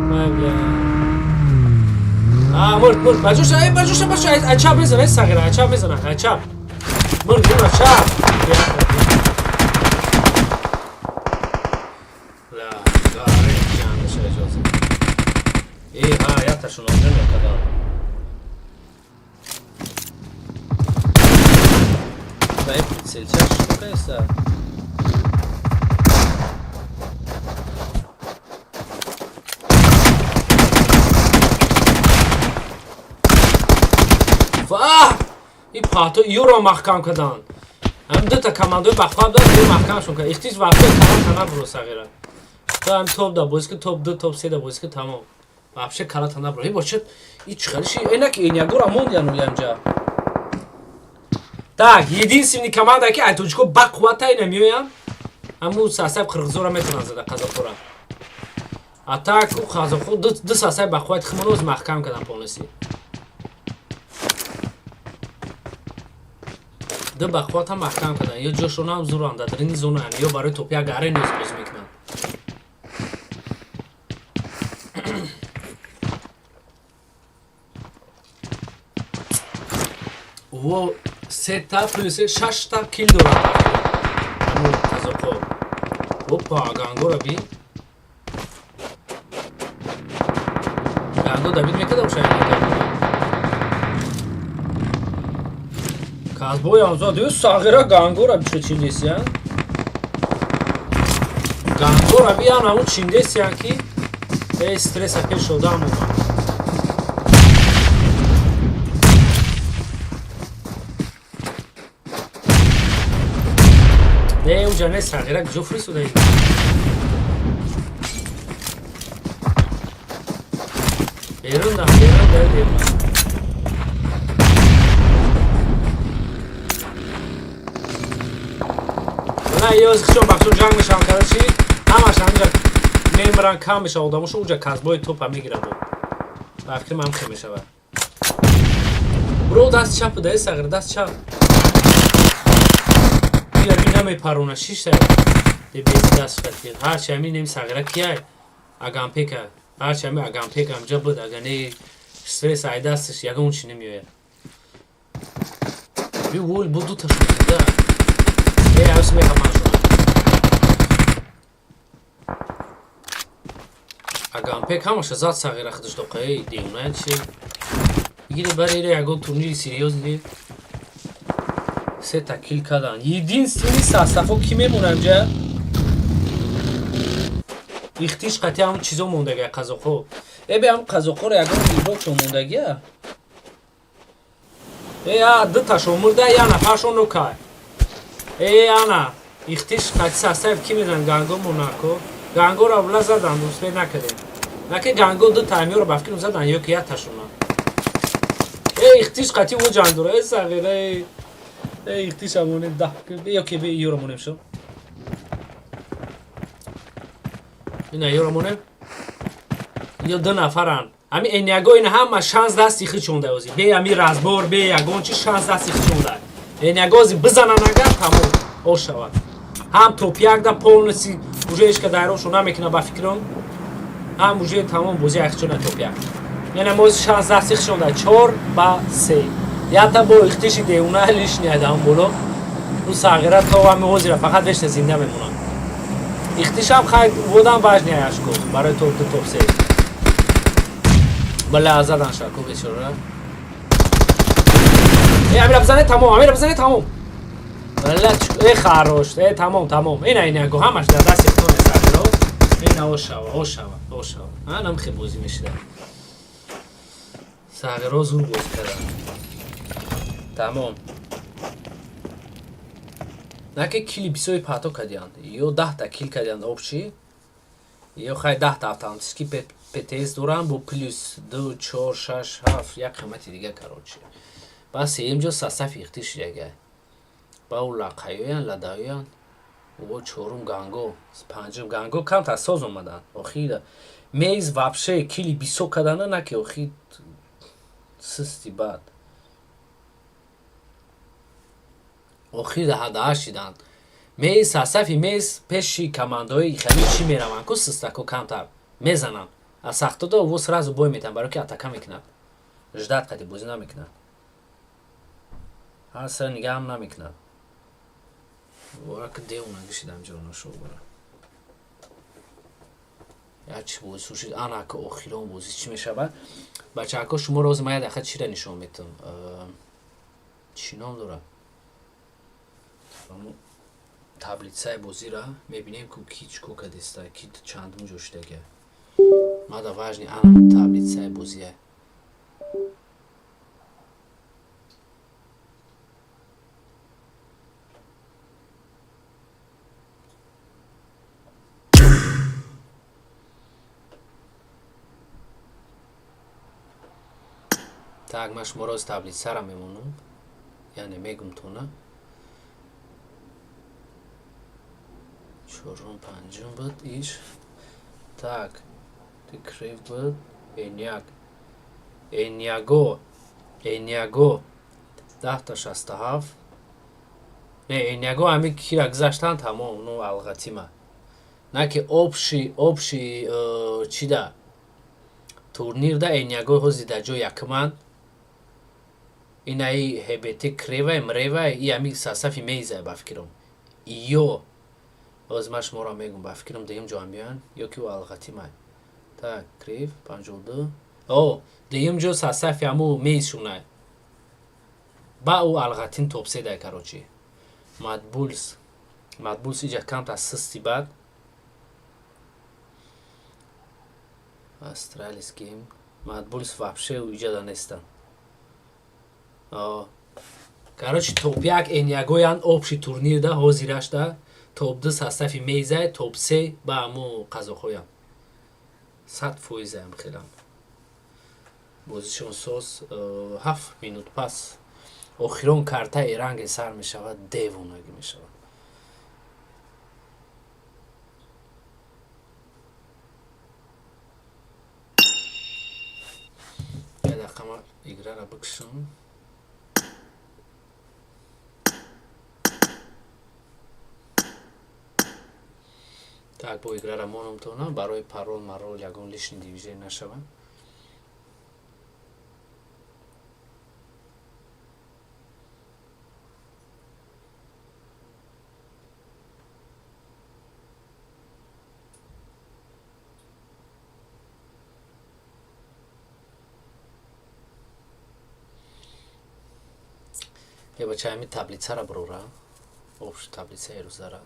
Май бля. А, мурд, мурд. Баҷоша, эй, баҷоша, баҷоша, ай чап мезана, эй сағира, ай чап мезана, ай чап. Мурд, мурд, чап. Ла, гаре ҷандаша иҷоза. Эй, ҳа, якташон онҷо мекардам. Дай прицельчаш, что Ваҳ! И пато юро маҳкам карданд. Ҳам дута командои бахваб дорад, ё маҳкамшон кард. Ихтис вақте кала тана буро сағира. То ҳам топ да бозӣ ки топ 2, топ 3 да бозӣ ки тамом. Вообще кала тана буро. Ибо чет и чхалиши энак энягора мондян улямҷа. Так, единственный команда ки ай тоҷико ба қуввата ина меоянд. Ҳамун сасаб қирғизора метавонанд зада қазоқора. А так қазоқо ду сасаб ба қуввати химоноз маҳкам кардан полностью. Ду ба қуввата маҳкам кардан. Ё ҷошонам зуранд, дар дарини зонаанд, ё барои топ як арена бозӣ мекунанд. Во сета плюс шашта кил доранд. Ҳамун қазоқо. Во Опа, гангора би. Ганго добить мекарда боша. Казбоям зад, ё сағира гангора чо чиндесиян? Гангора би ана у чиндесиян ки э стресса пеш одам омад. Не, уҷа не, сағира куҷо фиристодаи? Берун да, берун да, берун. На, ёз хишон бахшон ҷанг мешаванд, карда чи? Ҳамаш ҳаминҷа мемиранд, кам мешава одамошон, уҷа казбои топа мегиранд. Ба фикри ман хел мешавад. Бро, даст чап да, сағир, даст чап. Ира намепарона, шишта. Дебези даст хати. Ҳарчи ҳамин нем сағира кияй? Агампека. Ҳарчи ҳамин агампека ҳамҷа буд, ага не стресс ай дасташ ягон чи намеояд. Би вол бу дута шуд да. Э, аюс мехапан шуд. Агампек ҳамаша зад сағира худаш доқаи девона чи. Бигире бари ире ягон турнири серьёзный сета кил кардан. Единственный састафо ки мемонад инҷа? Ихтиш қати ҳамун чизо мондагия қазоқҳо. Э бе ҳамун қазоқҳоро ягон игрокшон мондагия? Э, а дуташон мурда, я нафаршон нукай. Э, ана, ихтиш қати састаев ки мезан ганго монако? Гангоро вла задан, успе накардем. Наки ганго ду таймёро ба фикрам задан ё ки якташона. Э, ихтиш қати ӯ ҷанг дора. Э, сағира, э. Э, ихтиш амоне да. Ё ки бе ёро монем шо. Ина ёро монем. Ё ду нафаран. Ами эняго ин ҳама шанс дасти хичонда ози. Бе ами разбор, бе ягон чи шанс дасти хичонда. Эняго ози бизанан агар тамом ош шавад. Ҳам топ як да полностью уже ҳечка дайрошо намекуна ба фикрам. Ҳам уже тамом бозӣ ахчона топ як. Яъне мо шанс дасти хичонда 4-3. Ята бо ихтиши девона лишний айдам боло. Ӯ сағира то ҳами ҳозира фақат вешта зинда мемонад. Ихтишам хай водам важный ашко барои топ ду топ се. Бала задан шако бечора. Э, амира бизане тамом, амира бизане тамом. Бала э харош, э тамом, тамом. Ина ина го ҳамаш дар дасти худтон сағиро. Ина ошава, ошава, ошава. Анам хе бозӣ мешида. Сағиро зур бозӣ кардан. Тамом. Наки кили бисёри пато кардиянд. Ё 10та кил кардиянд общий. Ё хай 10та автоматически ПТС доранд бо плюс 2, 4, 6, 7 як қимати дига короче. Бас сеюм ҷо састафи ихтиш шидага. Ба ӯ лақаёян, ладаёян. О чорум ганго, панҷум ганго камтар соз омаданд. Охир мейз вообще кили бисёр кардана наки охир систи бад. Охир ҳадаҳашт шиданд. Мейз састафи мейз пеши командаҳои хеле чӣ мераванд ку систако камтар мезананд. Аз сахтода ово сразу бой метаванд, барои ки атака мекунанд. Ждат қати бозӣ намекунанд. Ҳар сар нигаҳам намекунанд. Вораки девона гишидам ҷонашо бара. Як чи бозӣ сушид, ана ки охирон бозӣ чӣ мешавад? Бачаҳако шуморо ҳозир ман як дақиқа чиро нишон метам. Чӣ ном дорад? Таблицаи бозиро мебинем ку ки чӣ кор кардеста, ки чандум ҷо шудага. Мада важни ана таблицаи бозия. Так, ман шуморо аз таблицаро мемонам. Яъне мегум тона. Чорум, панҷум буд иш. Так, тикрив буд. Эняк. Эняго. Эняго. 10-та 67. Не, эняго ҳами кира гузаштан тамом, ну алғатима. На ки общий, общий, чида? Турнирда эняго ҳози дар ҷои якуманд. Инаи ҳбт кревай, мревай, и ҳами сасафи мейзай ба фикрам. Иё Ҳозир ман шуморо мегум, ба фикрам, дуюм ҷо меоянд ё ки ӯ Алғатимай. Так, Крив 52. О, дуюм ҷо состав и ҳаму мейсшунай. Ба ӯ Алғатин топ 3 дай, короче. Мадбулс, Мадбулс иҷа камтар систи. Баъд Астралис Гейм, Мадбулс вообще иҷада нестанд. Короче, топ 1 энягоянд общий турнирда ҳозирашда, топ 2 состав и мейзай, топ 3 ба ҳаму қазоқҳоянд. 100%-аям хелам. Бозишон соз, 7 минут пас охирон карта Эранге сар мешавад, девонагӣ мешавад. Як дақиқа, ма игра ра бикшам. Так, бо игра ра монам тона барои парол марол ягон лишний движение нашавад. Е, бача, ҳами таблица ра бирора, общий таблица и рӯзара.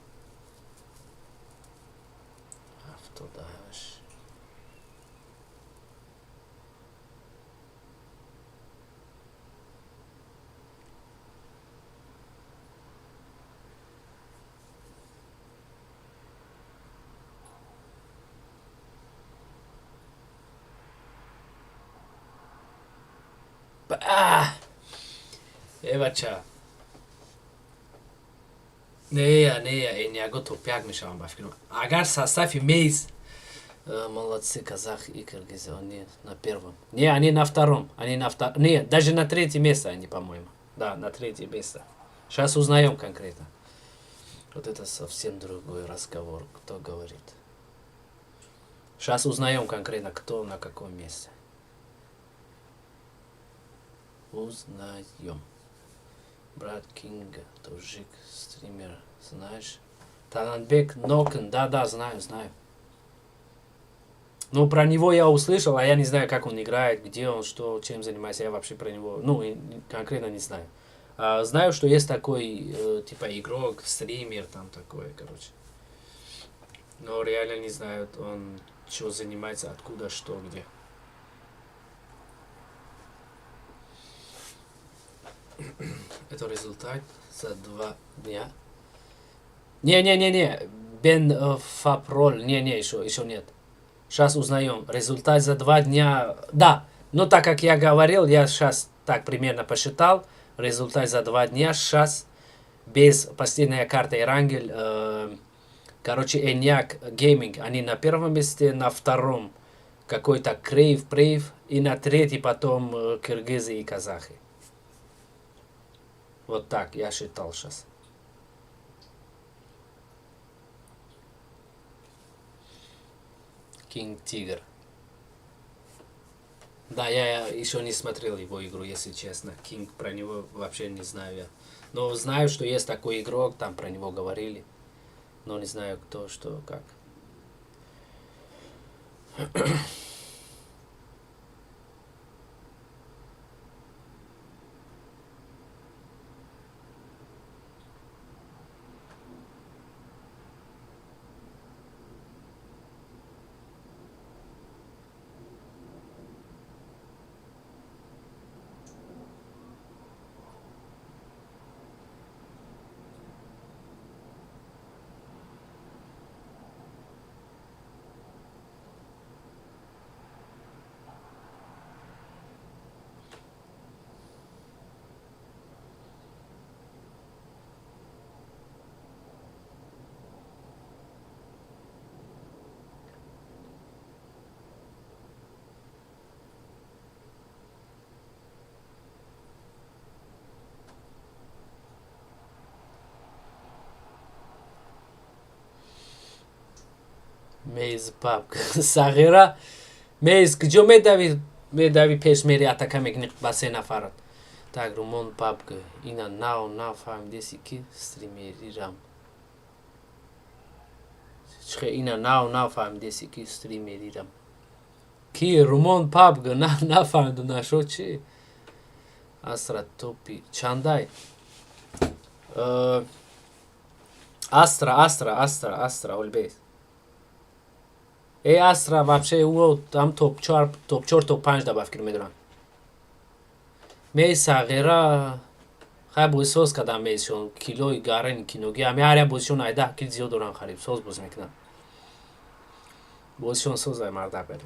78. Е, бача, нея, нея, эняго топ 1 мешавам, ба фикрам, агар состав и мейз. Молодцы казахи и киргизы, они на первом, не, они на втором, они на втором, не, даже на третье место они, по-моему, да, на третье место. Сейчас узнаем конкретно. Вот это совсем другой разговор, кто говорит. Сейчас узнаем конкретно, кто на каком месте. Узнаем. Брат, Кинга, таджик, стример, знаешь? Талантбек Нокн, да-да, знаю, знаю. Ну, про него я услышал, а я не знаю, как он играет, где он, что, чем занимается. Я вообще про него, ну, конкретно не знаю. А, знаю, что есть такой, типа, игрок, стример там такой, короче. Но реально не знаю, он что занимается, откуда, что, где. Это результат за 2 дня. Не-не-не-не, Бен Фапрол, не-не, еще нет. Сейчас узнаем. Результат за 2 дня. Да, но так как я говорил, я сейчас так примерно посчитал. Результат за 2 дня сейчас без последняя карта Эрангель. Короче, Эняк Гейминг, они на первом месте, на втором какой-то Крейв, Прейв, и на третий потом киргизы и казахи. Вот так я считал сейчас. Кинг Тигр. Да, я еще не смотрел его игру, если честно. Кинг, про него вообще не знаю я. Но знаю, что есть такой игрок, там про него говорили. Но не знаю, кто, что, как. Мейз папка сағира, мейз куҷо медави, медави, пеш мери, атака мекунӣ ба се нафарат. Так, румон папка ина нав нав фаҳмидеси, ки стримерирам. Чихе ина нав нав фаҳмидеси, ки стримерирам. Ки Румон пабг нафаҳмиду нашо чи? Астра топи чандай? Астра, Астра, Астра, Астра, Олбес. Астра вообще ӯ там топ 4, топ 4, топ 5 да ба фикр медорам. Мей сағира хай бозӣ соз кардам, мейшон килои гарани киноги ами ҳар як бозишон 10 кил зиёд доран, хариб соз бозӣ мекунанд. Бозишон созай, мардак бера.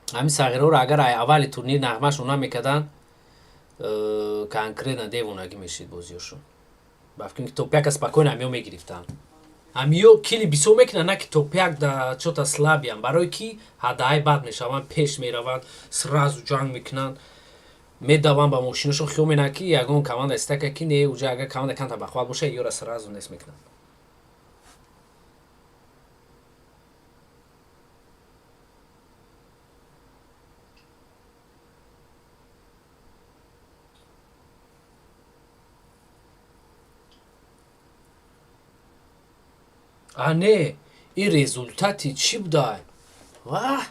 Ҳамин сағираҳоро агар ай аввали турнир нағмашон намекарданд, конкретно девонагӣ мешид бозиёшон. Ба фикр ки топ яка спокойно ҳамиё мегирифтанд. Ҳамиё кили бисёр мекунанд, на ки топ як да чота слабиян, барои ки ҳадаҳай бад мешаванд, пеш мераванд, сразу ҷанг мекунанд, медаванд ба мошинашон, хиёл менанд, ки ягон команда истака, ки не, уҷа агар команда камта бахват боша, ёра сразу нест мекунанд. А не, ин результати чӣ будай? Ваҳ,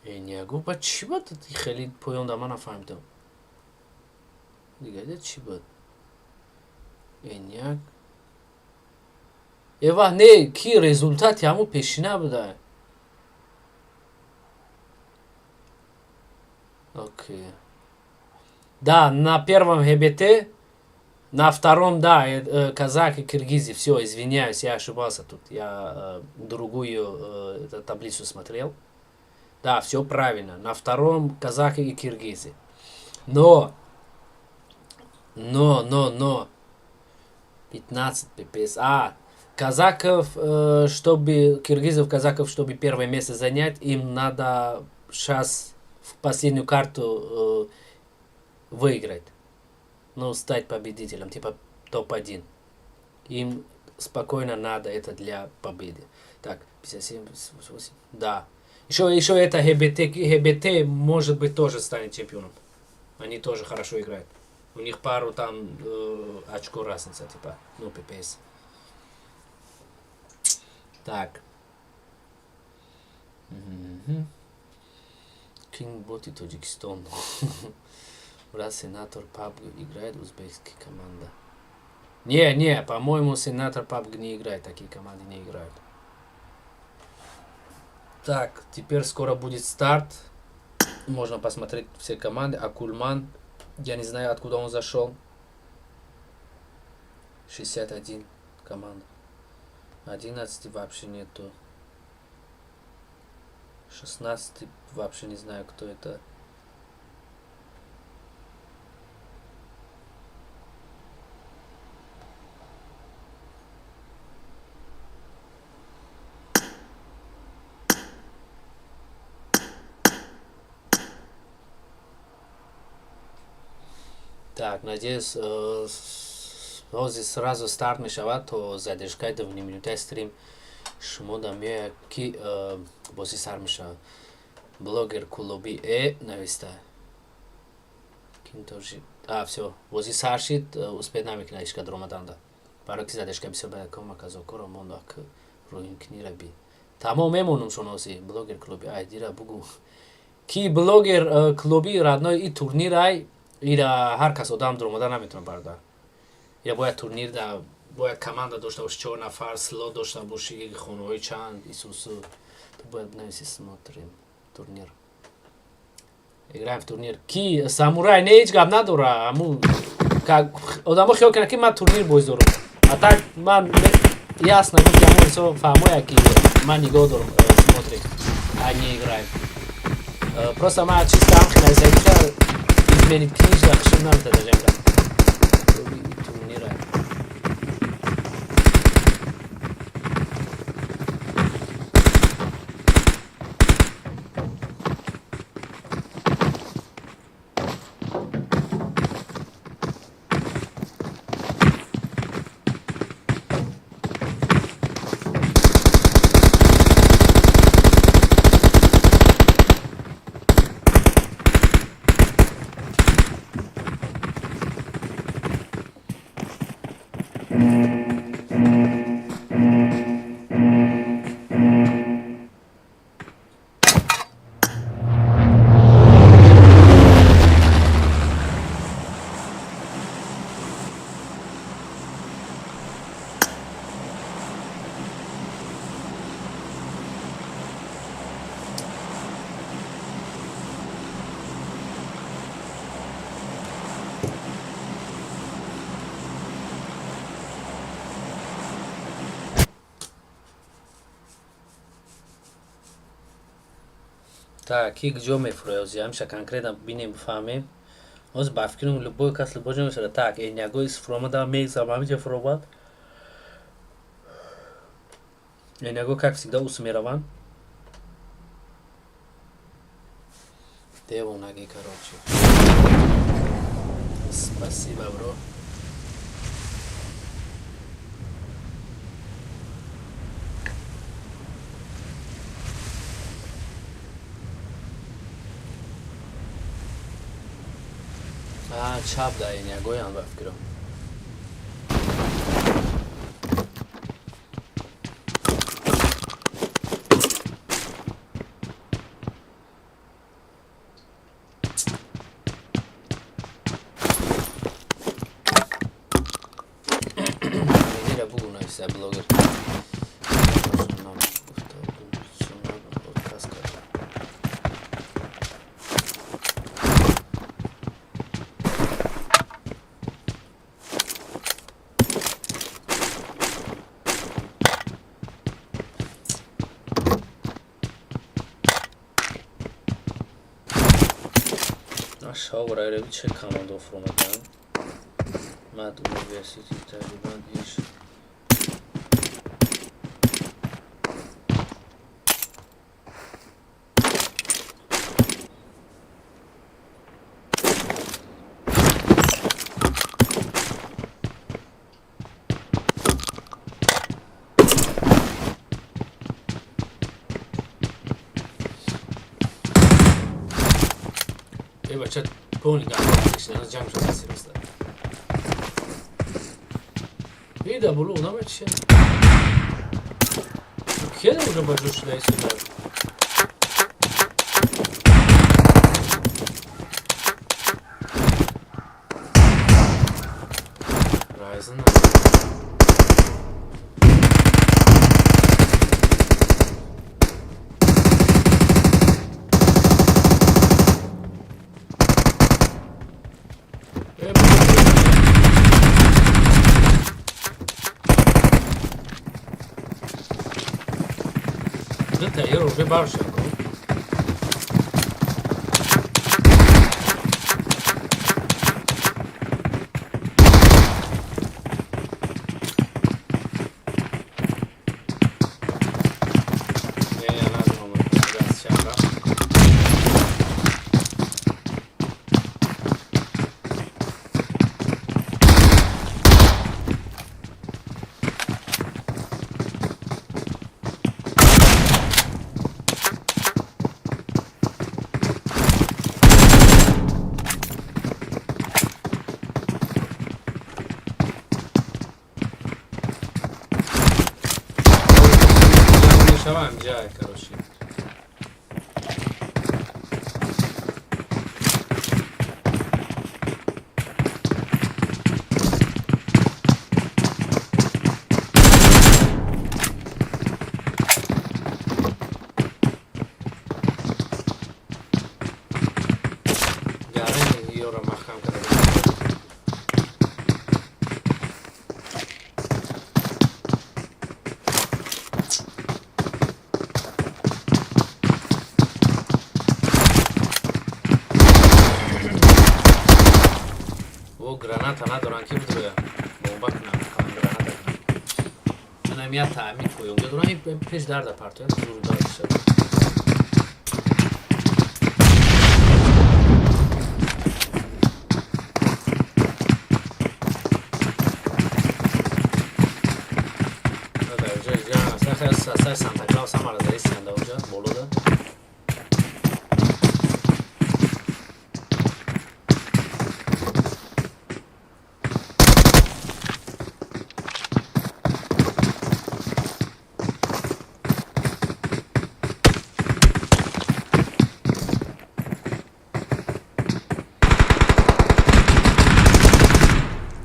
ниягу ба чӣ буд? Хеле поён да ман нафаҳмидам. Дигарида чӣ буд? Эняк эва не, ки результати ҳамун пешина буда. Окей, да, на первом ГБТ, на втором, да, казахи, киргизы. Все, извиняюсь, я ошибался тут, я другую таблицу смотрел. Да, все правильно, на втором казахи и киргизы. Но 15 ппс. А казаков, чтобы киргизов, казаков, чтобы первое место занять, им надо сейчас в последнюю карту выиграть, ну, стать победителем, типа топ-1. Им спокойно надо это для победы. Так, 57, 8, да. Еще это ГБТ, ГБТ, может быть, тоже станет чемпионом. Они тоже хорошо играют. У них пару там очко разница, типа, ну, ППС. Так. Кинг Боти Таджикистан. Брат, сенатор PUBG играет узбекская команда. Не, не, по-моему, сенатор PUBG не играет, такие команды не играют. Так, теперь скоро будет старт. Можно посмотреть все команды. Акульман, я не знаю, откуда он зашел. 61 команда. 11 вообще нету. 16 вообще не знаю, кто это. Так, надеюсь, ҳозир сразу старт мешавад, то задержкаи 2,5 минутаи стрим шумо да меояд, ки бозӣ сар мешавад. Блогер клуби нависта. А, всё, бозӣ сар шид, успеть намекунад ҳеч кадр омаданда. Барои ки задержка бисёр бад камаказокоро мондо ак рӯимкунира би. Тамом мемонум шуноси блогер клуби айдира бугу. Ки блогер клуби, родной, и турнирай ира ҳар кас одам дуромада наметавонад, бародар. Ира бояд турнир да бояд команда дошта боши, чор нафар, слот дошта боши, хонаҳои чанд исусу. Ту бояд бинависи смотрим турнир. Играем в турнир. Ки самурай не, ҳеҷ гап надора. Аму как одамо хиёл кунанд, ки ман турнир боз дорам. А так ман ясно буд, ки ҳамон инсон фаҳмояд, ки ман нигоҳ дорам, смотрим, а не играем. Просто ман чисто ҳам нависагиша изменить книжка хушум намета даже амра. Турнира. Так, ки ҷо мефурӯяд ҳозир, ҳамеша конкретно бинем, бифаҳмем. Ҳозир ба фикрам, любой кас любой ҷо мешавад. Так, энягои фуромада мегзам, ҳамиҷа фуромад. Эняго, как всегда, ус мераванд. Девонаги, короче. Спасибо, бро. А, чап да энягоян ба фикрам. Мегира бугу нависа блогер. Отказ кард. Шавра чӣ командо фуромаданд? Мад университет тақрибан иш. Э, бача, полный гап ҷамъ шуда сироста. Ида боло одама чи? Кеда уже ба ҷо шуда истода? Райзен. Э, Дата ёро уже барша. Не, не, надо, газ ща. Мешавам ҷай, короче. Гарани ёро маҳкам карда. О, граната надоран, ки бидроя бомба кунам, граната кунам. Анам я таъмин поёнга дорам, пеш дарда партоян, зур дар шад. Санта Клаус ҳамаро заисианда онҷа болода.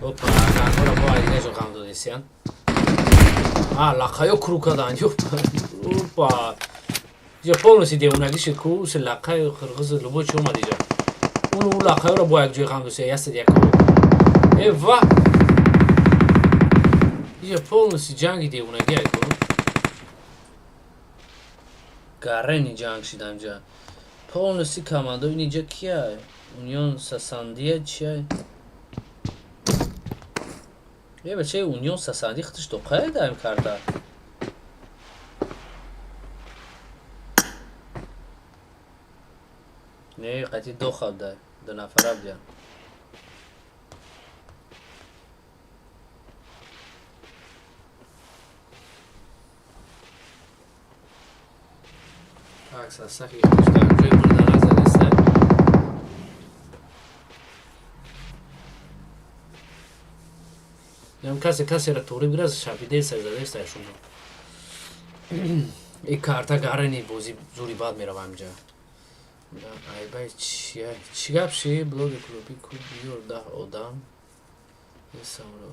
Опа, гангора бо айдига ҷо ғам додисиян. А, лақаё кру карданд. Опа. Иҷа полностью девонагӣ шуд ку, уси лақаи қирғизи любой чи омад иҷа. Он у лақаёро бо як ҷой ғам додисия, ясад як. Э, ва. Иҷа полностью ҷанги девонагӣ ай ку. Гарени ҷанг шид анҷа. Полностью команда инҷа кия? Унион Сасандия чия? Е бача, Унион Сасанди худаш то қай даим карда? Не, қати доха дай, ду нафара будян. Так, сасахи ҷои бурда назадаста. Ям касе касера туғри бигирад, шабидеса задеста шумо. И карта гарани бози зури бад мерава инҷа. Айбай чия? Чӣ гап ши? Блоги клуби ку биёр 10 одам. Несамро.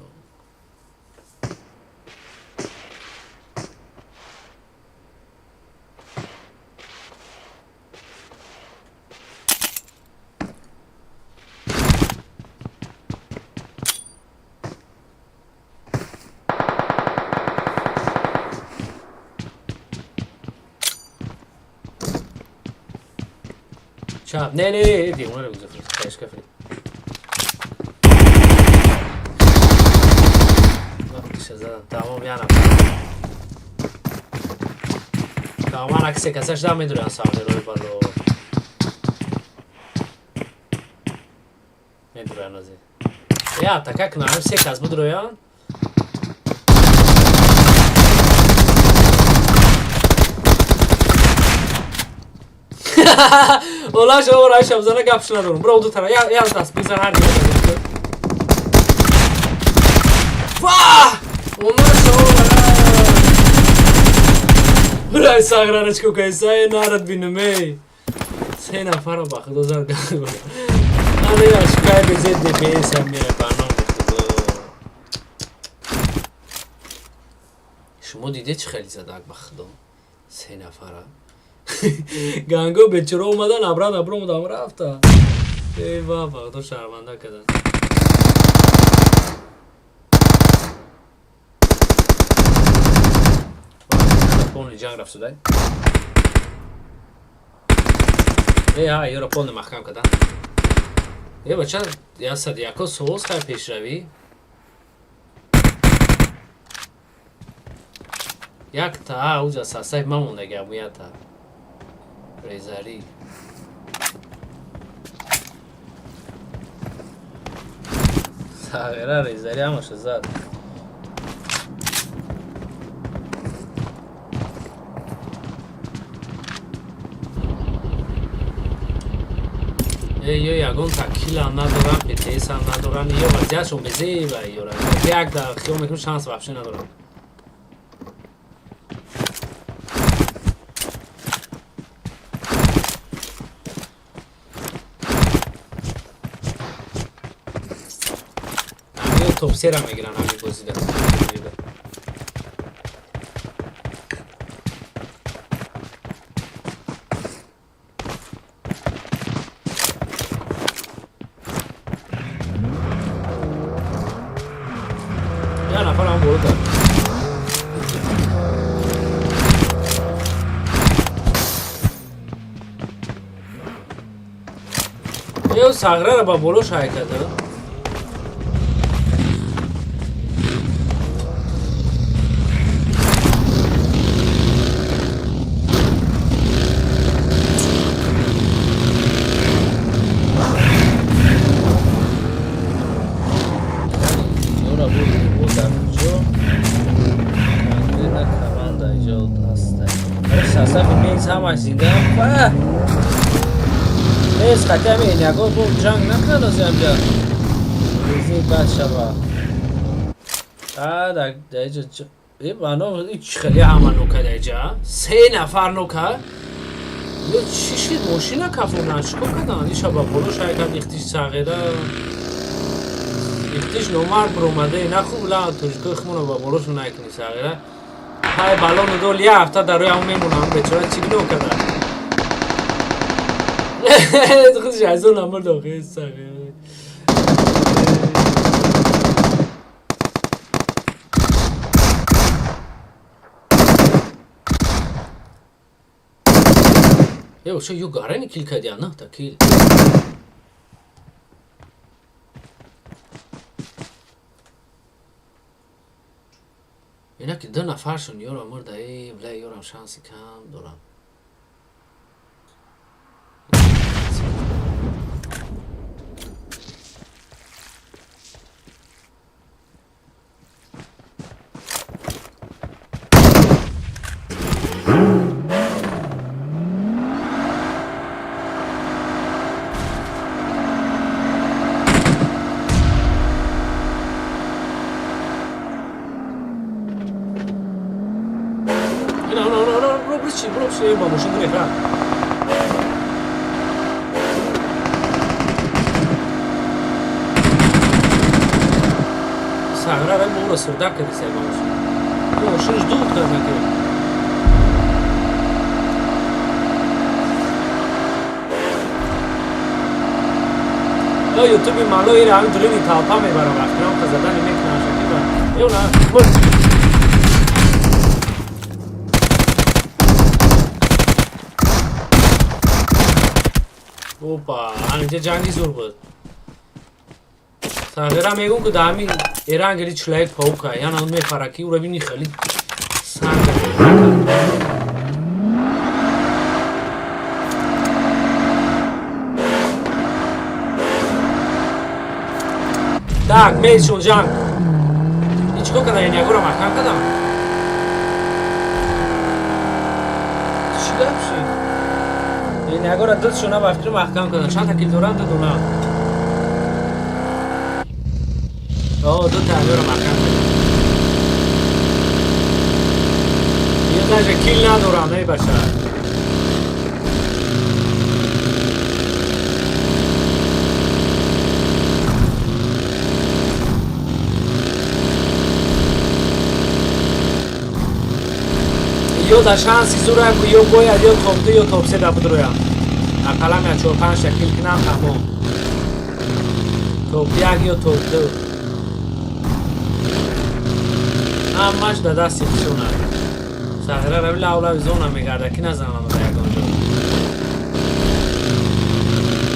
Чап, не, не, не, девона гузашт, кашкафри. Вақтиша задан, тамом я нафар. Тамом аксе касаш да медуран савне рой бало. Медуран ази. Я така кнам се кас будроян. Ола шо ора шабзана гап надорам. Бро ду тара. Я даст бизан ҳар ҷо. Ва! Ола шо ора. Бра саграночку кайса нарад бинаме. Се нафара ба худо зар гап. Ане я шкай безед ДПС мера баном худо. Шумо диде чӣ хеле задак ба худо. Се нафара. Ганго бечора омадан, абран абро омадам рафта. Эй баба, худо шарманда кардан. Полный ҷанг рафт судай. Эй, ҳа, ёро полный маҳкам кардан. Э бача, 101 соз хай пешравӣ. Якта, уҷа сасай мамондаги абуята. Резари. Сағира резари ҳамаша зад. Эй, ё ягон такилам надорам, ПТС-ам надорам, ё вазъиятшон безеба ёра. Як да хиёл мекунам шанс вообще надорам. Топ сера мегиран ҳамин бозида. Я нафарам боло дад. Ё сағрара ба боло шай карда. Ҳамаш зиндаам. Нес хатами ягон бо ҷанг накунад озиамҷа. Рӯзи бад шава. А даиҷа э бано ич хеле ҳама нука даиҷа. Се нафар нука. Ё чӣ шид мошина кафонан чикор кардан? Иша ба боло шай кард ихтиш сағира. Ихтиш номард биромаде нахуб ла тоҷикои хумона ба болошон накунӣ сағира. Ҳай балону дол я ҳафта дар рӯи ҳам мемонам бечора чӣ гуноҳ карда? Худаш аз он амр дохил сағира. Э, ошо ю гарани кил кадия, нахта кил. Ина ки ду нафаршон ёрам мурда, э, бля, ёрам шанси кам дорам. Ина, ина, ина, ина, бро, бро, чи, бро, чи, ба мошин гирефт, ра. Сагра ра бура сурда кади сай ба мошин. Мошинш дуд кард наки. Ё ютуби мало ира ҳамин дурини талпа мебарам вақтирам задани мекунам шакиба. Ё на, мурд. Опа, анҷа ҷанги зур буд. Сағира мегум ки дар ҳамин эрангели человек паука, яна он мепара ки ура бини хеле санг. Так, мейшон ҷанг. И чикор кардам? Яъне ягора маҳкам кардам? Чӣ гап шид? Яъне ягора дилшона ба фикр маҳкам кардам. Чанд та кил дорам? Ду дона. О, ду та ягора маҳкам кардам. Я даже кил надорам, эй бача. Ё да шанси зура ку ё бояд ё топ ду ё топ се да бидроям. Ақаллан я чор панҷ та кил кунам, тамом. Топ як ё топ ду. Ҳамаш да дасти хушона. Сағира рави лавлави зона мегарда, ки назанам да ягон ҷо.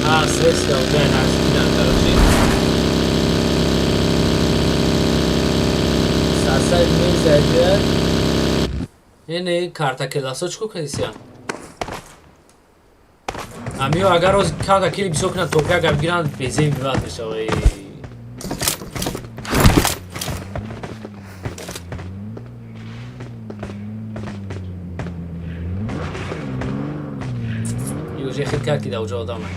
А, средства ҷай наздикидан, короче. Сасай мезаҷад. Ине карта келасо чико кардисия? Амиё агар роз карта кили бисёр кунад, топ як гап гиранд, безеби бад мешава. И уже хит кард ки да уҷо одама.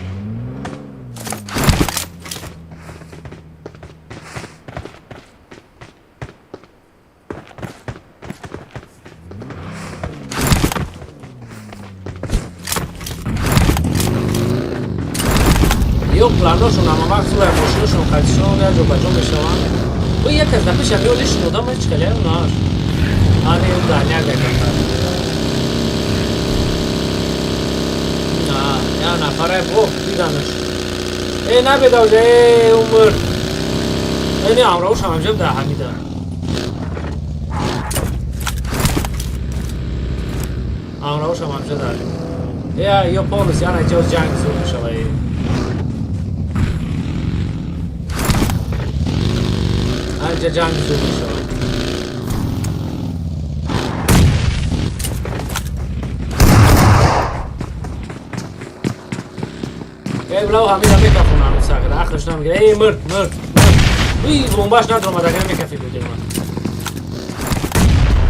Ё планошон ҳама вақт зура мошинашон қадишон як ҷо ба ҷо мешаванд. Ӯ як аз дафъа шабиё лишн одам ҳеҷ хеле наш. Ани ӯ дарняк якафар. На, я нафаре бо диданаш. Э, набеда уже, э, умр. Э, не, амроуш ҳам ҷаб да ҳамида. Амроуш ҳам ҷаб да. Э, ё полис, яна ҷо ҷанг зур мешава. Э. Анҷа ҷанг зур мешавад. Эй, блау ҳамира мекафонам сағира, ахлаш намегира. Эй, мурд, мурд, мурд. Уй, бомбаш надромад, агар мекафи будем.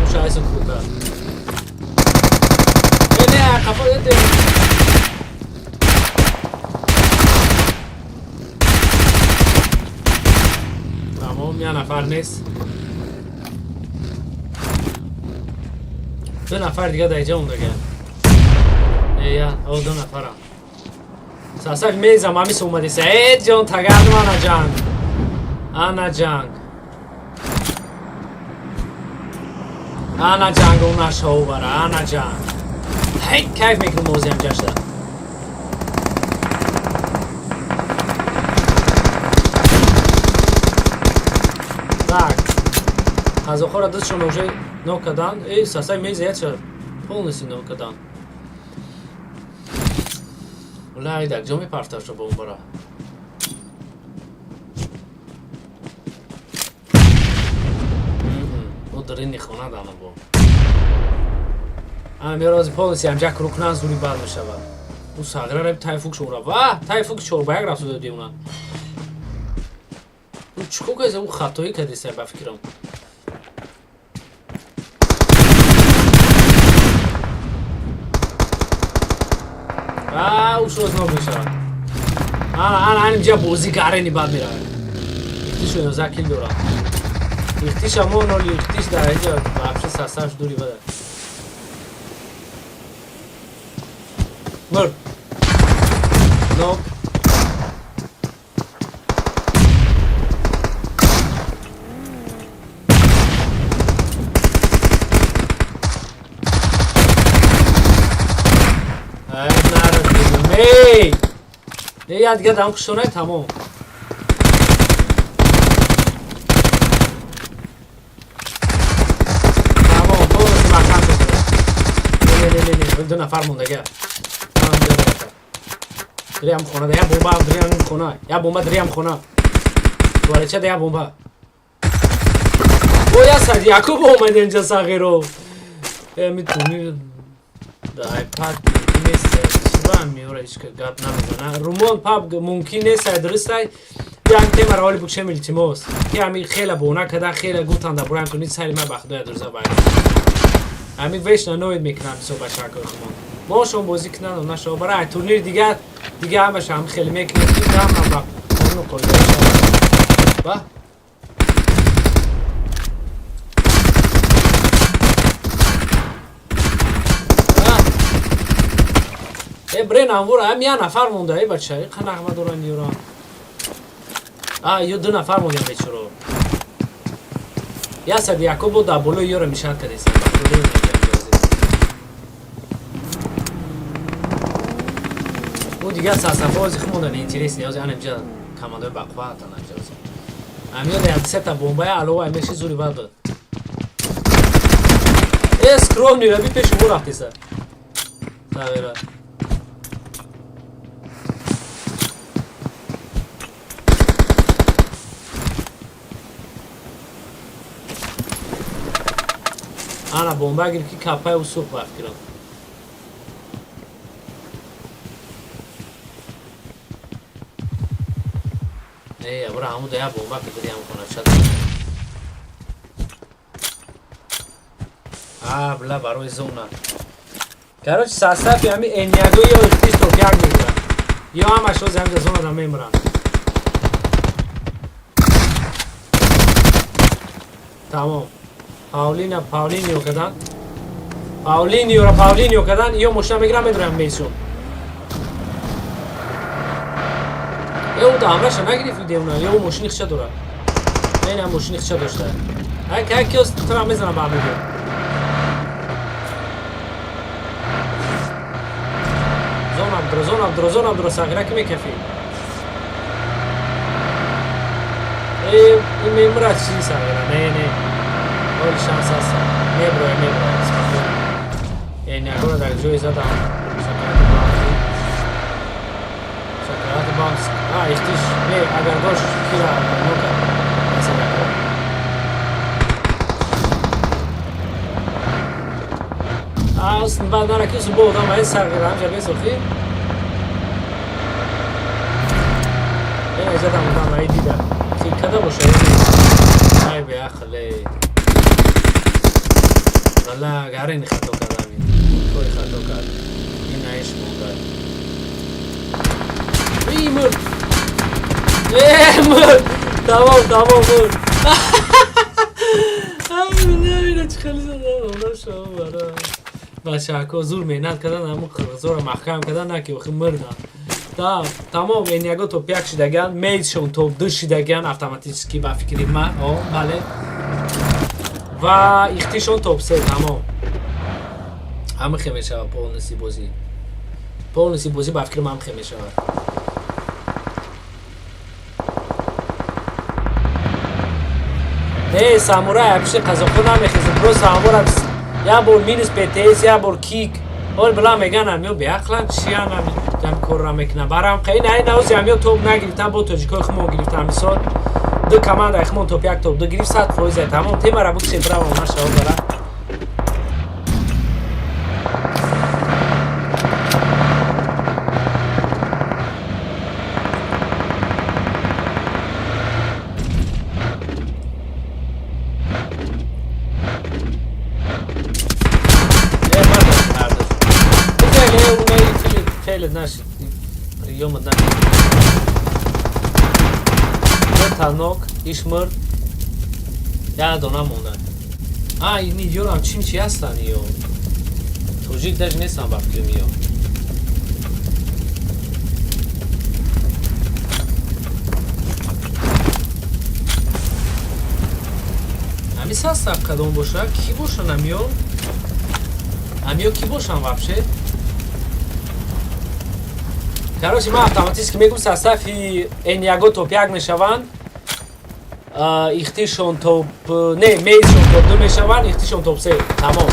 Уша айсо кука. Эй, не, қафо, э, Тамом, я нафар нест. Ду нафар дига дар иҷа мондага. Э, я, о, ду нафарам. Сасак мезам, ҳамис омадиса. Э, ҷон, тагардум, ана ҷанг. Ана ҷанг. Ана ҷанг, она шоу бара, ана ҷанг. Ҳей, кайф мекунам озиам ҷашта. Так. Қазоқҳоро дастшон уже нок карданд. Э, сасай мезаяча полностью нок карданд. Ула дар ҷо мепарташа бомбара. Ӯ дарини хона дана бо. Ана мерози полиси ҳамҷа крук зури бад мешавад. Ӯ сағира раби тайфук шура. Ва тайфук чор ба як рафту доди уна. Ӯ чӣ кор кардеса? Ӯ хатоӣ кардеса ба фикрам. А, ӯ шознок мешавад. Ана, ана, ана инҷа бозӣ гарени бад меравад. Ихтишу 11 кил дорад. Ихтиша мо ноли ихтиш дар инҷа вообще сасаш дури бада. Мурд. Нок. Ай, нарасидам. Эй! Не, я дига дам кушонай тамом. Тамом, полностью маҳкам шуд. Не, не, не, не, ду нафар мондага. Дриам хона, я бомба, дриам хона. Я бомба, дриам хона. Туалетча я бомба. О, я сад Якуб омад инҷа сағиро. Э, ми турнир да iPad нест. Чиба меора ҳеч гап намезана. Румон паб мумкин нест, дурустай. Биям темаро ҳоли букшем, илтимос. Ки ҳами хела бона када, хела гуфтан дар бораам турнир сари ман ба худоя дурза байрам. Ҳами вечно ноид мекунам бисёр ба шакои хумон. Мо шон бозӣ кунанд, нашо бара ай турнир дига дига ҳамаша ҳам хеле мекунем ки ҳама ба қонуну қоида шавад. Ба Э, брен анвора, ҳам я нафар монда, э бача, ин нағма доран юра. А, ё ду нафар монда бечоро. Я сад Якубо дар болои ёро мишад кардеса. Ӯ дигар сарсафози хумонда неинтересни, ози ана инҷа командаи бақувват ана инҷа. Амиёда як сета бомбаи алова меши зури бад буд. Э, скромный раби пеши мо рафтеса. Тавера. Ана бомба гирифт ки капаи ӯ сӯхт ба фикрам. Не, бура ҳамуда я бомба ки дириам хона чад. А, бла барои зона. Короче, состав ҳами Эниаго ё ихтиш топ як мегирад. Ё ҳамаш ози ҳамҷа зонада мемиранд. Тамом. Паулина Паулинио кадан. Паулиниоро Паулинио кадан, ё мошина мегирам медурам мейсун. Ё ӯ ҳамраша нагирифт девна, ё ӯ мошини хича дорад. Не, не, мошини хича дошта. Ай кай киос тра мезанам ба мегирам. Зонам дро, зонам дро, зонам дро, сағира ки мекафӣ. Э, ин мемирад чӣ сағира? Не, не. Ҳоли шанс ҳаст. Меброя, меброя, спокойно. Э, нагора дар ҷое задам. Сакарати бамс. Сакарати бамс. А, ихтиш. Не, агар дошт кира нока. Масала. А, баъд нара ки бо одам ай сағира ҳамҷа бесохӣ. Э, задам одам ай дида. Ки када боша? Ай беақле. Валла гарени хато кардам ин. Кори хато кард. Ин наиш монда. Эй, мурд. Э, мурд. Тамом, тамом, мурд. Ай, бля, чӣ хеле задам. Одам шо бара. Бачаҳако зур меҳнат кардан, ҳамун қирғизоро маҳкам кардан, на ки охи мурдам. Да, тамом, Эниаго топ як шидаган, мейтшон топ ду шидаган автоматически ба фикри ман, о, бале. Ва ихтишон топ се, тамом. Ҳама хе мешавад полностью бозӣ. Полностью бозӣ ба фикри ман хе мешавад. Не, самурай пиши қазоқҳо намехезем, просто ҳамора як бор минус ПТС, як бор кик. Ҳол била меган ами беақлан чиян ами Корра мекунад. Барам қай на ин ози ҳамиё топ нагирифтан, бо тоҷикои хумо гирифтан. Мисол, ду команда хумон топ як, топ ду гирифт, 100%. Тамом, темара бикше, браво, машаалло, бара. Е, мардаш. Хеле, знаеш, приемът, знаеш. Танок, ишмыр, я дона монда. А, ини ёрам чим чи ҳастан ё? Тоҷик даже нестам ба фикрам ё. Ҳамис ҳастам кадом боша? Ки бошан амиё? Амиё ки бошан вообще? Короче, ман автоматически мегум, состави Эньяго топ як мешаванд. Ихтишон топ, не, мейсшон топ ду мешаванд, ихтишон топ се. Тамом.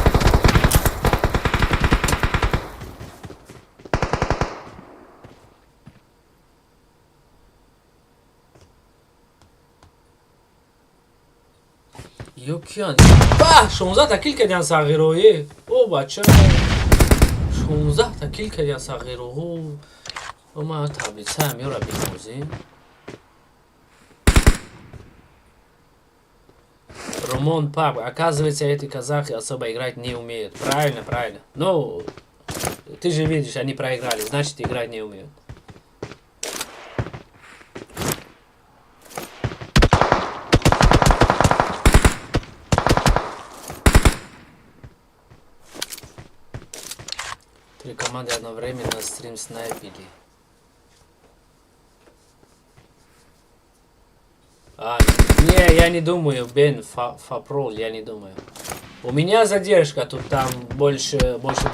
Ё киян? Ба, 16 та кил кардиан сағирои. О, бача. 16 та кил кардиан сағироҳо. О, ман таблицаам ёра бимозем. Румон пап, оказывается, эти казахи особо играть не умеют. Правильно, правильно. Ну, ты же видишь, они проиграли, значит, играть не умеют. Три команды одновременно стрим снайпили. А, не, я не думаю, Бен, Фапрол, я не думаю. У меня задержка тут там больше 20.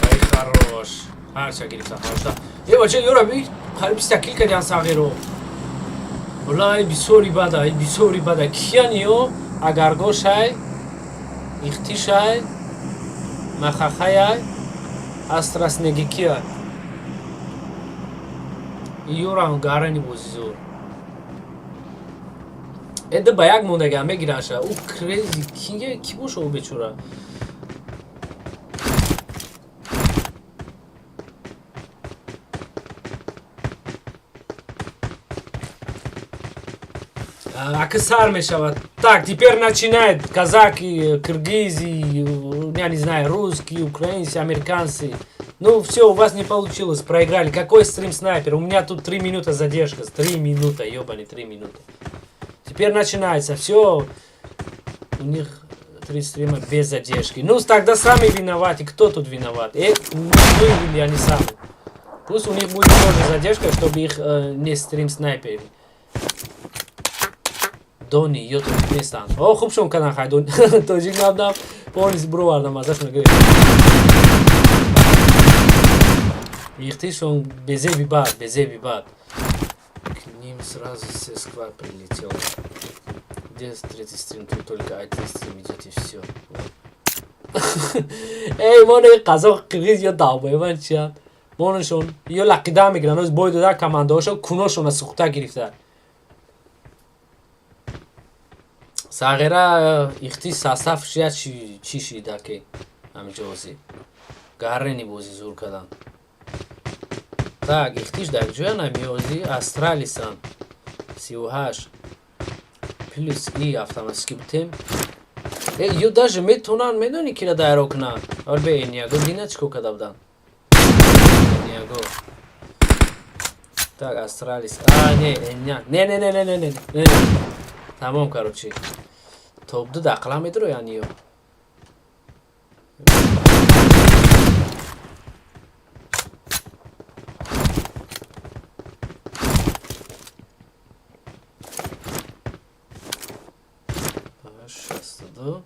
Ай, хорош. Ҳарча гирифта, хорош. Е, бача, ёра, би, қариб 20 кил кардиан сағиро. Валла, ай бисёри бада, ай бисёри бада. Киян ё, агаргошай, ихтишай, махахаяй, астраснегикия. Ёрам гарани бози зор. Эда ба як мондага мегиранша. Ӯ крези кинге ки боша ӯ бечора? Ака сар мешавад. Так, теперь начинает казаки, киргизи, я не знаю, русские, украинцы, американцы. Ну, все, у вас не получилось, проиграли. Какой стрим снайпер? У меня тут 3 минуты задержка. 3 минуты, ебаный, 3 минуты. Теперь начинается, все. У них 3 стрима без задержки. Ну, тогда сами виноваты. Кто тут виноват? Мы или они сами? Пусть у них будет тоже задержка, чтобы их не стрим снайперили. Дони, ё тут нестанд. О, хуб шон кадан хай, Дони. Тоҷик набдам, полностью бировардам, азашон гирифт. Ихтишон безеби бад, безеби бад. К ним сразу все сквад прилетел. Где третий стрим? Тут только один стрим идет и все. Эй, моне қазоқ, қирғиз ё долбоебан чиянд? Монашон ё лақида мегиранд, оз бой дода командаҳошон куношона сухта гирифта. Сағира ихти состав шия чӣ шида ки ҳамиҷо озӣ. Гаррени бозӣ зур кадан. Так, ихтиш дар ҷоя намиёзӣ Астралисан. 38 плюс и автоматически бутем. Э, ё даже метонан, медони кира дайро кунан. Ор бе Эниаго дина чико када будан. Эниаго. Так, Астралис. А, не, Эня. Не, не, не, не, не, не, не. Тамом, короче. Топ ду дақла медроян ё. 62.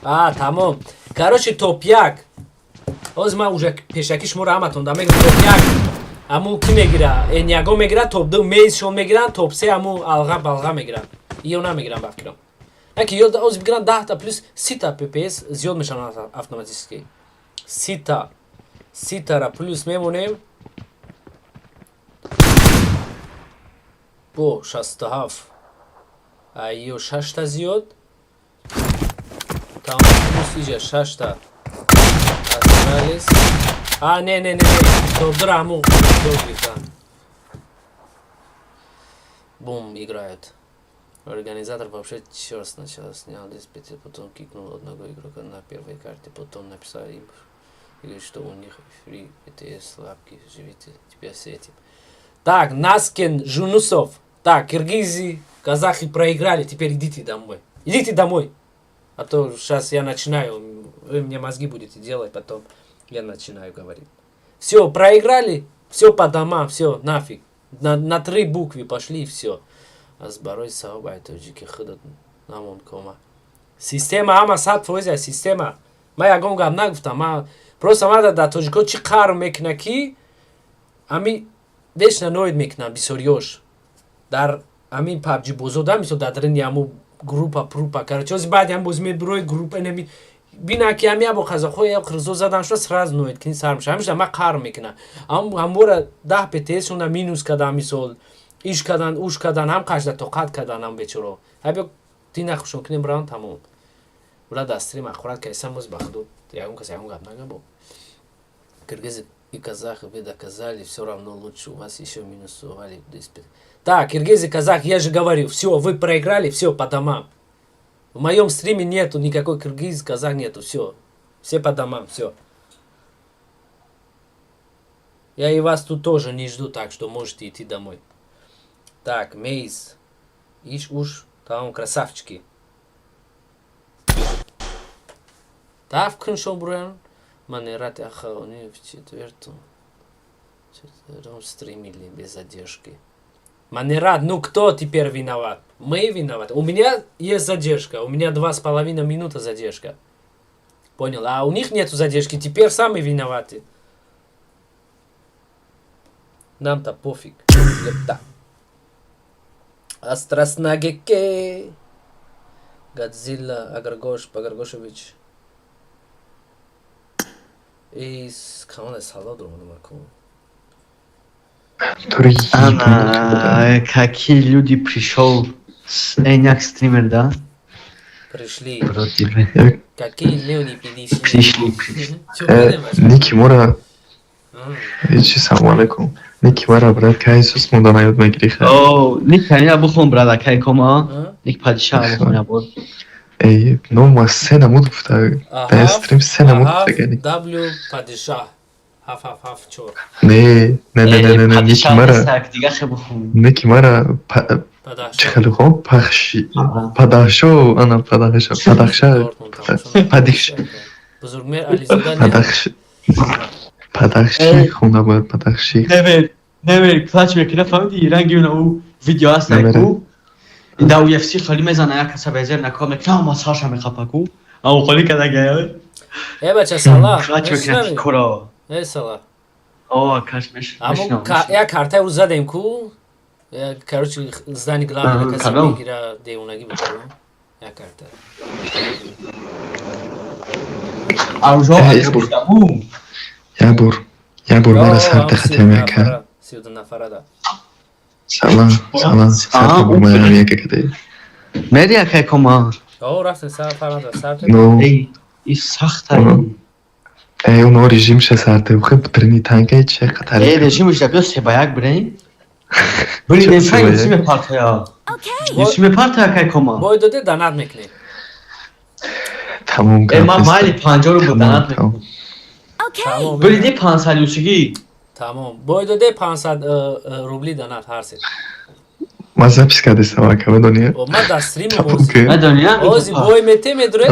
А, тамом. Короче, топ як. Ҳозир ман уже пешакӣ шуморо ҳаматон да мегӯям топ як. Аму ки мегира? Эняго мегира, топ 2 мейсшон мегиранд, топ 3 аму алға балға мегиранд. Иё намегиранд ба фикрам. Яки ё оз бигиранд 10 та плюс 30 та ППС зиёд мешаванд автоматически. 30 та. 30 тара плюс мемонем. Бо 67. Ё 6 та зиёд. Там плюс иҷа 6 та. Астралис. А, не, не, не, не. Топ 2 аму гирифтан. Бум, играют. Организатор вообще черт сначала снял 10, потом кикнул одного игрока на первой карте, потом написал им, говорит, что у них фри ПТС лапки, живите теперь с этим. Так, Наскен Жунусов. Так, киргизы, казахи проиграли, теперь идите домой. Идите домой. А то сейчас я начинаю, вы мне мозги будете делать, потом я начинаю говорить. Все, проиграли, все по домам, все, нафиг. На три буквы пошли и все. Аз барои савоб тоҷики худат намон кома. Система ҳама 100% система. Ман ягон гап нагуфтам. Ман просто ман дар тоҷико чӣ қаҳр мекуна ки ами вечно ноид мекунам бисёриёш. Дар ҳамин PUBG бозо да мисол дар дарини ҳаму группа прупа, короче, ози баъди ҳам боз мебирои группа нами бина ки ҳами ябо қазоқҳо я қирғизо задан шуда, сразу ноид кини сар меша. Ҳамеша ман қаҳр мекунам. Ҳамвора 10 ПТС шона минус кардам, мисол иш кардан, уш кардан, ҳам қашда тоқат кардан ҳам бечоро. Ҳабё дина хушон кунем биран тамом. Ула дар стрим ахурат кайсам боз ба худо ягон кас ягон гап нагабо. Киргизы и казахи, вы доказали, все равно лучше у вас еще минусовали. Так, киргизы, казах, я же говорю, все, вы проиграли, все, по домам. В моем стриме нету никакой киргиз, казах нету, все. Все по домам, все. Я и вас тут тоже не жду, так что можете идти домой. Так, Мейз. Иш уж, там красавчики. Тав куншо бруян. Манерат ахауни в четвертом стримили без задержки. Манерат, ну кто теперь виноват? Мы виноваты. У меня есть задержка. У меня 2,5 минуты задержка. Понял? А у них нету задержки. Теперь сами виноваты. Нам-то пофиг. Лепта. Астрас-нагеке. Годзилла, Агаргош, Багаргошевич. Из команды Саладро, Ана, какие люди пришел с Эняк стример, да? Пришли. Вроде Какие люди пришли? Пришли, пришли. Ники мора. Ичи, салом алейкум. Ники мара, брат, кай сус монда ёд мегири хай. О, Ник я бухон, брат, кай кома. Ник падишах бухон я буд. Эй, ну ма се намуд гуфта. Дар стрим се намуд гуфта гани. W падишах. Ҳаф ҳаф ҳаф чор. Не, не, не, не, не, не, Ники мара. Дига хе бухон. Ники мара чӣ хеле хом пахши падахшо, ана падахша, падахша, падихш. Бузургмер Ализода. Падахш. Падахши хонда бояд падахши. Невер, невер, клач мекунад, фаҳмиди? Ранги уна ӯ видео аст ку. Да UFC холи мезана як каса безер накор мекунад, ама сарша мехапа ку. Ама холи када гая. Э бача сала. Клач мекунад кора. Э сала. О, каш меш. Амо як картаи ӯ задем ку. Короче, здани главный касе мегира девонаги буд. Як карта. Аружо. Ябур. Ябур мара сар дахатем яка. 32 нафара да. Салам, салам. Сар мара яка каде. Мери яка кома. О, рафтем сар фарада сар. Ну. Эй, и сахта. Эй, уно режим ша сар те ухе трени танка че қатар. Эй, режим ша биё се ба як бирем. Бирем чай симе партия. Симе партия кай кома. Бой доде данат мекунем. Тамом. Эй, ма майли 50 рубл данат мекунем. Бириди 500 юсиги. Тамом. Бой доде 500 рубли данат ҳар се. Ма запись кардестам ака, медонӣ? Ма дар стрим бози. Медонӣ? Ози бой мете медуред.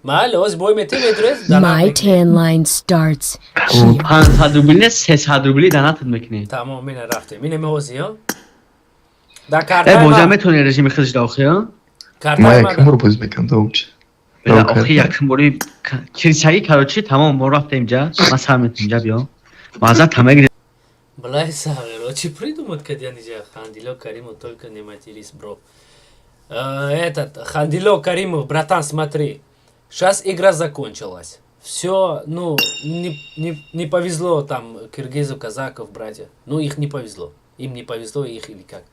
Майли, ози бой мете медуред. My tan line starts. 500 рубли не 300 рубли данатат мекунем. Тамом, мина рафтем. Мина меози, ё? Да карта. Э, боза метони режими худш да охи, ё? Ма якум бор боз мекунам, да уч. Охи якум бори кирсаги, короче, тамом, мо рафтем ҷа. Ма сар метем ҷа биё. Маза тамегри. Блай Сағиро, чӣ придумать кардиан иҷа? Хандило Каримов, только не матерись, бро. Этот, Хандило Каримов, братан, смотри. Сейчас игра закончилась. Все, ну, не повезло там киргизов, казаков, братья. Ну, их не повезло. Им не повезло, их или как.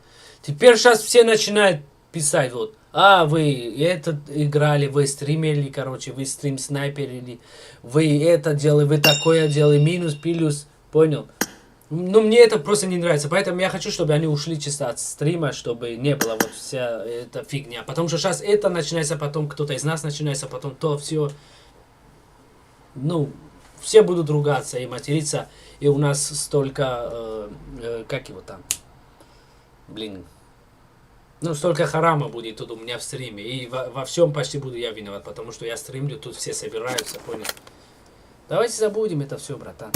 Теперь сейчас все начинают писать, вот, а, вы этот играли, вы стримили, короче, вы стрим снайперили, вы это делали, вы такое делали, минус, плюс, понял? Ну, мне это просто не нравится, поэтому я хочу, чтобы они ушли чисто от стрима, чтобы не было вот вся эта фигня. Потому что сейчас это начинается, потом кто-то из нас начинается, потом то все. Ну, все будут ругаться и материться, и у нас столько, как его там, блин, ну, столько харама будет тут у меня в стриме, и во всем почти буду я виноват, потому что я стримлю, тут все собираются, понял? Давайте забудем это все, братан.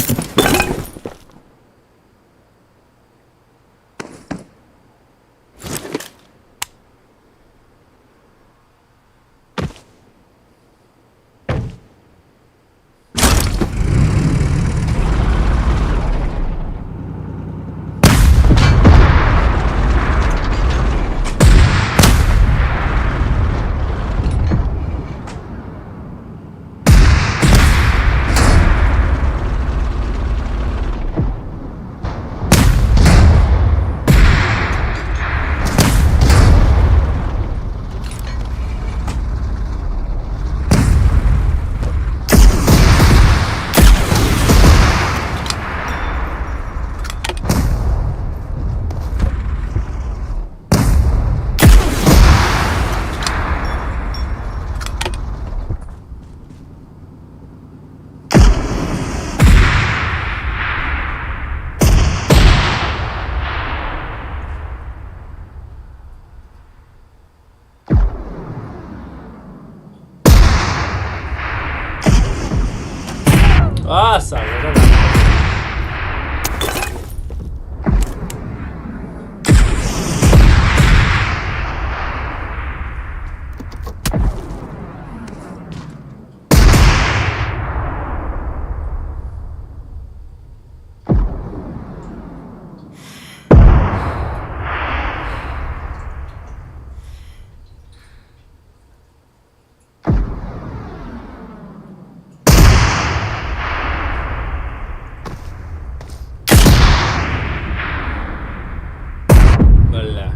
А, Саша, давай. Бля.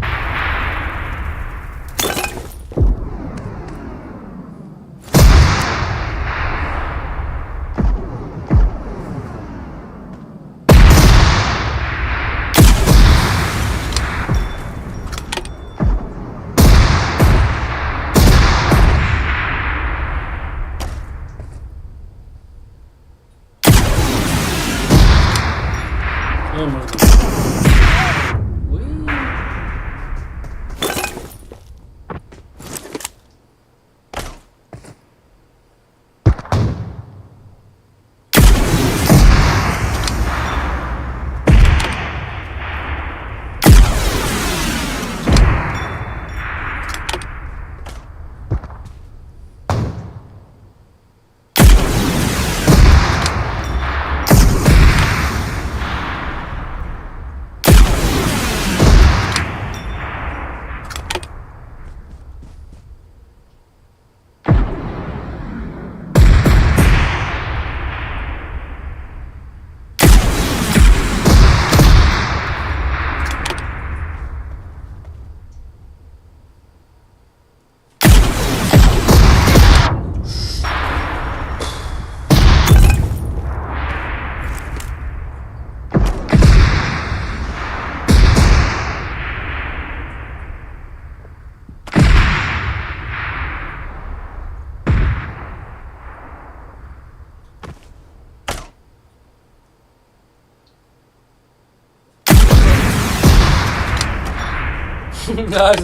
Ну, можно. Уи.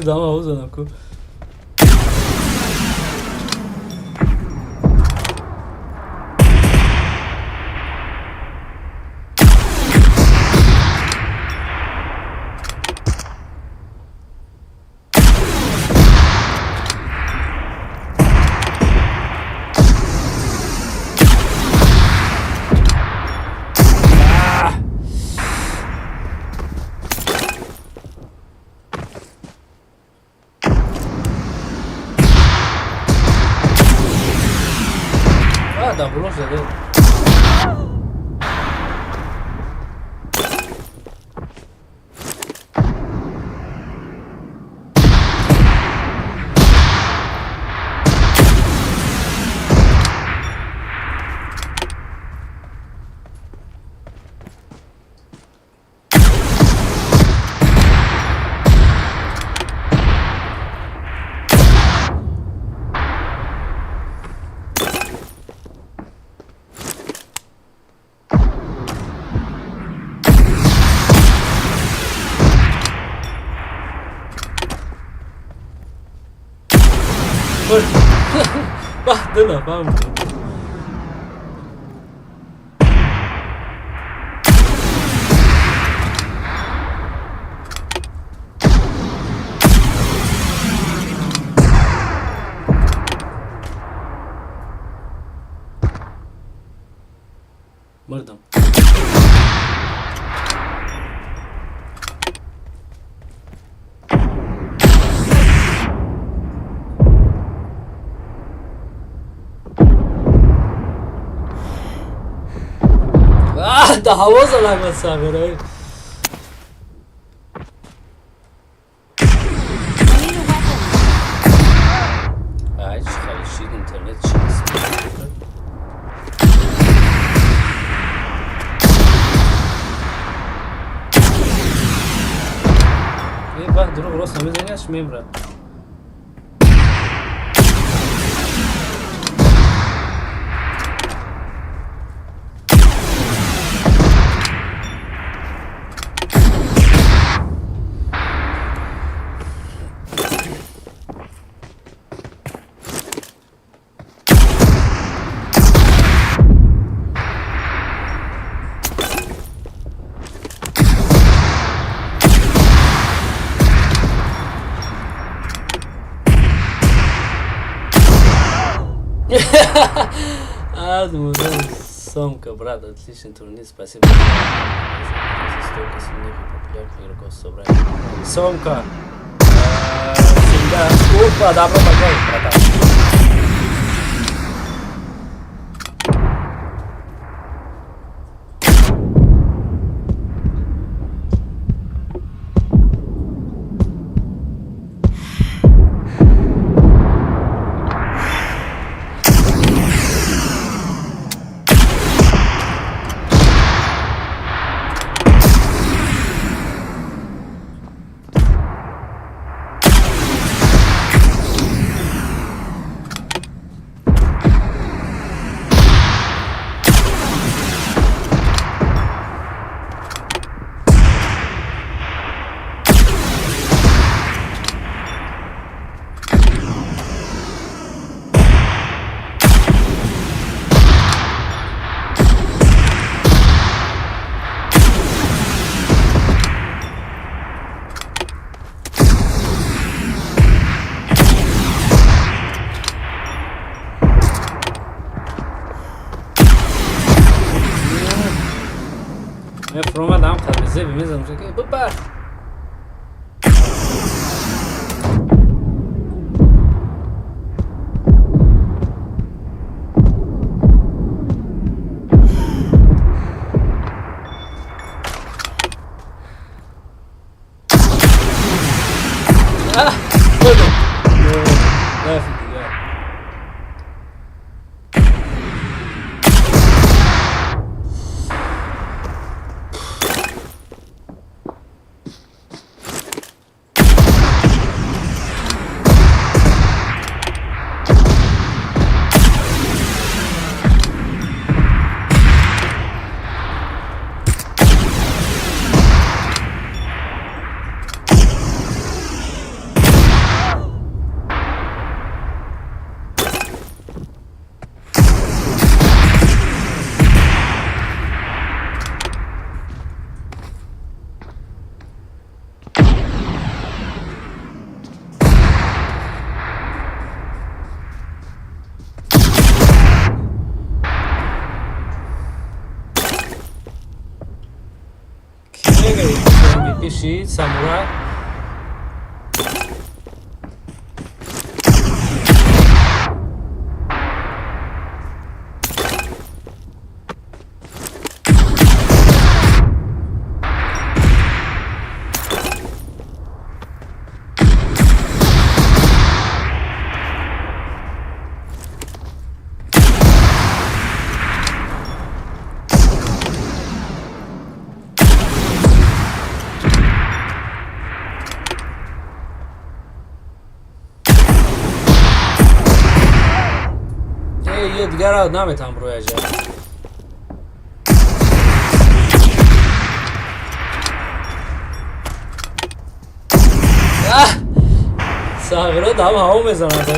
Дама занам ку. Да боло зада. Баҳдила фаҳмидам. Мурдам. Да ҳаво задам сағирай. I need a weapon. Ай, чӣ хеле шид, интернет чист. Вақт дурӯғ рост намезанӣ, аш мемрад. Сомка, брат, отличный турнир, спасибо. За столько сильных и популярных игроков собрали. Сомка, всегда. Опа, добро пожаловать, братан. Мефромадам хабизе мезанам ки бипар. Нафиг дигар. Ки мегаи MVP шид, самурай? Дигар наметавонам рояҷа. Сағиро дам ҳаво мезанад.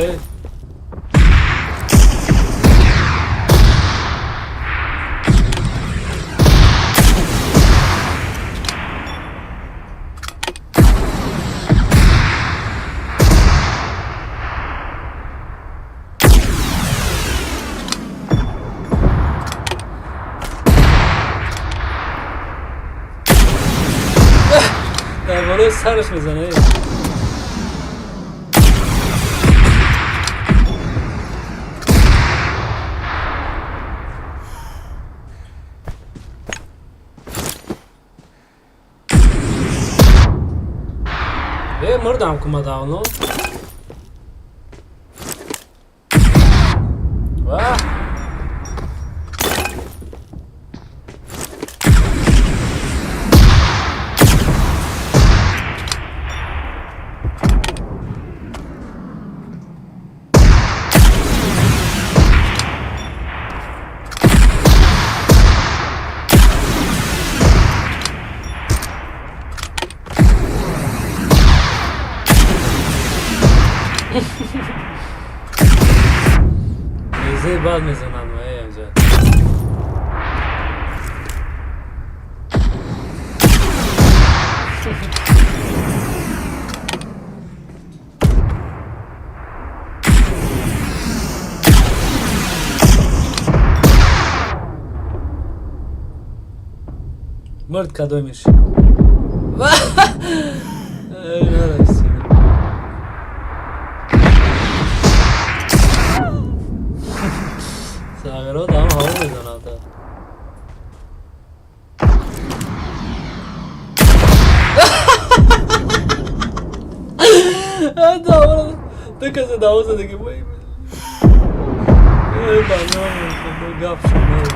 Дар болои сараш мезанад. Э, мурдам кума давно. Ва! Мезаи бад мезананд ма инҷа. Мурд кадомиш? Эй, нарасид. Сағиро дам ҳаво мезананд. Ду каса даво задаги. Эй, ба номи Худо, гап шуд.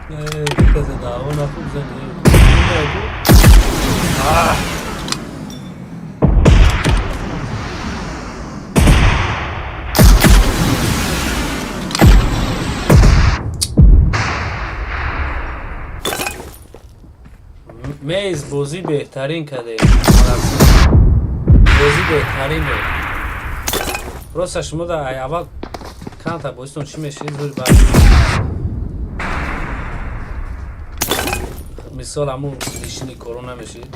Эй, ду каса даво нахуб зани. Мейз, бозӣ беҳтарин кардем. Бозӣ беҳтарин буд. Просто шумо да аввал канта бозитон чӣ мешид, зур ба мисол ҳамун нишини коро намешид.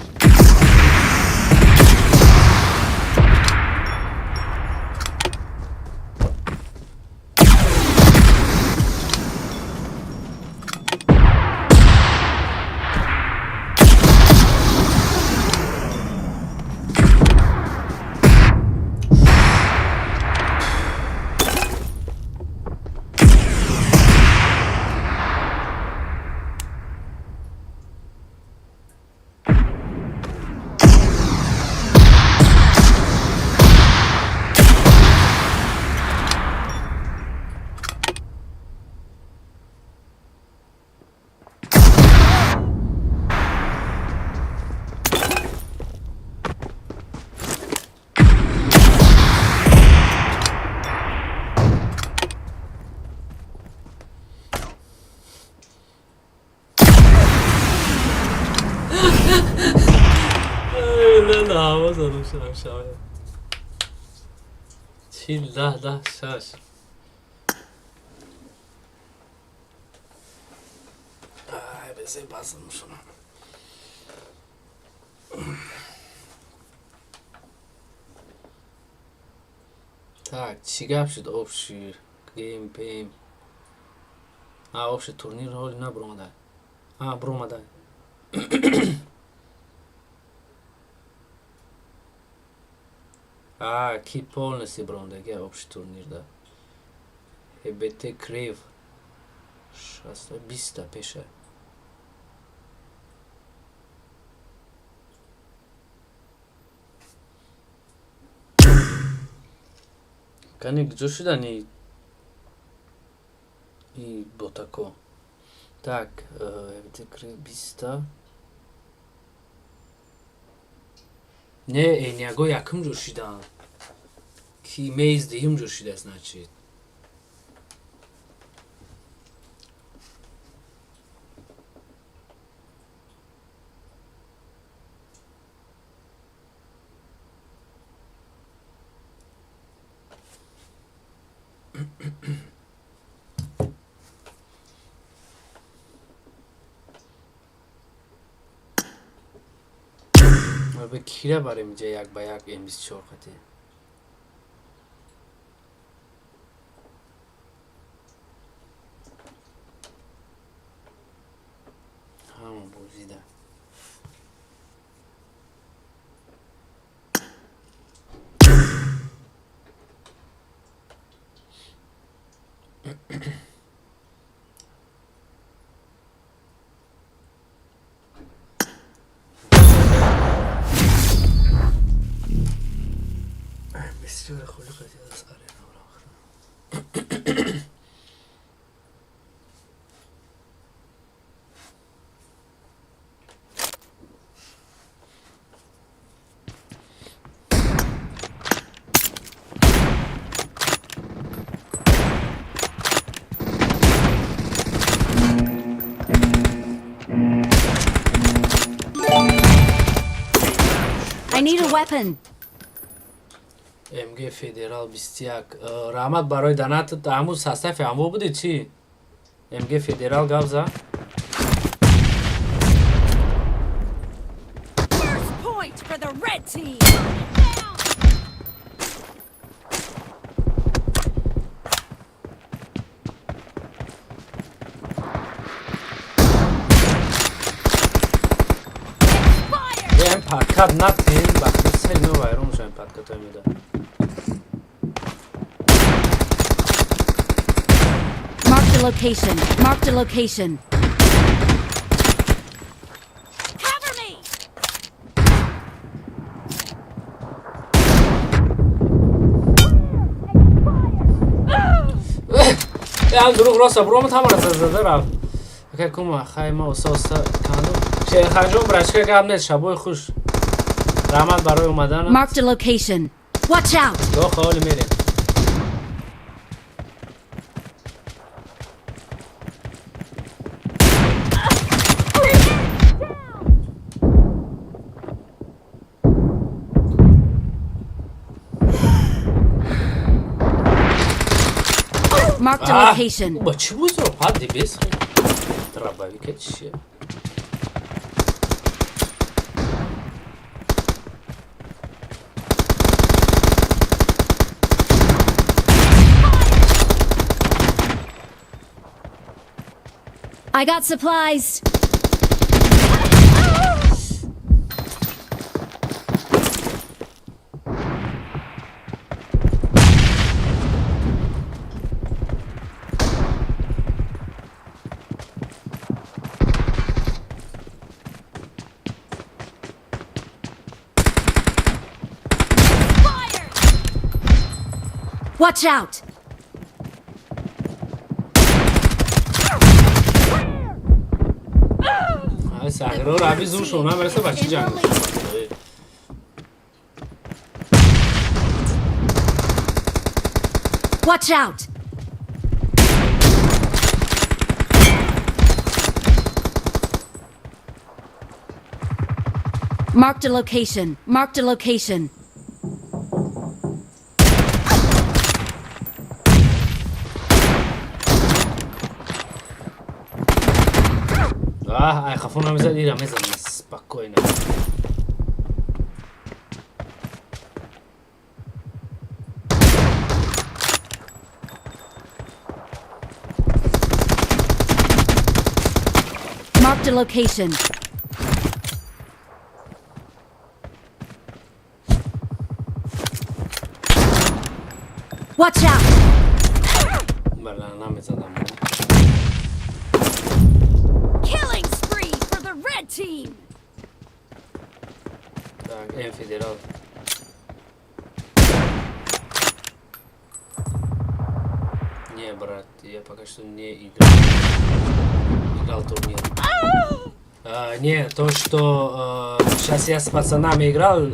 Чил даҳ даҳ шаш. Ай, безе базам шуна. Так, чӣ гап шуд общий гейм пейм? А, общий турнир ҳоли набуромада. А, буромада. А, ки полностью буромадаги общий турнирда. ХБТ Крив 20-та пеша. Кани куҷо шудани и ботако? Так, ХБТ Крив 20-та. Не, эниаго якум ҷо шиданд. Ки мейз диҳим ҷур шидааст, значит. Ба кира барем иҷа як ба як М24 қати. Ҳама бозида. Бисёр холи қати аз арена рафтам. I need a weapon. МГ Федерал 21. Раҳмат барои донатат. Ҳамун состави ҳамво буди чӣ? МГ Федерал гап за. First point for the red team. Ем подкат натин, бахти сел вайрон шоем подкатой меда. Marked a location. Marked a location. Cover me! Ям дурӯғ роста буромад, ҳамара зада рафт. Ака кума хайма оса оса канду. Шерханҷон, брачка, гап нест, шабои хуш. Раҳмат барои омаданат. Marked a location. Watch out! Доха оли мерем. Marked a А, location. Ба чӣ бузро пади бес? Дробовика чия? I got supplies. Watch out! Ай сагро раби зур шона мераса ба чӣ ҷанг? Watch out! Marked a location. Marked a location. Аҳ, ай хафо намезад, ира мезанам спокойно. Marked a location. Watch out! Бала намезадам. Killing spree for the red team! Так, М Федерал. Не, брат, я пока что не играл. Играл турнир. А, не, то, что сейчас я с пацанами играл,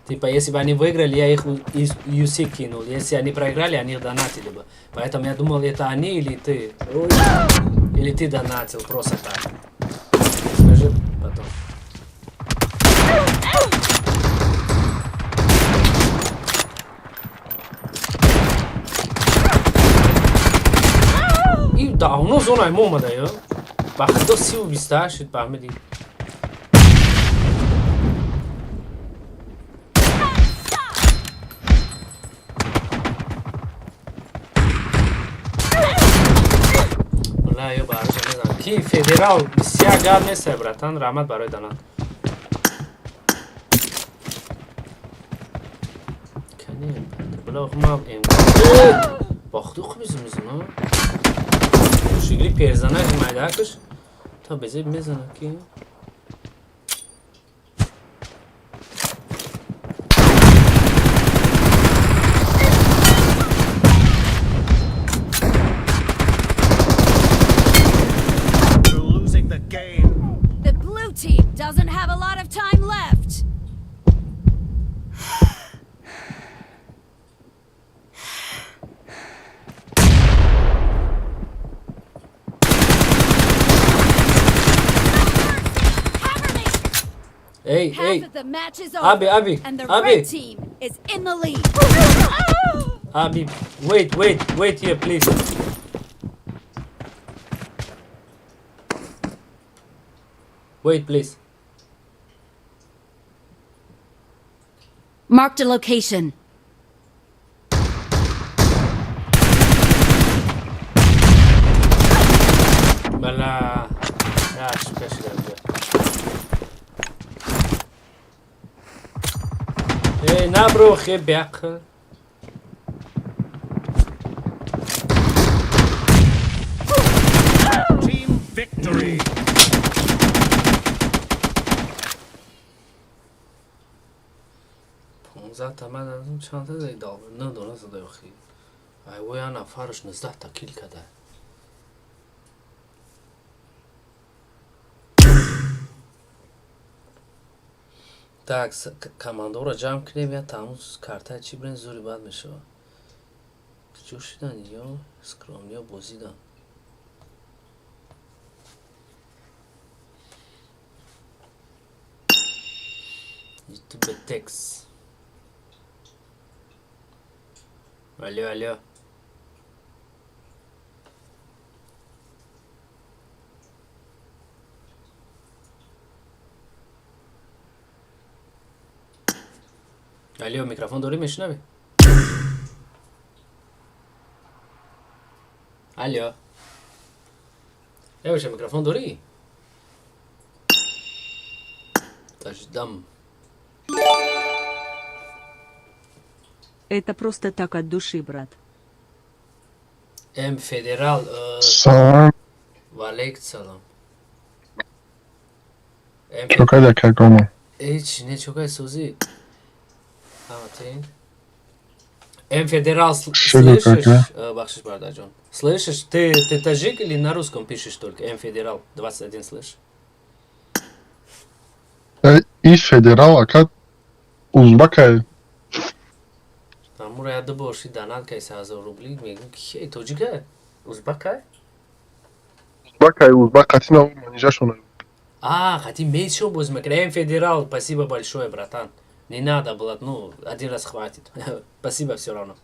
Типа, если бы они выиграли, я их из UC кинул. Если они проиграли, они их донатили бы. Поэтому я думал, это они или ты. Ой. Или ты донатил просто так. Скажи потом. И давно зонаи мо омада, ё? Ба худо, 30-28 шид, фаҳмидӣ? Ла, ё бароша мезанам. Ки федерал 21 гап нестай, братан, раҳмат барои донат. Кани, била ма ба худо хуб мезанам. Шигли перзана майдакаш то безеб мезана ки. You're losing the game. The blue team doesn't have a lot of time left. Cover me! Эй, Half эй, of the match is Abi, over, Abi, and the Abi. red team is in the lead. Abi, wait, wait, wait here, please. Wait, please. Marked a location. Бала, яш, кашидам. Эй, набро, хе бяқл. Team victory. 15 та ман аз чанда заи дал, надона зада охи. Ай, вой, ана фарш 19 та kill када. Так, командора ҷамъ кунем, я тамуз картаи чӣ бирен, зури бад мешавад. Ҷо шидан ё скромниё бозидан. YouTube текст. Алло, алло. Алло, микрофон дорӣ, мешунавӣ? Алло. Э, микрофон дорӣ? Таждам. Это просто так от души, брат. М Федерал. Салом. Валейк салом. М Чокай да какома. Ҳеч не, чокай, созӣ. Ҳаматин. М Федерал, Шугар слышишь? кака. Бахшиш, бародарҷон. Слышишь? Ты таджик или на русском пишешь только? М Федерал 21, слышишь? И федерал ака узбакай. Амура я ду ши донат кай 1000 рубли, мегум ки тоҷика? Узбакай? Узбакай, узбак қатина манижашона. А, хотим еще боз мекунем. М Федерал, спасибо большое, братан. Не надо было, ну, один раз хватит. Спасибо все равно.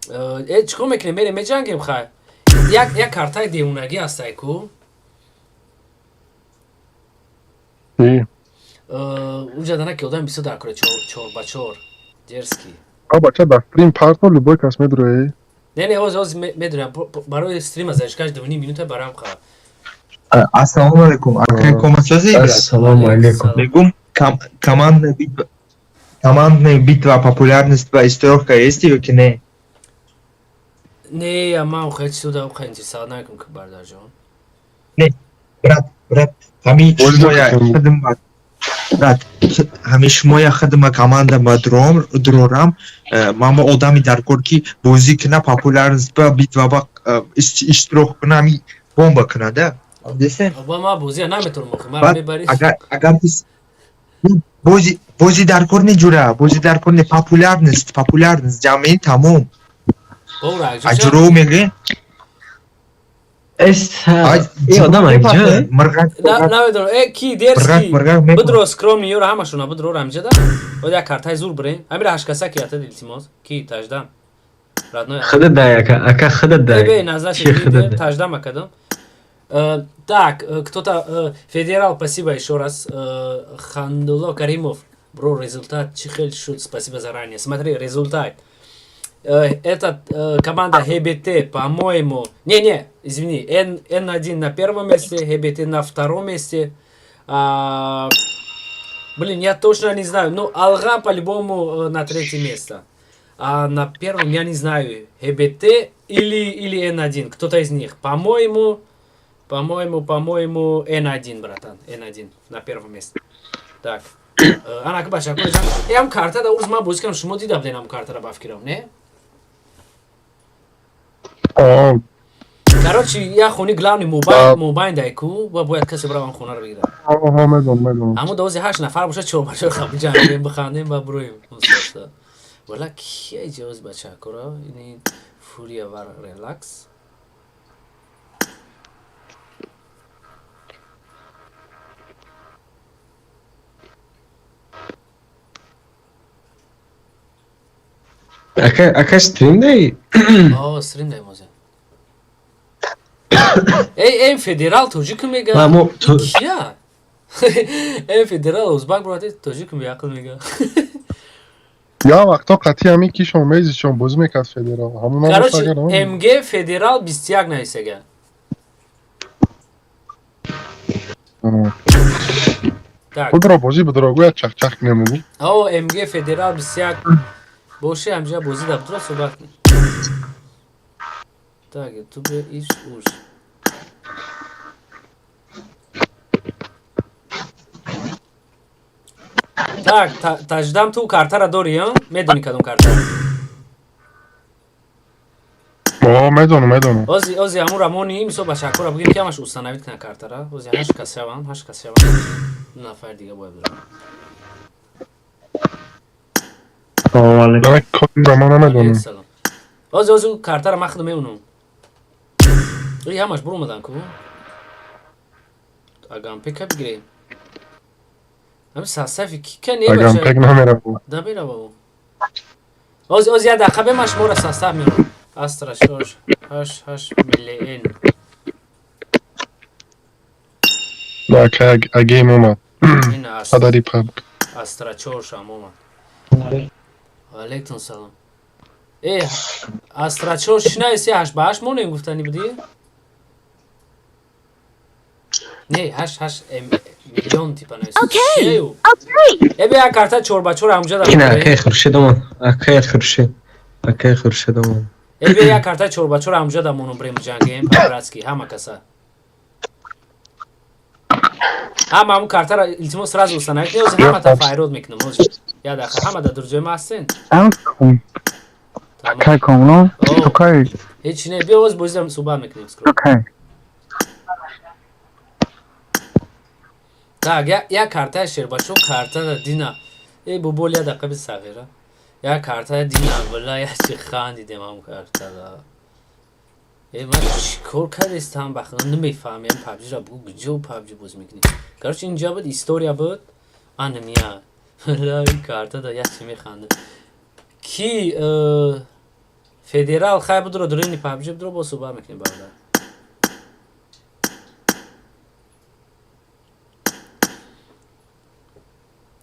Чикор мекунем? Мерем меҷангем, хай. Як картаи девонагӣ ҳастай ку? И Уҷа дана ки одам бисёр дар кора, чор ба чор. Дерзкий. А бача да стрим парто любой кас медрои. Не, ҳозир, ҳозир медонам. Барои стрима зажигать 2,5 минута барам ха. Ассалому алайкум. Акай Комасази, брат. Ассалому алейкум. Мегум командная битва, командная битва популярность из трёхка есть ё ки не? Не, ман хеле чизо ха интересовать намекунам ки, бародарҷон. Не, брат, брат, ҳами шумоя хидмат, брат, ҳами шумоя хидма команда ба дром дрорам, мамо одами даркор ки бозӣ кина, популярность ба битва ба иштирок куна, ҳами бомба куна да. Десен? Ба ма бозия наметавонам охи, мара Баъд мебарӣ. Агар ки Бози, бози дар кор не, ҷура, бози дар кор не, популярность, популярность, ҷамъи тамом. Бовра. А ҷуро меге? Эс, и одам акҷа. Мирғак. Намедонам, э ки Мирғак, дерски. мирғак мепа. Бидро, скромный ёра ҳамашона бидро рамҷада. Оз як картаи зур бирем. Ҳамира ҳашкаса ки ата, илтимос. Ки таждам. Родной. Худат дай, ака, ака, худат дай. Бе, назначить Чи худат лидер, дай? таждам акадам. Так, кто-то, Федерал, спасибо еще раз. Хандуло Каримов, бро, результат чихел шут, спасибо заранее. Смотри, результат. Этот, команда ХБТ, по-моему... Не-не, извини, N, N1 на первом месте, ХБТ на втором месте. А, блин, я точно не знаю. Ну, Алга по-любому на третье место. А на первом я не знаю, ХБТ или N1, кто-то из них. По-моему, N1, братан, N1 на первом месте. Так. Ана бача, ям карта да урз ма бозӣ кардам, шумо дида будем ам картара ба фикрам, не? О. Короче, я хони главный мобайн, мобайн дай ку, ва бояд касе бравам хонаро бигирад. Оҳо, медонам, медонам. Ҳамо давози ҳашт нафар боша, чор бача хаб ҷангем, бихандем ва буроем. Вала кия ҷоз бачакора? Ини фурия ва релакс. Ака, ака, стрим дай? О, стрим дай мозе. Эй, эй, федерал тоҷик мега. Ма мо Кия? Эй, федерал узбак брате, тоҷик меақл мега. Я вақто қатъи ҳамин кишон мезишон бозӣ мекард федерал. Ҳамон. Короче, МГ федерал 21 нависага. Так. Худро бозӣ бидро, гӯяд чахчах кунем. О, МГ федерал 21 боше, ҳамҷа бозӣ да бидро суҳбат кунем. Так, ютубе иш уш. Так, таҷдам, ту картара дорӣ, а? Медонӣ кадом карта? О, медонам, медонам. Ози, ози ҳамун рамони, мисол бачакора бигем ки ҳамаш установить кунад картара. Ози ҳашт кас шаванд, ҳашт кас шаванд. Ду нафар дига бояд бирам. Салом алейкум. Давай, кодро ман намедонам. Салом. Ози, ози картара ман худам меунам. И ҳамаш буромадан ку. Агампека бигирем. Ҳами сасафи ки ка не бача? Агампек намерава. Да мерава. Ози, ози як дақиқа бе, ман шуморо состав меорам. Астра шош ҳашт ҳашт миллион. Да, ака, агейм омад. Ин аст. Падари паб. Астра чоршам омад. Алейкум салом. Э, Астра чор шинаеси, ҳашт ба ҳашт монем гуфтанӣ будӣ? Не, ҳашт ҳашт миллион типа нависи. Окей. Э, бе, як карта чор ба чор ҳамҷа Ина дар. акаи Хуршед омад. Акаи Хуршед. Акаи Хуршед омад. Э, бе, як карта чор ба чор ҳамҷа дар монум, брем ҷангем по-братски ҳама каса. Ҳама ҳамун картара илтимос сразу установить. Не, ҳама та файрод мекунам. Ҳозир. Як дақиқа, ҳама дар дурҷои ма ҳастен? Алейкум. Тамом. Кай комно? О. Ту кай? Ҳеҷ не, биё оз бозидам суҳбат мекунем скоро. Ту кай? Так, як картаи шербачо карта дина. Э, бобол, як дақиқа би сағира. Як карта дина, вала як чи хандидем ҳам картада. Э, ман чикор кардестам, ба худо намефаҳмем PUBG-ра, бугу куҷо PUBG бозӣ мекунӣ. Короче, инҷа буд, история буд. Анамия. Вала ин картада як чи механдем. Ки федерал хай будро дурини PUBG будро, бо суҳбат мекунем, бародар.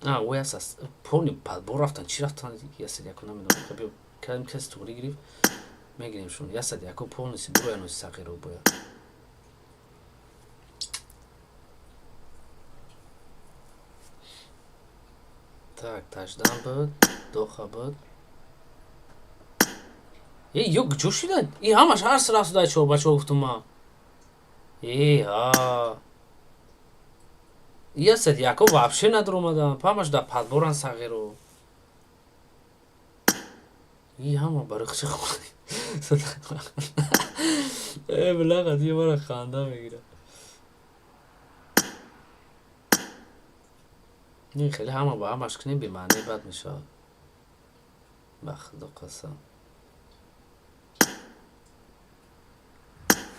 А, ой, асас полный подбор рафтан, чӣ рафтан, ясад яко намедонам. Хаб кадом кас туғри гирифт, мегирем шун. Ясад яко полностью буроян ози сағиро бояд. Так, таждан буд, доха буд. Э, ё куҷо шидан? И ҳамаш ҳар сира рафтудай чор ба чор гуфтум ман. Э, ҳа. Ясад яко вообще надуромадан. Ҳамаш дар подборан сағиро. И ҳама барои чӣ хонди? Э, била қадия мара ханда мегирад. Не, хеле ҳама ба ҳамаш кунем, бемаъне бад мешавад. Ба худо қасам.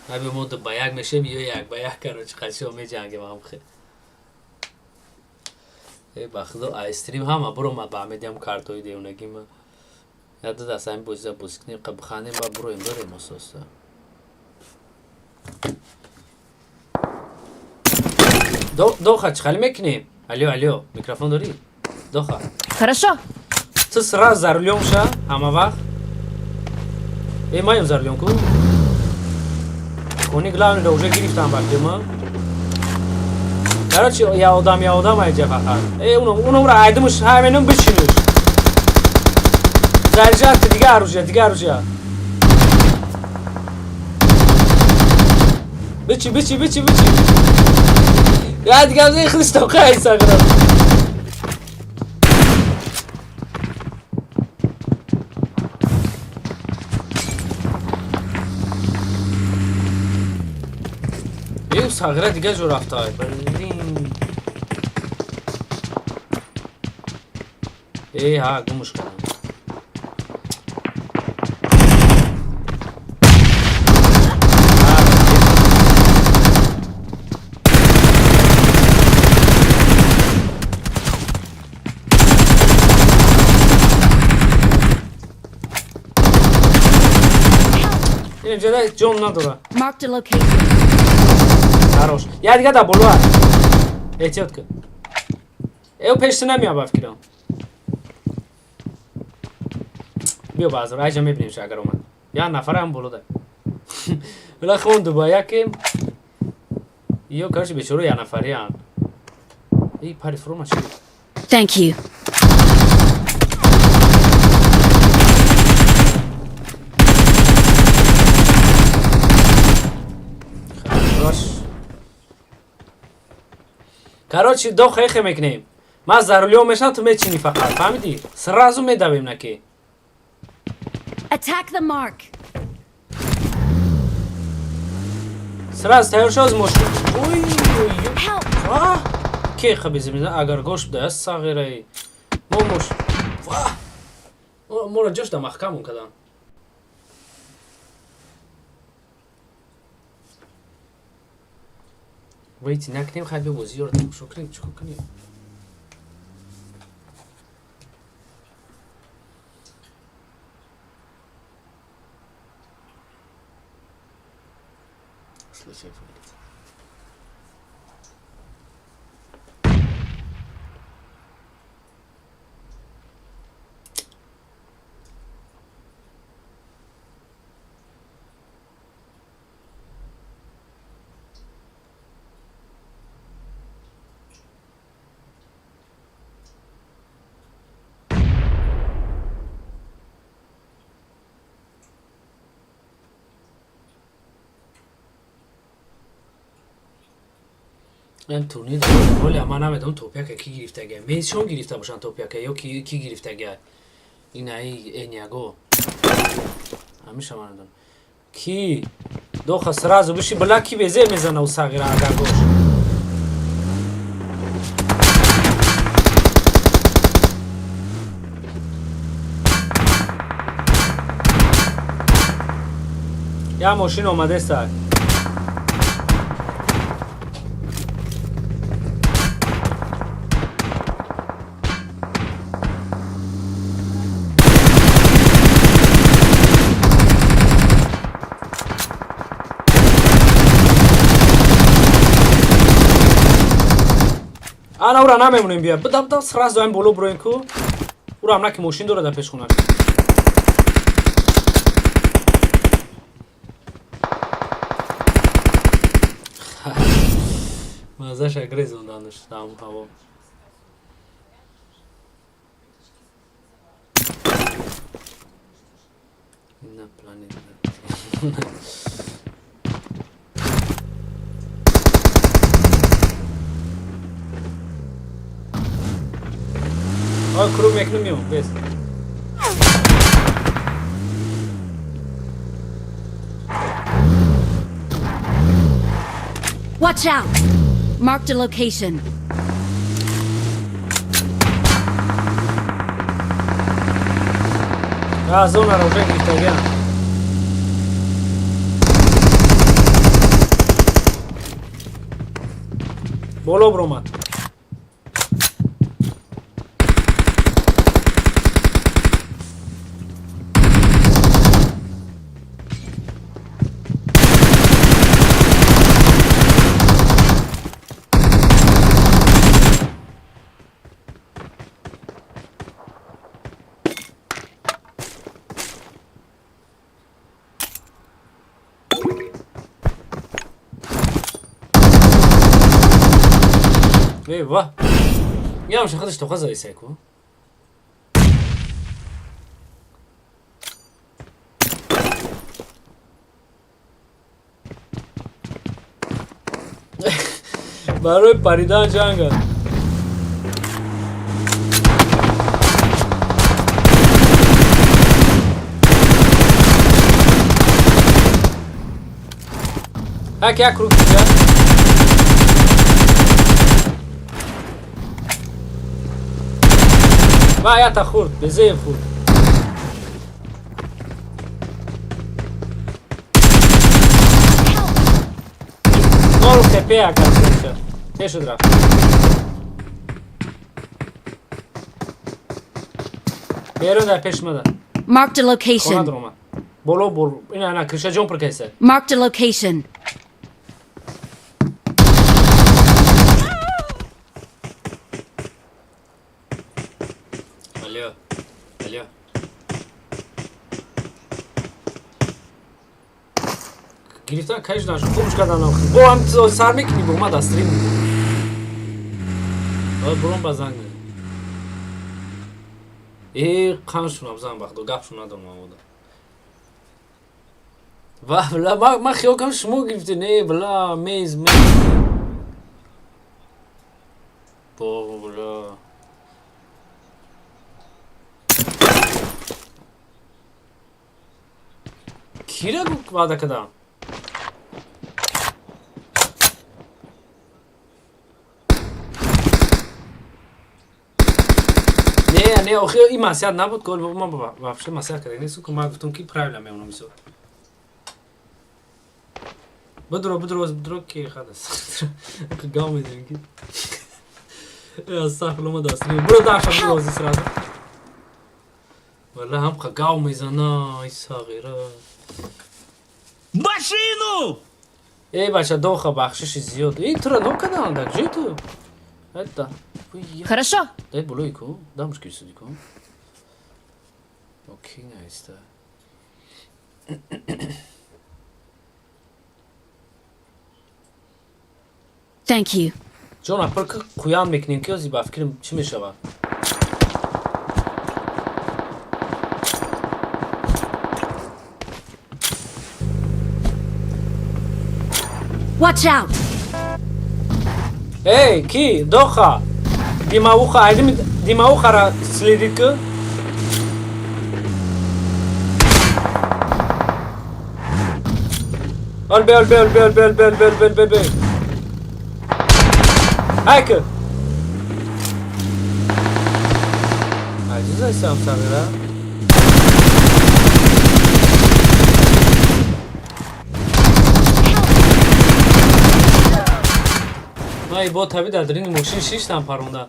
Аби мо ду ба як мешем ё як ба як, короче, қачиҳо меҷангем ҳам хел. Э, ба худо, ай стрим ҳама буромад ба медиам картои девонагима. Я ду даст ҳамин бозида бозӣ кунем, бихандем, ба буроем, бирем ососта. Доха, чӣ хеле мекунем? Алё, алё, микрофон дорӣ? Доха. Хорошо. Ту сразу за рулём ша, ҳама вақт. Э, маем за рулём ку? Кони главный уже гирифтам бахтима. Короче, я одам айҷа фақат. Э, уно ра айдимуш ҳаминум бичинуш. Заряжать дига оружие, дига оружие. Бичи, бичи, бичи, бичи. Я дига зей христо қай сагра. Ё сагра дига ҷо рафта. Блин. Э, ҳа, гумуш кардам. Инҷа ҷон надора. Marked a location. Хорош. Я дига да боло. Эҳтиёт кун. Э, пешти намея ба фикрам. Биё баъзор, айҷа мебинем ша агар омад. Я нафар ҳам боло да. Вала хон дуба якем. Ё, короче, бечора я нафариян. Эй, пари фурома чи? Thank you. Хорош. Короче, до хехе мекунем. Ман за рулём мешам, ту мечини фақат, фаҳмидӣ? Сразу медавем наки. Attack the mark. Сразу тайёр шав мошин. Ой, ой, ой. Help. Ва! Ки хабизим, агар гош буда, сағираи. Мо мош. Ва! Моро ҷош да маҳкамон кадан. Выйти накунем, хай биё бозиёро тамошо кунем, чӣ кор кунем? Случай вылет. Ин турнир ҳоли ман намедонам топяка ки гирифтага. Месшон гирифта бошанд топяка ё ки гирифтага. Инаи эняго. Ҳамеша ман намедонам. Ки доха сразу биши била ки безе мезана у сағира агар гош. Я мошин омадеста. Ана ура намемонем бия. Бидам да сразу ҳам боло буроем ку. Ура ам наки мошин дора дар пешхонаш. Мазаша грезонданаш там ҳаво. На планета. Ой, круг мекунем миём, бес. Watch out. Marked a location. А, зонара уже гирифтагиам. Боло биромад. Эй, ва! Ямша хадаш тоқа заисайку. Барои паридан ҷанга. Ҳак як круг дига. Ва ята хурд, безеев хурд. Нол ХП ака Те шуд рафт. Берун дар пеш мада. Marked a Хона location. даромад. Боло бол ина на крыша ҷон пуркайса. Marked a location. Алло. Алло. Гирифтан кай шудан шуд. Хубш кардан охир. Бо ҳам сар мекунӣ бо ма дар стрим. Ой, бурон ба занг мезанам. Э, қан шунам зан бахдо, гап шун надорам ман ода. Ва, бла, ма хиёл кардам шумо гирифте, не, бла, мез, мез. Бо, бла. Кира ваъда кардам? Не, не, охир ин маслиҳат набуд, гол ман вообще маслиҳат карда несту, ки ман гуфтам ки правильно мемонам исо. Бидро, бидро, бидро ки хадас. Ки гав медем ки. Астағфируллоҳ, ма даст. Бро даша бро сразу. Валла ҳам қа гав мезана, ай сағира. Машину! Эй, бача, доха бахшиши зиёд. Эй, тура нокадан, да ҷой ту? Это. Хорошо. Дай болои ку, дамушки суди ку. Окей, найста. Thank you. Ҷон, апар ки қуян мекунем ки ози ба фикрам чӣ мешавад? Watch out. Эй, ки, доха. Димауха, айдими димаухара следит ки? Ол бе, ол бе, ол бе, ол бе, ол бе, ол бе, ол бе, ол бе, бе. Айка. Айзузай сам сагира. Май бо таби дар дарини мошин шиштам паронда.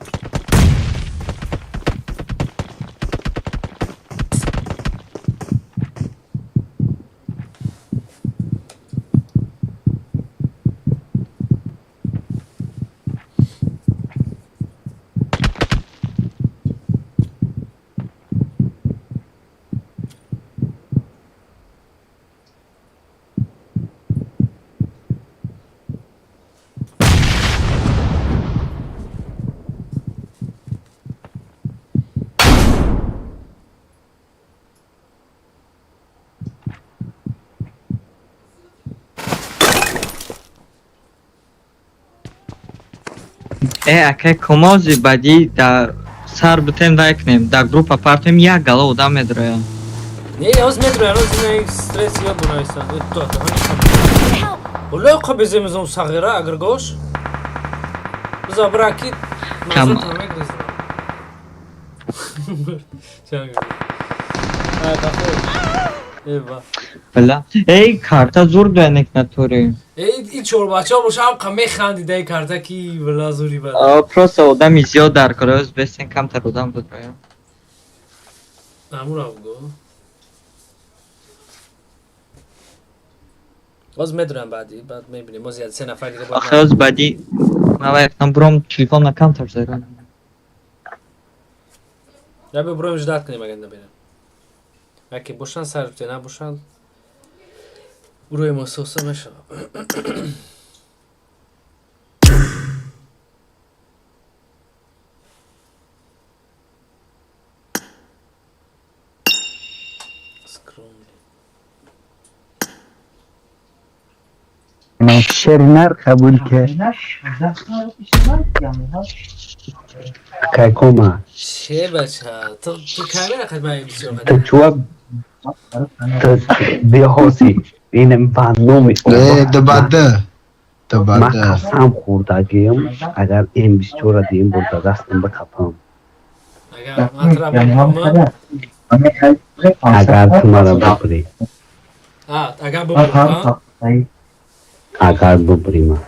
Э, акай комози баъдӣ да сар бутем дай кунем, дар группа партем як гала одам медроям. Не, оз медроян, оз ина стресс ёд бунайсан. То, то, Оле қа беземизон сағира агргош. Биза браки Кам- мазат намегрезна. Била. Эй, карта зур дуэнек натури. Эй, и чорбача бошам қа механди дай карта ки била зури бад. Просто одами зиёд дар короз бесен камтар одам буд роя. Амура буго. Боз медонам баъди, баъд мебинем. Боз як се нафар дига бояд. Охир оз баъди ман вайфтам буром телефон на камтар заран. Я бе буроем ждать кунем агар набинем. Яке бошанд сар бите, набошанд. Буроем ососа мешава. Скромный. Шернар қабул кард. Кайкома. Че бача, ту камера қад ман бисёр Ту чуа ту беҳоси инам ба номи Дабада. Ман Дабада. қасам хӯрдагиам, агар м бисёра дием бурда дастам бикапам. Агар ман тура бибурам, Агар ту мара бибурӣ. Агар бибурам, Агар бибурӣ ман.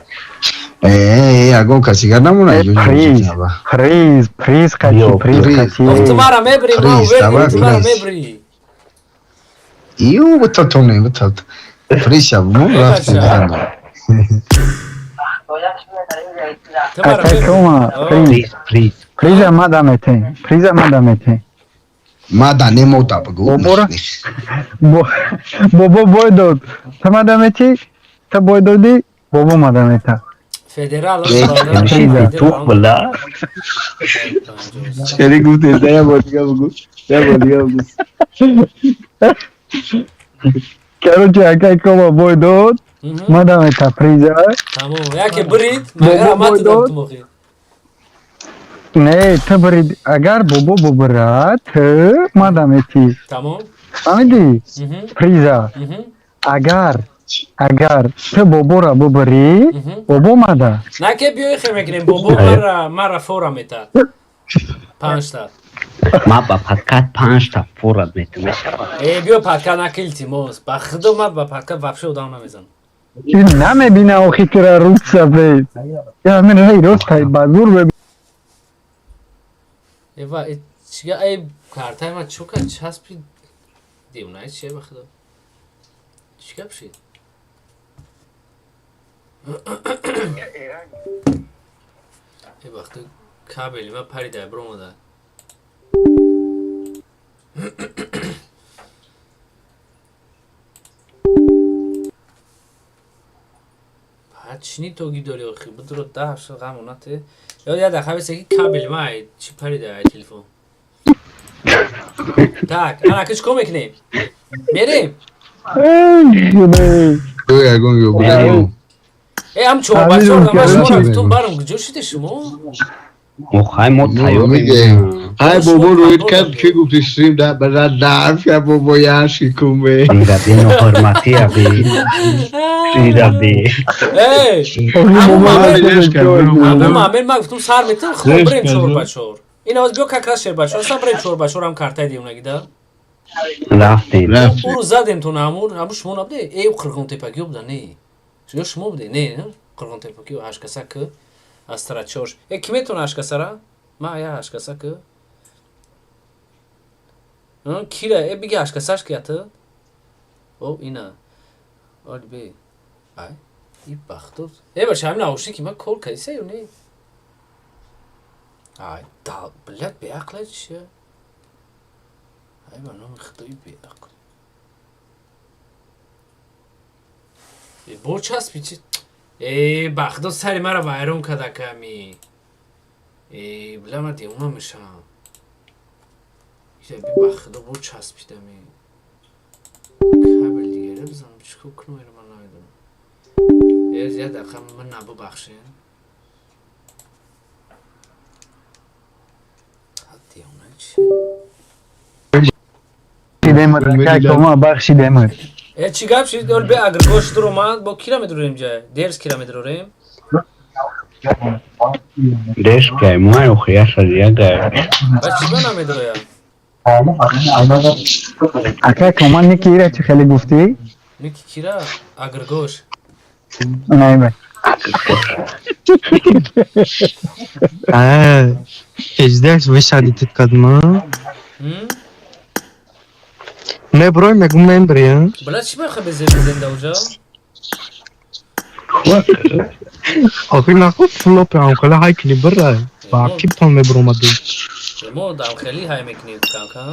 Ягон касигар намона. Приз, приз, приз қати, приз Ох, ту қати. мара мебурӣ, ман Приз, уверен, давай, ту мара приз. мебурӣ. Ию бутатоне бутат. Приз мо рафтем. Ту мара Акай кома, приз. Приз. Приза мада метен, приза мада метен. Мада немода бугу. Бобора? Бобо бой дод. Та мада мети, та бой доди, бобо мада мета. Федерал Тух била. Чери гуфте, да я бор дига бугу. Я бор дига бугу. Короче, акай кома бой дод, мада мета приза. Тамом, яке бурид, Бобо магар ман бой ту дам дод. ту мохи. Не, та бурид, агар бобо бубурад, ту мада мети. Тамом. Фаҳмидӣ? Приза. Агар ту боборо бубурӣ, бобо мада. На ке биёй хе мекунем, бобо мара фора мета. Панҷта. Ман ба подкат панҷта форат метам мешавад. Э, биё подкат наки илтимос. Ба худо ман ба подкат вообще одам намезанам. Ин намебина охи тура рӯз сафед. Я мин рай рост тай ба зур беб. Эва, э, чига эй картай ма чука часпи девона чие ба худо. Чӣ гап шид? Э, ба худо кабели ма парида биромада. Чини тоги дори охи будро да шо ғам онате. Ё я да хабесе ки кабели ма ай чӣ парида ай телефон. Так, ана ки чикор мекунем? Мерем. Ягон ё бугу. Э, ам чорбачор ама шумо рафтум барам куҷо шиде шумо? Мо хай мо тайёрем. Ай бобо рӯид кард ки гуфти стрим да бара дарф я бобо яши кумбе. Ира беноҳурматӣ аби. Ира бе. Эй, аму мамел ма гуфтум сар метам, хуб брем чорбачор. Ин аваз биё как раз шербачор, сам брем чорбачор ам картаи девонагида. Рафтем. Ӯро задем то намур, аму шумо набуде? Э, қирғонтепагиё буда, не. Ё шумо буде? Не, қирғонтепагиё ҳашкаса к астрачош. Э, ки метавона ҳашкасара? Ма я ҳашкаса к. Кира, э, биги ҳашкасаш ки ата? О, ина. Оли бе. Ай, и бахтур. Э, бача, ҳамин наушни ки ма кор кардиса ё не? Ай, да, блядь, беақла чия? Ай, ба номи худои беақл. Э, бо часпи чи? Э, ба худо сари мара вайрон карда ками. Э, бля, ман девона мешавам. Ира, би ба худо бо часпидами. Кабел дигаре бизанам, чикор кунам, иро ман намедонам. Э, як дақиқа ман набубахшен. Девона чи? Бахшидемад, акай кома, бахшидемад. Э, чӣ гап шид? Ол бе агар гош дуромад, бо кира медурем ҷай? Дерс кира медурем? Деш кай май охи яша ягай. Ба чӣ ба намедуроям? Ака команд ники ира чӣ хеле гуфтӣ? Ники кира? Агргош. Не, Пиздец, высадить кадма. Меброй мегум мембри, Бля, чӣ мехоҳ безер зинда уҷа? Охи наху флоп ам хеле ҳай кини бира. Ба киптон мебромаду. Мо дам хеле ҳай мекунем камка.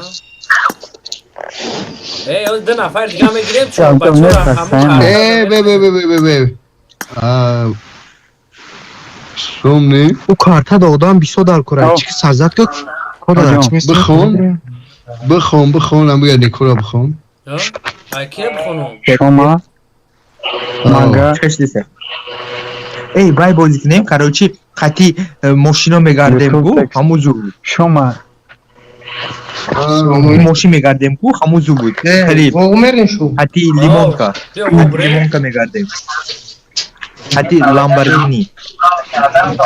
Эй, он ду нафар дига мегирем, чун бачаҳо ҳамон Э, бе бе бе бе бе бе. А Сомни. Ӯ карта додам бисо дар кора. Чӣ сазад ки кора чӣ мест? Бихон. Бихон, бихон, ам бигар Никола бихон. Ай кия бихонум? Шома. Мага. Эй, бай бозӣ кунем, короче, қати мошино мегардем ку, ҳамун зур. Шома. Мошин мегардем ку, ҳамун зур буд. Хеле. Қати лимонка. Лимонка мегардем. Қати Ламборгини.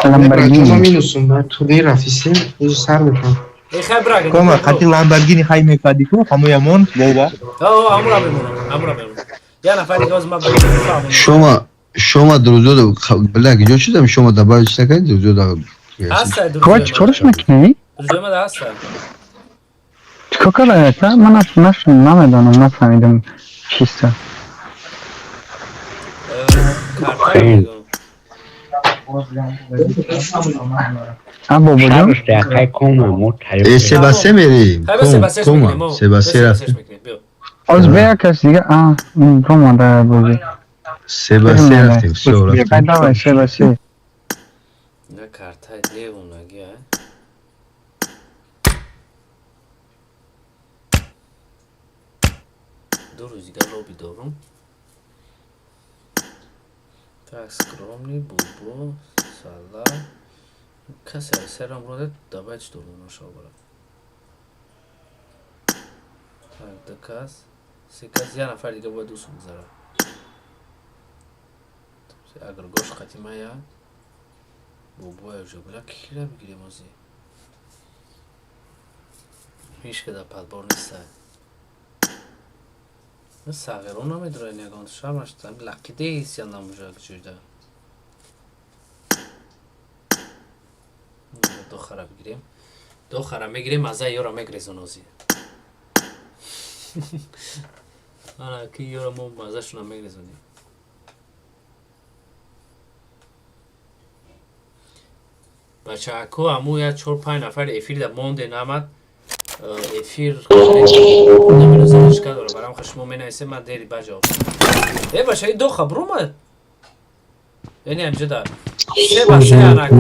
Ламборгини. Эй, хай брага. Кома, қати Ламборгини хай мекарди ку, ҳамуямон бова. О, ҳамура мемонам, ҳамура мемонам. Я нафар дига ҳозир ман Шома, шома друзья, бля, где что там шома добавить такая друзья да. Ҳаста Кова чӣ кораш мекунӣ? Друзья ма ҳаста. Чикор кардаеста? Ман намедонам, нафаҳмидам чиста. Карта мегӯям. А бобоҷон? Э, себасе мерим. Хай, ба себасеш мекунем. Мо. Себасе рафтем. Мекунем. Биё. Оз бе як кас дига, а, ромада бозӣ. Себасе рафтем, всё Хай рафтем. давай, себасе. На картаи девонаги, а? Ду рӯз дига лоби дорум. Так, скромный, Бубо, Сала. Касе аз серам рода давай дорум нашобара. Так, ду кас, се кас, я нафар дига бояд усу гузара. Агргош қатимая. Бубоя уже бля кира бигирем ози. Ҳеч ка дар подбор неста. Сағирон намедурад ягон шармаш лақиде ҳисян намужак ҷӯйда. Дохара бигирем. Дохара мегирем, маззаи ёра мегрезон ози. Ана ки ёра мо маззашона мегрезонем. Бачаҳако аму я чор панҷ нафар эфир да монде намад. Эфир намерозанишка дора барам ха шумо менависем ман дери ба ҷавоб. Э бача и доха бромад. Яъне ҳамҷо да се ба се анак.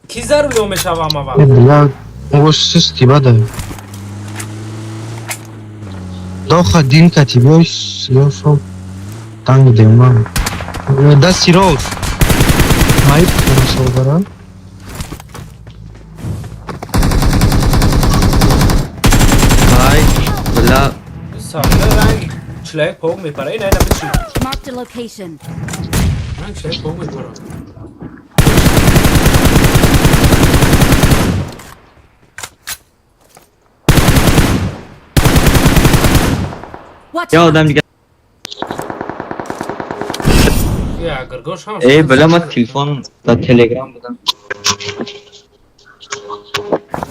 Ки зарулио мешава ама вақт? Бля, ово систи бада. Доха дин кати бой сиёсо танг дема. Да сирос. Майп насобара. Ай, бля, Сағира ранги чилаи пог мепара. Ина ина бичи. Marked a location. Ранг чилаи пог мепара. Watch я out. одам дига. Я агргош ҳам. Эй, бля, ман телефон да Телеграм будам.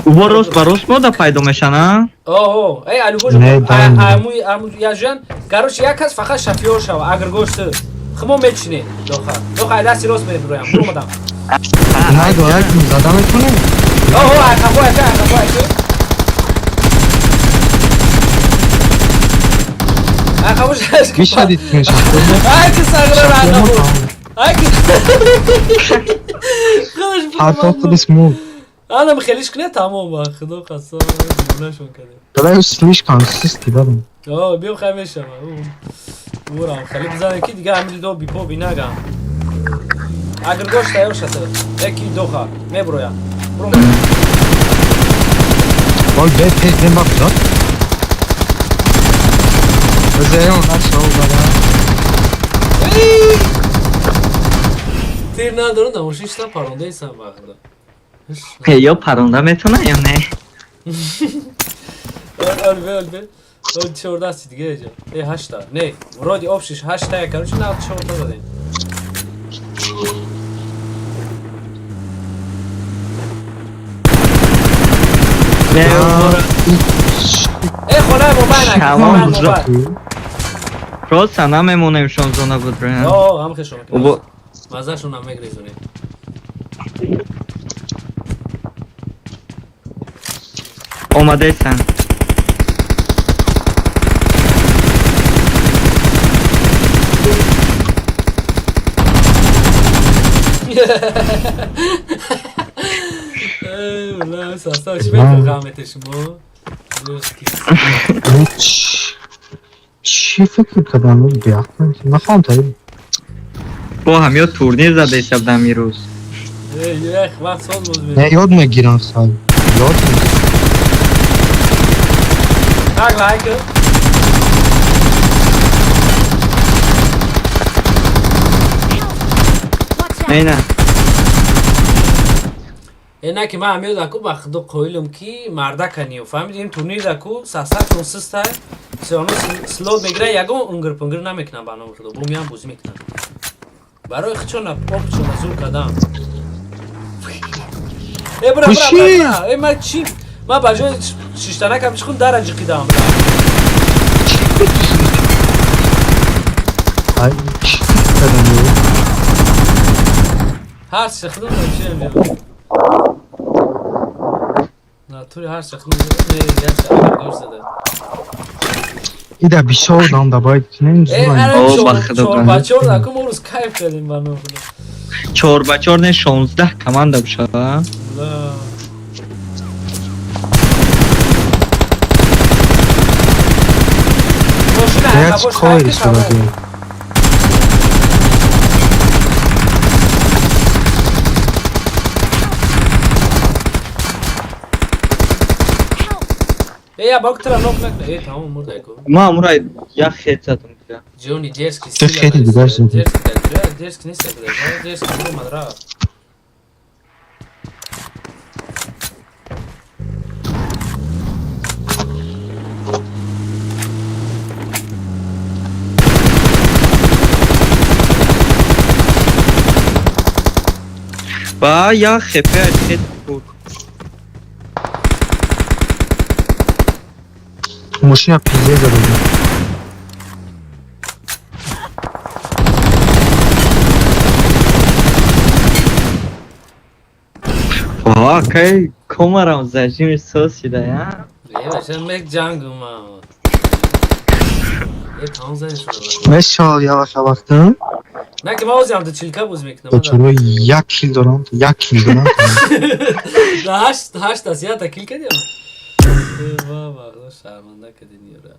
Убо рост ба рост мода пайдо мешан, а? О, эй алибош Не, дан. аму аму яжан. Короче, як кас фақат шофёр шава, агргош ту. Хмо мечине доха. Доха ай дасти рост меброям. Бромадам. На дора кун зада метоне? О, ай қафо, ай қафо, ай қафо. Ай қафо шаш. Мишадид меша. Ай ки сағира ай қафо. Ай ки. Худаш Ҳатто худис мурд. Анам хелиш куне тамом ба худо қасам нашон кардем. Бля, слишком систи бада. О, биё хай мешава. Урам хеле бизанем ки дига ҳамин до бипо бинагам. Агргош тайёр шата. Яки доха меброям. Бром. Ой, бе пеш дем ба куда? Зеон насобара. Тир надорам, да мошин шта паронда исам ба худо. Ё паронда метона ё не? Өл. Өл 14 дига эҷа. Э 8 та. Не, вроде общий 8 та, короче, на 4 та задем. Не. Э хона мобайл, хона мобайл. Просто намемонем шон зона буд. О, ҳам хешон. Мазашон ҳам мегрезонем. Омадесан. Эй, состав чӣ мефаҳмете шумо? Чӣ фикр кардам, беақл нахоҳам та. Бо ҳамё турнир зада ҳисабдам ирӯз. Эх, вақт сол боз. Не, ёд мегирам, сал ёд. Так, лайк. Не, на. Э, на ки ман ҳамё даку ба худо қоилам ки мардака ниё. Фаҳмиди, ин турнир даку сасатон систай. Всё равно слот мегира, ягон унгир пунгир намекунам ба номи худо. Бо миям бозӣ мекунам. Барои хичона опчона зур кардам. Э бра, бра, бра, бра. Э ман чӣ? Ман ба ҷои шиштанакам чӣ хун дара ҷиқидам. Ай, чӣ фикр кардам? Ҳар чӣ худам чӣ мебинам. Натури ҳар чӣ худам не, як гор зада. Ида бисёр одам добавить кунем. Э, О, ба худо. Чор ба чор даку мо рӯз кайф кардем ба номи худо. Чор ба чор не, 16 команда бошад. Ла. Мошина Як қафош коир хайки. истодагӣ. Э, я бок тра нок накна. Э, тамом мурда ку. Ма амура як хет задам дига. Ҷони дерзкий. Ты хети дигар задӣ. Дерзкий, дерзкий нест, дерзкий омад рафт. Ба як хепе хет буд. Мошина пизде задагӣ. Ва кай комарам зажими сосида я. Э, бача мек ҷанг омад. Э, тамом зани шуда. Мешал яваш вақтам. На ки ман ҳозирам ду чилка боз мекунам. Чаро як кил дорам, як кил дорам. Да ҳашт ҳашт аст, якта кил кардиам. Э, ва ва, худо шарманда кардӣ ниёра.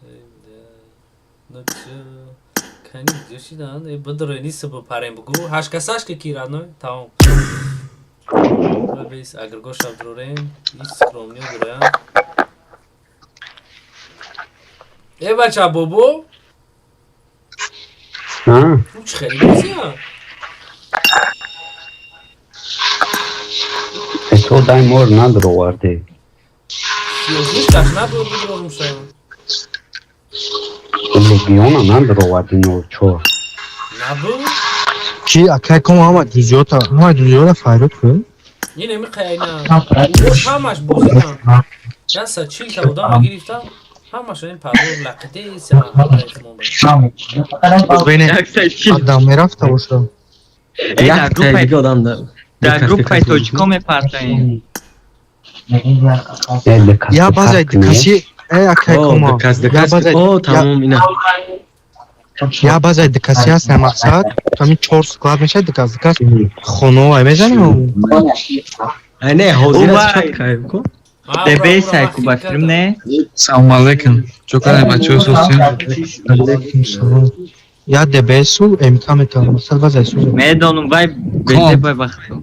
Э, да. Ну чё? Кани ҷӯшидан? Э, бидрои нист бипарем бугу. Ҳашт касаш ки ки родной, тамом. Бис агргоша брорем, ис скромниё дуроям. Э, бача бобо, А? ӯ чӣ хеле бозия? То дай мор надроварде. Сиёзниш набуд бидрорум шава. Легиона надроварди 04. Набуд? Ки акай ком ҳама ҷузъиёта, ҳама ҷузъиёта файрод кун. Ин еми қайна. Бош ҳамаш бозидан. 140 та одама гирифтам. Ҳамаш ин пазор лақиде Адам мерафта боша. Дар Як дига одам да. Дар группаи тоҷико мепартоем. Я базай каси э акай кома. Я базай. О, тамом ина. Я базай дикаси ҳаст, мақсад ҳамин чор склад мешавад, дикас дикас хоно мезанем. Ай не, ҳозир Убай. аст чат кайф ку. Дебе сайку ба филм не? Салом алейкум. Чо кардем бачаҳо, сосем? Алейкум салом. Я ДБСу МК метавонам. Мақсад базай су. Медонум вай безе бай бахто.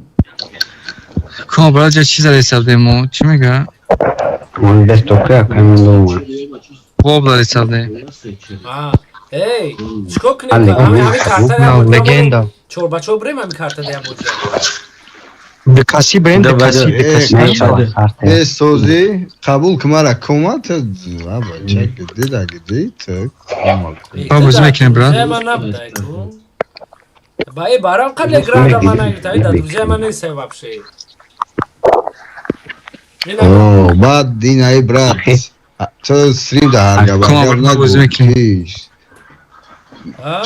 Ком браҷа чӣ зада ҳисабдем мо? Чӣ мега? Он без тока камилома. Боб зада ҳисабдем. Эй, чикор кунем? Алло, Ҳами ҳами карта На, легенда. Чор ба чор бирем ҳами карта дия бозия. Дикаси брем, дикаси, дикаси. Э, сози, қабул ки мара кома, та бача гиди да гиди, та кома. Ба бозӣ мекунем, брат. Ман набудай ку. Ба э барам қабл гранда ман нагирифта, да друзья ман нест вообще. О, баъд ин ай брат. Ту стрим да ҳар гап. Кома, брат, бозӣ мекунем.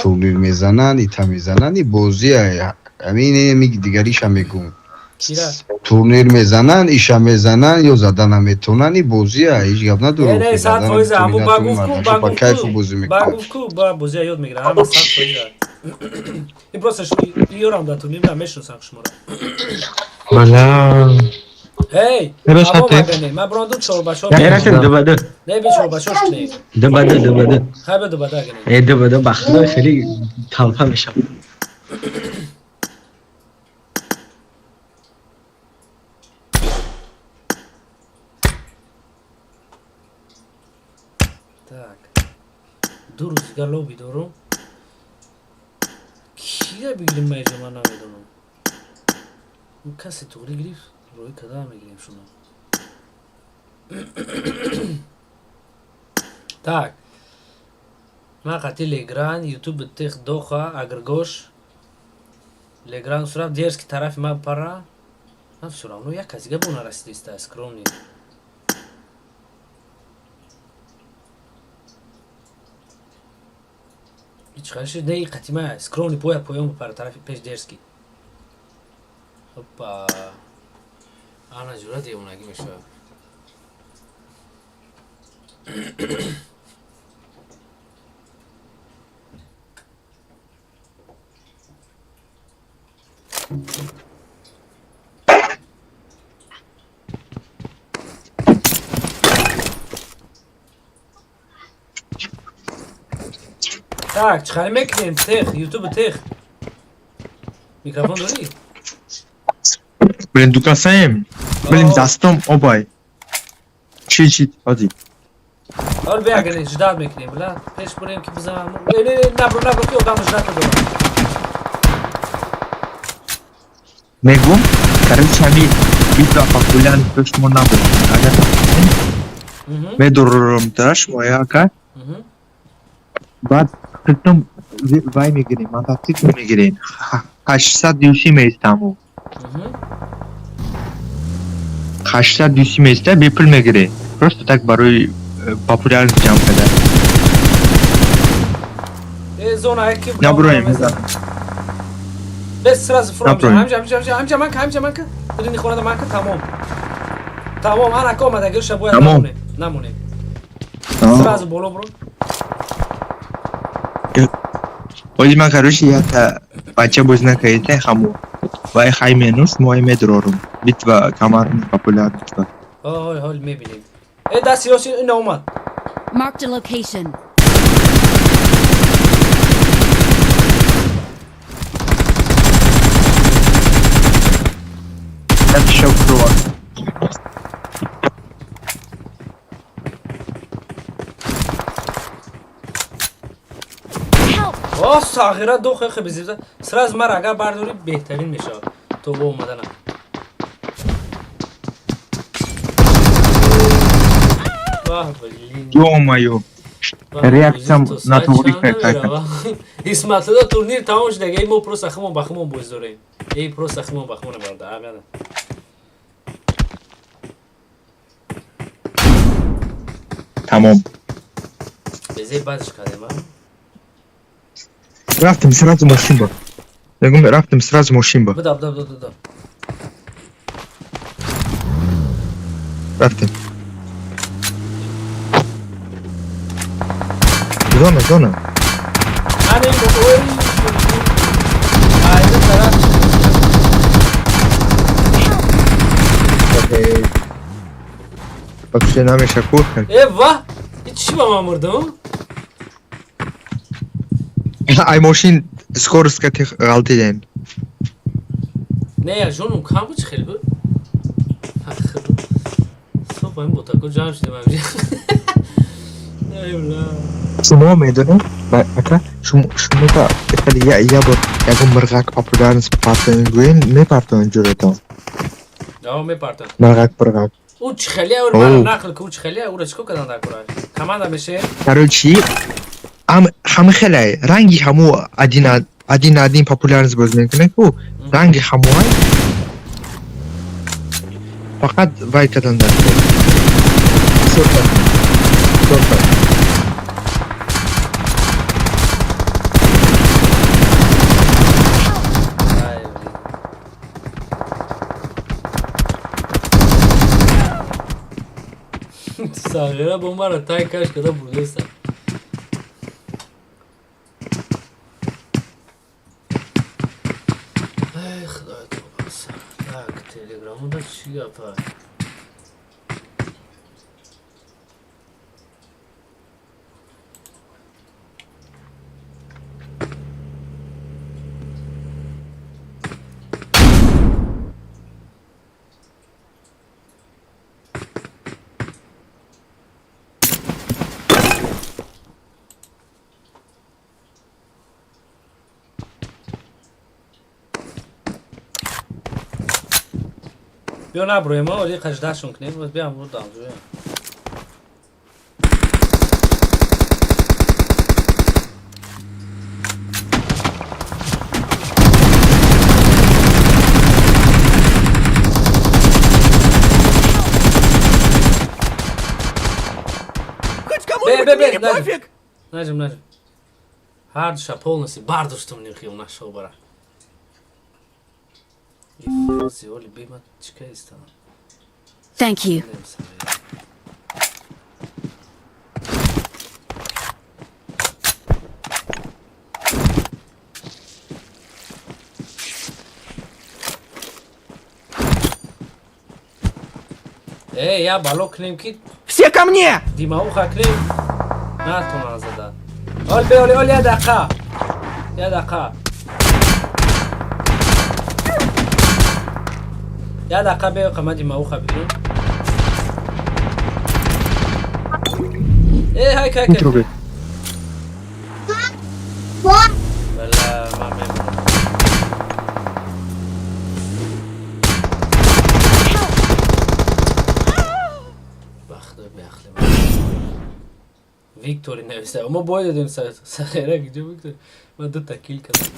Турнир мезананд, ита мезананд, и бозӣ ҳамин ами дигариша мегӯм. Турнир мезананд, иша мезананд ё зада наметавонанд, и бозия ҳеҷ гап надорам. Не, 100% ҳаму ба гуфт ку, ба ба кайфу бозӣ ба гуфт ку, ба бозия ёд мегирад, ҳама 100%. Ин просто ёрам да турнир да мешиносам шуморо. Бала. Эй, ман брондум чор ба чор. Рафтем ду ба ду. Не, би чор ба чор шунед. Ду ба ду, ду ба ду. Хай ба ду ба ду агане. Э, ду ба ду ба худо хеле талпа мешавад. Так. Ду рӯз дигар лоби дорум. Кия бигирим ман иҷо ман намедонам. Он касе туғри гирифт, роҳи када мегирем шуно. Так. Ман қати Легран, YouTube тех доха, агргош. Легран сурав дерски тарафи ман пара. Ман всё равно як кас дига бо нарасидиста, скромный. Ҳеҷ хариши не қатима скромный бояд поён бипара тарафи пеш дерски. Опа. Ана ҷура девонагӣ мешавад. Так, чӣ хари мекунем? Тех, YouTube тех. Микрофон дорӣ? Блин, дукасаем. Блин, дастом обай. Чи чи, оди. Ҳол биягане, ждат мекунем, бла. Пеш бурем ки бизанам. Не, не, не, набро, набро ки одам ждат дорам. Мегум, короче, ами битва популярных то шумо набуд. Агар медорам та шумо яка. Баъд хитом вай мегирем, мотоцикл мегирем. 800 юси меистаму. 800 юси меиста, бепул мегирем. Просто так барои популярность ҷамъ карда. Э, зона ки Наброем. Бес сразу фром. Наброем. Ҳамҷа, ҳамҷа, ҳамҷа, ҳамҷа манка, ҳамҷа манка. Дилини хонада манка, тамом. Тамом, ана ка омада гирша бояд Тамом. намонем, намонем. Сразу боло бро. Ози ман короче якта бача боз накардита хамо. Вай хай менуш, мо медрорум. Битва камар популярность. Ҳол, ҳол мебинем. Э, дасти рост ин омад. Marked a location. Як шофрова. О, сағира ду хе безибза. Сразу мара агар бардорӣ беҳтарин мешавад. То бо омаданам. Ваҳ, блин. Ё-моё. Реакциям на туғри какая. Исматулло турнир тамом шуда. Эй, мо просто химон ба химон боз дорем. Эй, просто химон ба химон барда. Амяна. Тамом. Безе бадш кардем, а? Рафтем сразу мошин ба. Мегум рафтем сразу мошин ба. Буда, буда, буда, буда. Рафтем. Зона, зона. Ана ин ой. Айда тараф. Вообще намеша курка. Э, ва! И чӣ ба ман мурдам? Ай мошин скорость кати ғалтидем. Не, ҷонум кам буд, чӣ хеле буд? Соф ин ботако ҷамъ шудем ҳамҷа. Ай бла. Шумо медонед, ака, шумо шумо хеле я бор ягон мирғак популярность партоен гӯен мепартоен ҷуратон. Давом мепартам. Марғак пурғак. Ӯ чӣ хеле ӯ мара нақл ку, ӯ чӣ хеле ӯра чикор кардан дар кора? Команда меше? Короче, ам ҳама хеле ранги ҳаму один один один популярность боз мекунад ку, ранги ҳамуай, фақат вай кардан дар кор. Супер. Супер. Ай, блин. Сағира бо мара тай каш када бурдеса. Ай, худоя тавбаса. Так, телеграмуда чӣ гапа? Биё наброем, оли қаждашон кунем, боз биям бурдам ҷоям. Хоть Бе, кому-нибудь бе, в бе, мире наҷм. пофиг! Наҷм, наҷм. Ҳар душа полностью бардоштум нирхи нашо бара. Ифози оли бима чика истанам. Thank you. Э, я бало кунем ки Все ко мне! димауха кунем натонан зада. Ол бе оли оли я дақиқа. Я дақиқа. Я дақиқа бе қама димауха бигирем. Э, ҳай кай кай. Бала, ман мемонам. Бахтои беақли ман. Виктори нависта. Мо бой додем сахера где Виктори? Ман дута кил кардам.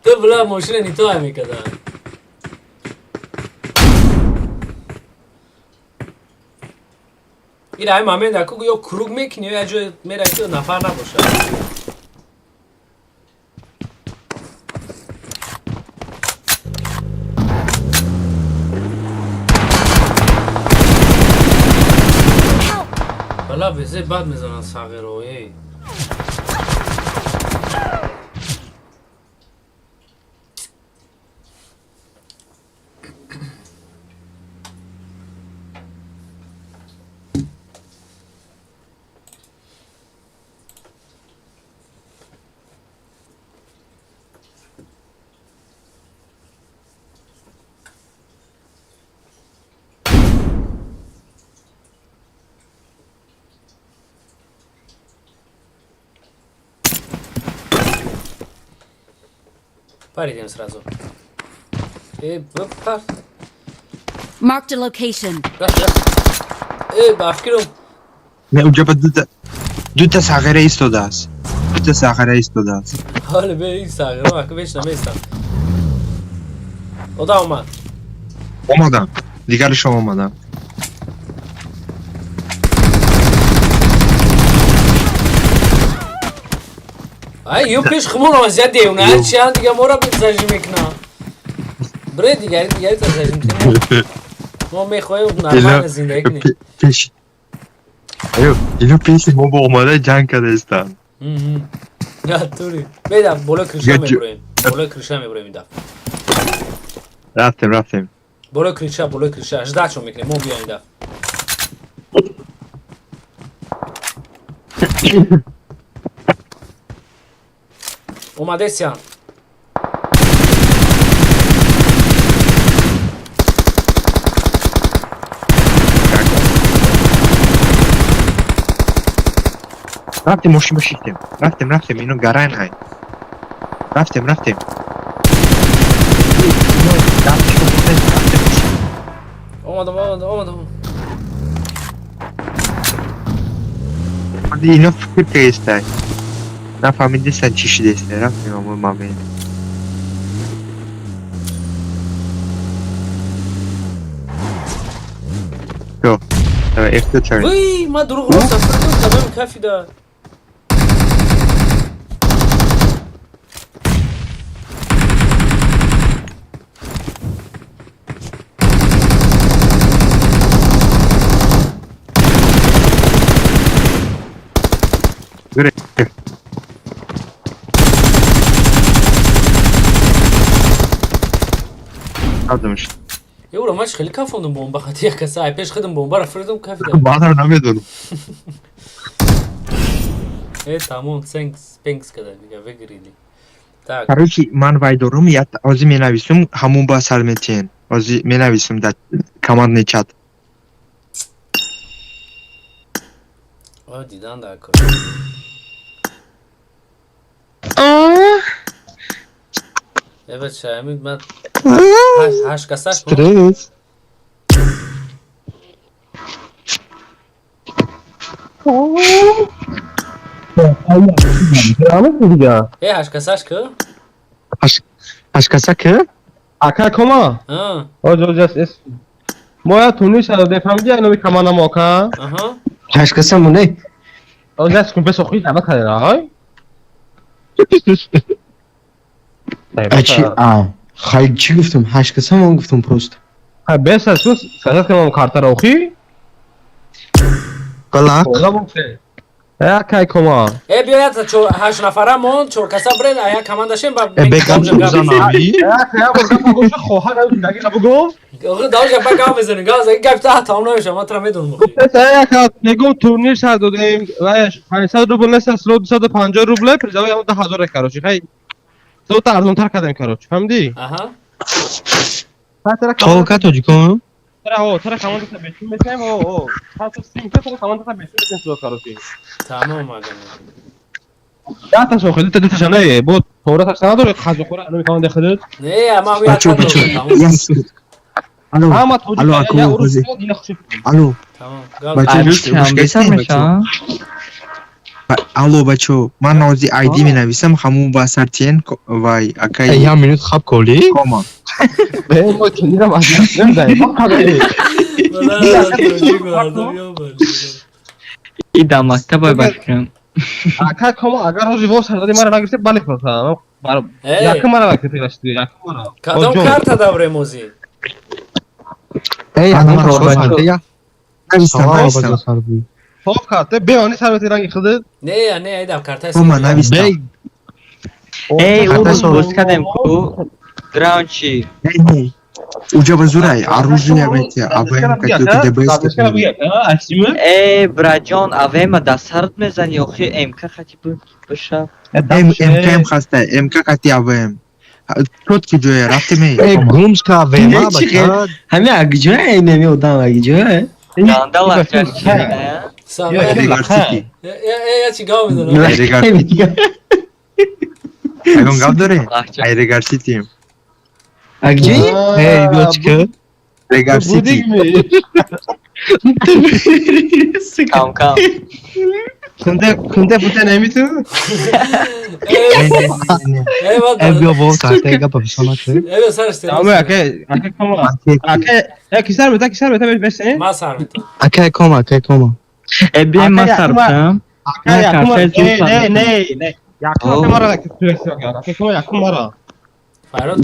Ту била мошина нито мекарда. Ира ай момент аку ё круг мекунӣ ё як ҷое меравӣ ки нафар набошад. Бала везе бад мезананд сағиро эй. Паридем сразу. Э, пар. Marked a location. Рафт, рафт. Э, ба фикрам Не, уҷа ба дута сағира истодааст. Дута сағира истодааст. ҳоле бе ин сағиро аку беш наместам. Одам омад. Омадам. Дигарашон омадам. Ай, ё пеш хумон омад, я девона, чиан дига мора зажим мекунам. Бре дигари дигари та зажим кунем. Мо мехоҳем нормально зиндагӣ кунем. Пеш. Аю, ино пеши мо бо омада ҷанг карда истанд. Натури. Беда, болои крыша мебуроем. Болои крыша мебуроем ин дафъа. Рафтем, рафтем. Болои крыша, болои крыша. Ждать мекунем, мо биёем ин дафъа. Омадесиян. Рафтем, мошин бошистем. Рафтем, рафтем, ино гарайн ҳай. Рафтем, рафтем. Омадам, омадам, омадам. Ино фикр кардистай. Нафаҳмидистан чӣ шидестай. Рафтем ҳамон момент. Всё. Давай, эфтиёт шавем. Вый, ма дурӯғ рост афридум, кадоми кафида. Адамш. Еуро ман хеле кафондум бомба хати як каса, ай пеш худам бомбаро фирдум кафида. Манам намедонам. Э, тамом, сенкс, пенкс када, дига выиграли. Так. Короче, ман вай дорум, я ҳозир менависум, ҳамун ба сар метиҳен. Ҳозир менависум дар командный чат. О, дидан дар кор. Э, бача, ҳамин ман ҳашт касаш Стресс. Э, ҳашт касаш ки? Ҳашт каса ки? Ака кома? А. Оз оз ас. Мо я турнир шада фаҳмиди ай номи команда мо ака? Аҳа. Ҳашт каса моне? Оз ас кун пес охи даъват кардем, ай? А чи а хай чӣ гуфтам? Ҳашт каса мон гуфтам просто. Хай бес аз кун сасат кардам картаро охи? Балак. Э, акай кома. Э, биёяд ҳашт нафара мон, чор каса биред, а як команда шем ба Э, бекам зузанави. Э, ака, я бор гап хоҳар даги бугум. Охи давжа ба гап мезанем, гап зани гап та тамом намешавад, ман тура медонам охи. Э, ака, мегум турнир сар додем, ва 500 рубл нест, 250 рубл, призовой ҳам 2000 короче. Хай то арзонтар кардем, короче, фаҳмидӣ? Аҳа. Толка тоҷикон? Тара ҳо, тара команда та бешун метаем, ҳо, ҳо. Ҳатто симка тара команда та бешун метаем сюда, короче. Тамом агар. Даҳта шо хеле та дута не, бо тора та надори қазоқора ами команда худат. Не, ама ами Бачо, бачо. Алло. Ама тоҷик Алло, аку, я урус ҳозир. ина хуши. Алло. Тамом. Бачо, Алло, гӯш бесар кардем, меша? бачо. Алло, бачо, ман ҳозир ID менависам, ҳамун ба сар тиҳен вай акай. Э, як минут хаб коли? Кома. Бе, мо турнирам аз намезанем. Мо қадри. И дар мактаб ба фикрам. Ака кома, агар ҳозир во сардари мара нагирифте, бале просто. Эй. Якум мара нагирифте, гашти, якум мара. Кадом карта даврем озӣ? Эй, Ман ҳамон бачо. сарде я. Нависам, Савол нависам. баҷо сарби. Топ карта, бе они сарбати ранги худат. Не, не, ай дав карта Кома, нависам. Эй, Карта урус сол. боз кардем ку. Граунд чи? Не, не. Уҷа ба зурай, оружие метия, АВМ кати ки ДБС кати. Э, браҷон, авема да сард мезани, охи МК хати биша. М МК хаста, МК кати АВМ. Тот ки ҷоя рафтем эй. Э, гумска вема бача. Ҳами агиҷоя инами одам агиҷоя? Ганда лахчаш чи? Регар Сити. Э, я чи гап мезанам? Регар. Ягон гап дорем? Ай Регар Сити. Агиҷои? Эй, дочка. Регар Сити. Кам кам. Кунде кунде бутен еми ту? Э, Э, биё бо карта гапа бисона ки. Э, сарш те. Ама ака, ака кома. Ака, э ки сар бета, ки сар бета бесен? Ма сар метам. Акай кома, акай кома. Э, бе ма сарбтам. Ака, якум мара, не, не, не, не. Якум мара ки ту ака кома якум мара. Файрод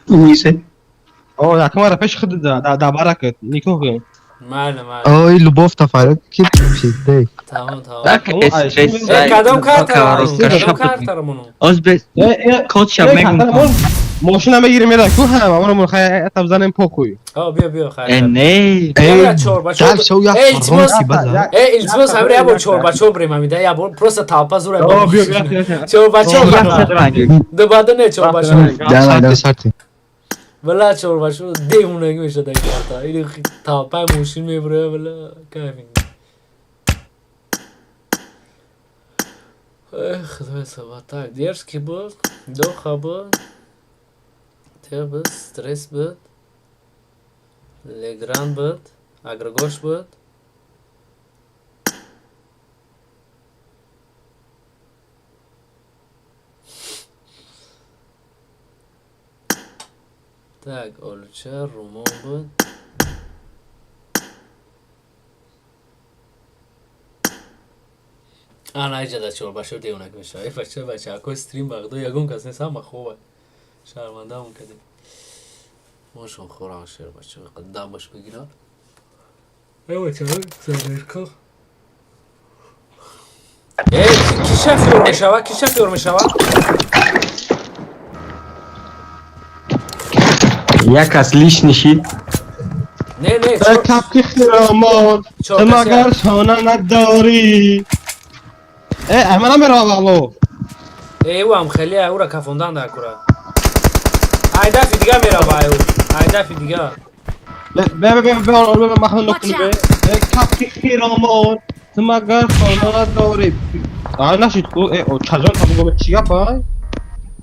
Мише. О, якум мара пеш худ да да баракат, нико кун. Майли, майли. Ой, любовь та фарод ки пизде. Тамом, тамом. Так, стресс. Э, кадом карта? Кадом карта мону? Оз бе код шаб мегум. Мошина мегирем мера ку ҳам, аммо мо хай табзанем похуй. О, биё, биё, хай. Э, не. Э, чор бачо. Э, илтимос. Э, илтимос, ҳамре я бор чор бачо брем ҳамида, я бор просто толпа зура. О, биё, биё. Чор бачо. Дубада не чор бачо. Давай, сарти. Бала чор бачо девонагӣ мешад дар карта. Или толпа мошин мебура, бала кайф. Эх, худои саба. Так, дерзкий буд, доха буд. Буд, стресс буд, Легран буд, Агргош буд. Так, Олуча, Румон буд. Ана иҷада чор бача девонак мешава. Э, бача, бача, акои стрим бағдо ягон кас нест, ҳама хоба. Шармандаам кардем. Мошон хӯрам шер бача, дамаш бигирад. Э, бача, заверка. Э, ки шофёр мешава? Ки шофёр мешава? Як кас лишний шид. Не, не, капки хиромон, ту магар шона надорӣ. Э, амана мерава алло. Э, ӯ ҳам хеле ӯра кафондан дар кура. Ай дафи дига мерава ай ӯ. Ай дафи дига. Бе бе бе бе бе махман нокун бе. Э, капки хиромон, ту магар шона надорӣ. Ай нашид ку, э, о чажон табу гome чӣ гап ай?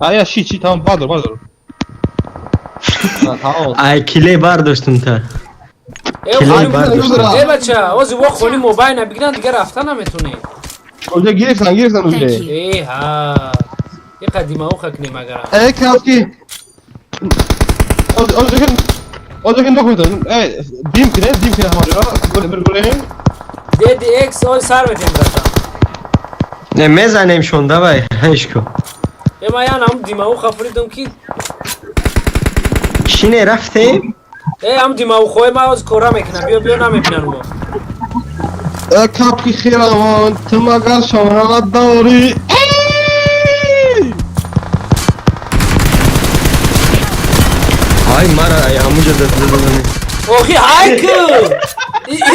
Ай ши чи тамом бардор, бардор. Ай киле бардоштум та. Э, бача, ози во холи мобайна бигиран дига рафта наметонӣ. Оҷа гирифтан, гирифтан уже. Э, ҳа. Иқа димауха кунем агара. Э, капки. Оҷа кин документ. Э, дим кине, дим кине ҳамаҷо. Бир гурем. Деди экс ой сар метем брата. Не мезанем шон, давай, ҳешко. Э, ма ян ҳам димауха фуридам ки Чине рафтем? Э, ҳам димаухои ма оз кора мекунам. Биё, биё, намебинан мо. Э, капки хиромон, ту магар шона надорӣ. Ай мара, ай ҳамуҷа дададани. Охи, ҳай ку!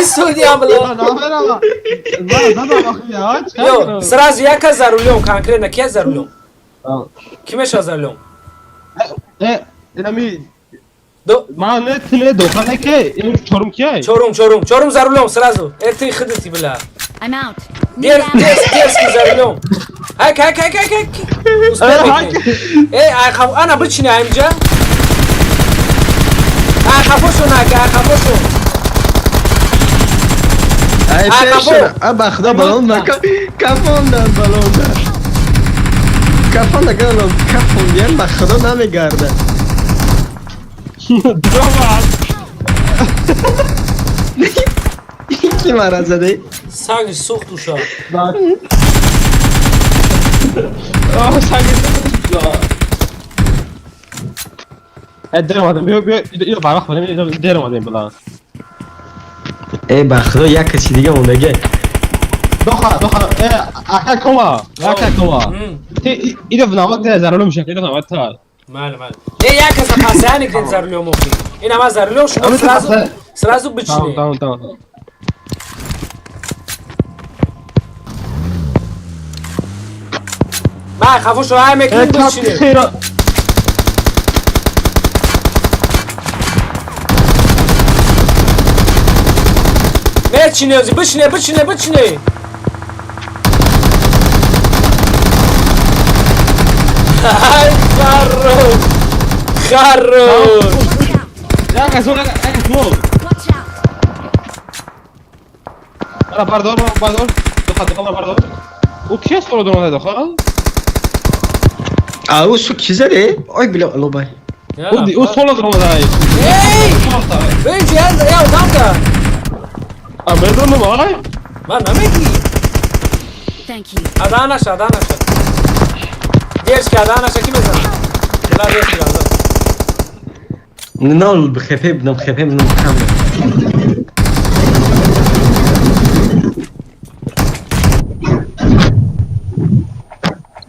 Исуди амла. Ё, сразу яка за рулём, конкретно ки за рулём? Ки меша за рулём? Э, инами До Ма не тине дохане ке, ин чорум ки ай? Чорум, чорум, чорум за рулём сразу. Э, ты хидати била. I'm out. Дер, дер, дерзкий за рулём. Ҳай, ҳай, ҳай, ҳай, ҳай. Успел мекунӣ. Э, ай хав, ана бичини аймҷа. Ай хафошон, ай хафошон. Ай Ай, пешра, хафо. а ба худо балон на кафондан балонда. Кафонда галон кафондиан ба худо намегарда. Ки мара заде? Санги сӯхт уша. Оҳ, санги сӯхт. Э, дер омадем, биё, биё, иро барвақт монем, иро дер омадем била. Э, ба худо як каси дига мондаге. Доха, доха, э, ака кома, ака кома. Ти иро нават те за рулём шак, иро нават та. Майли, майли. Э, як каса пасаяни кунед за рулём охи. Ин ама за рулём шумо сразу сразу бичинед. Тамом, тамом, тамом. Ма хафошо ай Э, мекунед капки бичинед. хиро. Мечине ози, бичине, бичине, бичине. Ай, хорош! Хорош! Як кас, як кас, мо. Ара бардор, бардор. Доха, доха, бардор. Ӯ ки аст соло донада доха? А ӯ су ки заде? Ой била лобай. Ӯ ӯ соло донада. Эй! Бенҷи, я я одамда. А медонам, ай? Ман намегӣ. Thank you. Ада наша, ада наша. Дерзкий, ада наша ки мезанад? Била дерзкий, ада. Нол бхефе бнам хефе бнам кам.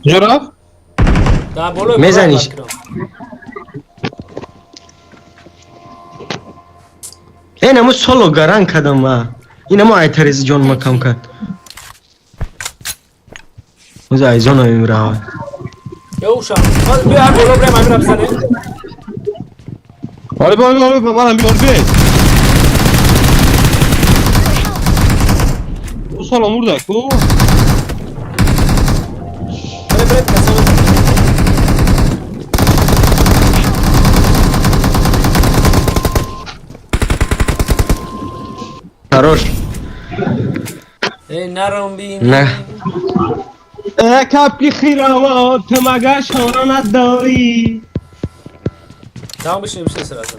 Куҷо рафт? Дар болои Мезаниш. курам. Э, намо соло гаран кадам ма. Инамо айтарези ҷон ма кам кард. Оз айзона мемирава. Ёуша. Биё боло брем амира бизанем. Оре бо оре бо манам биёр бе. У соло мурда ку. Бре бре касам. Хорош. Эй наром бин. Не. Э капки хираво ту мага шона надорӣ. Тамом бишин бишин сразу.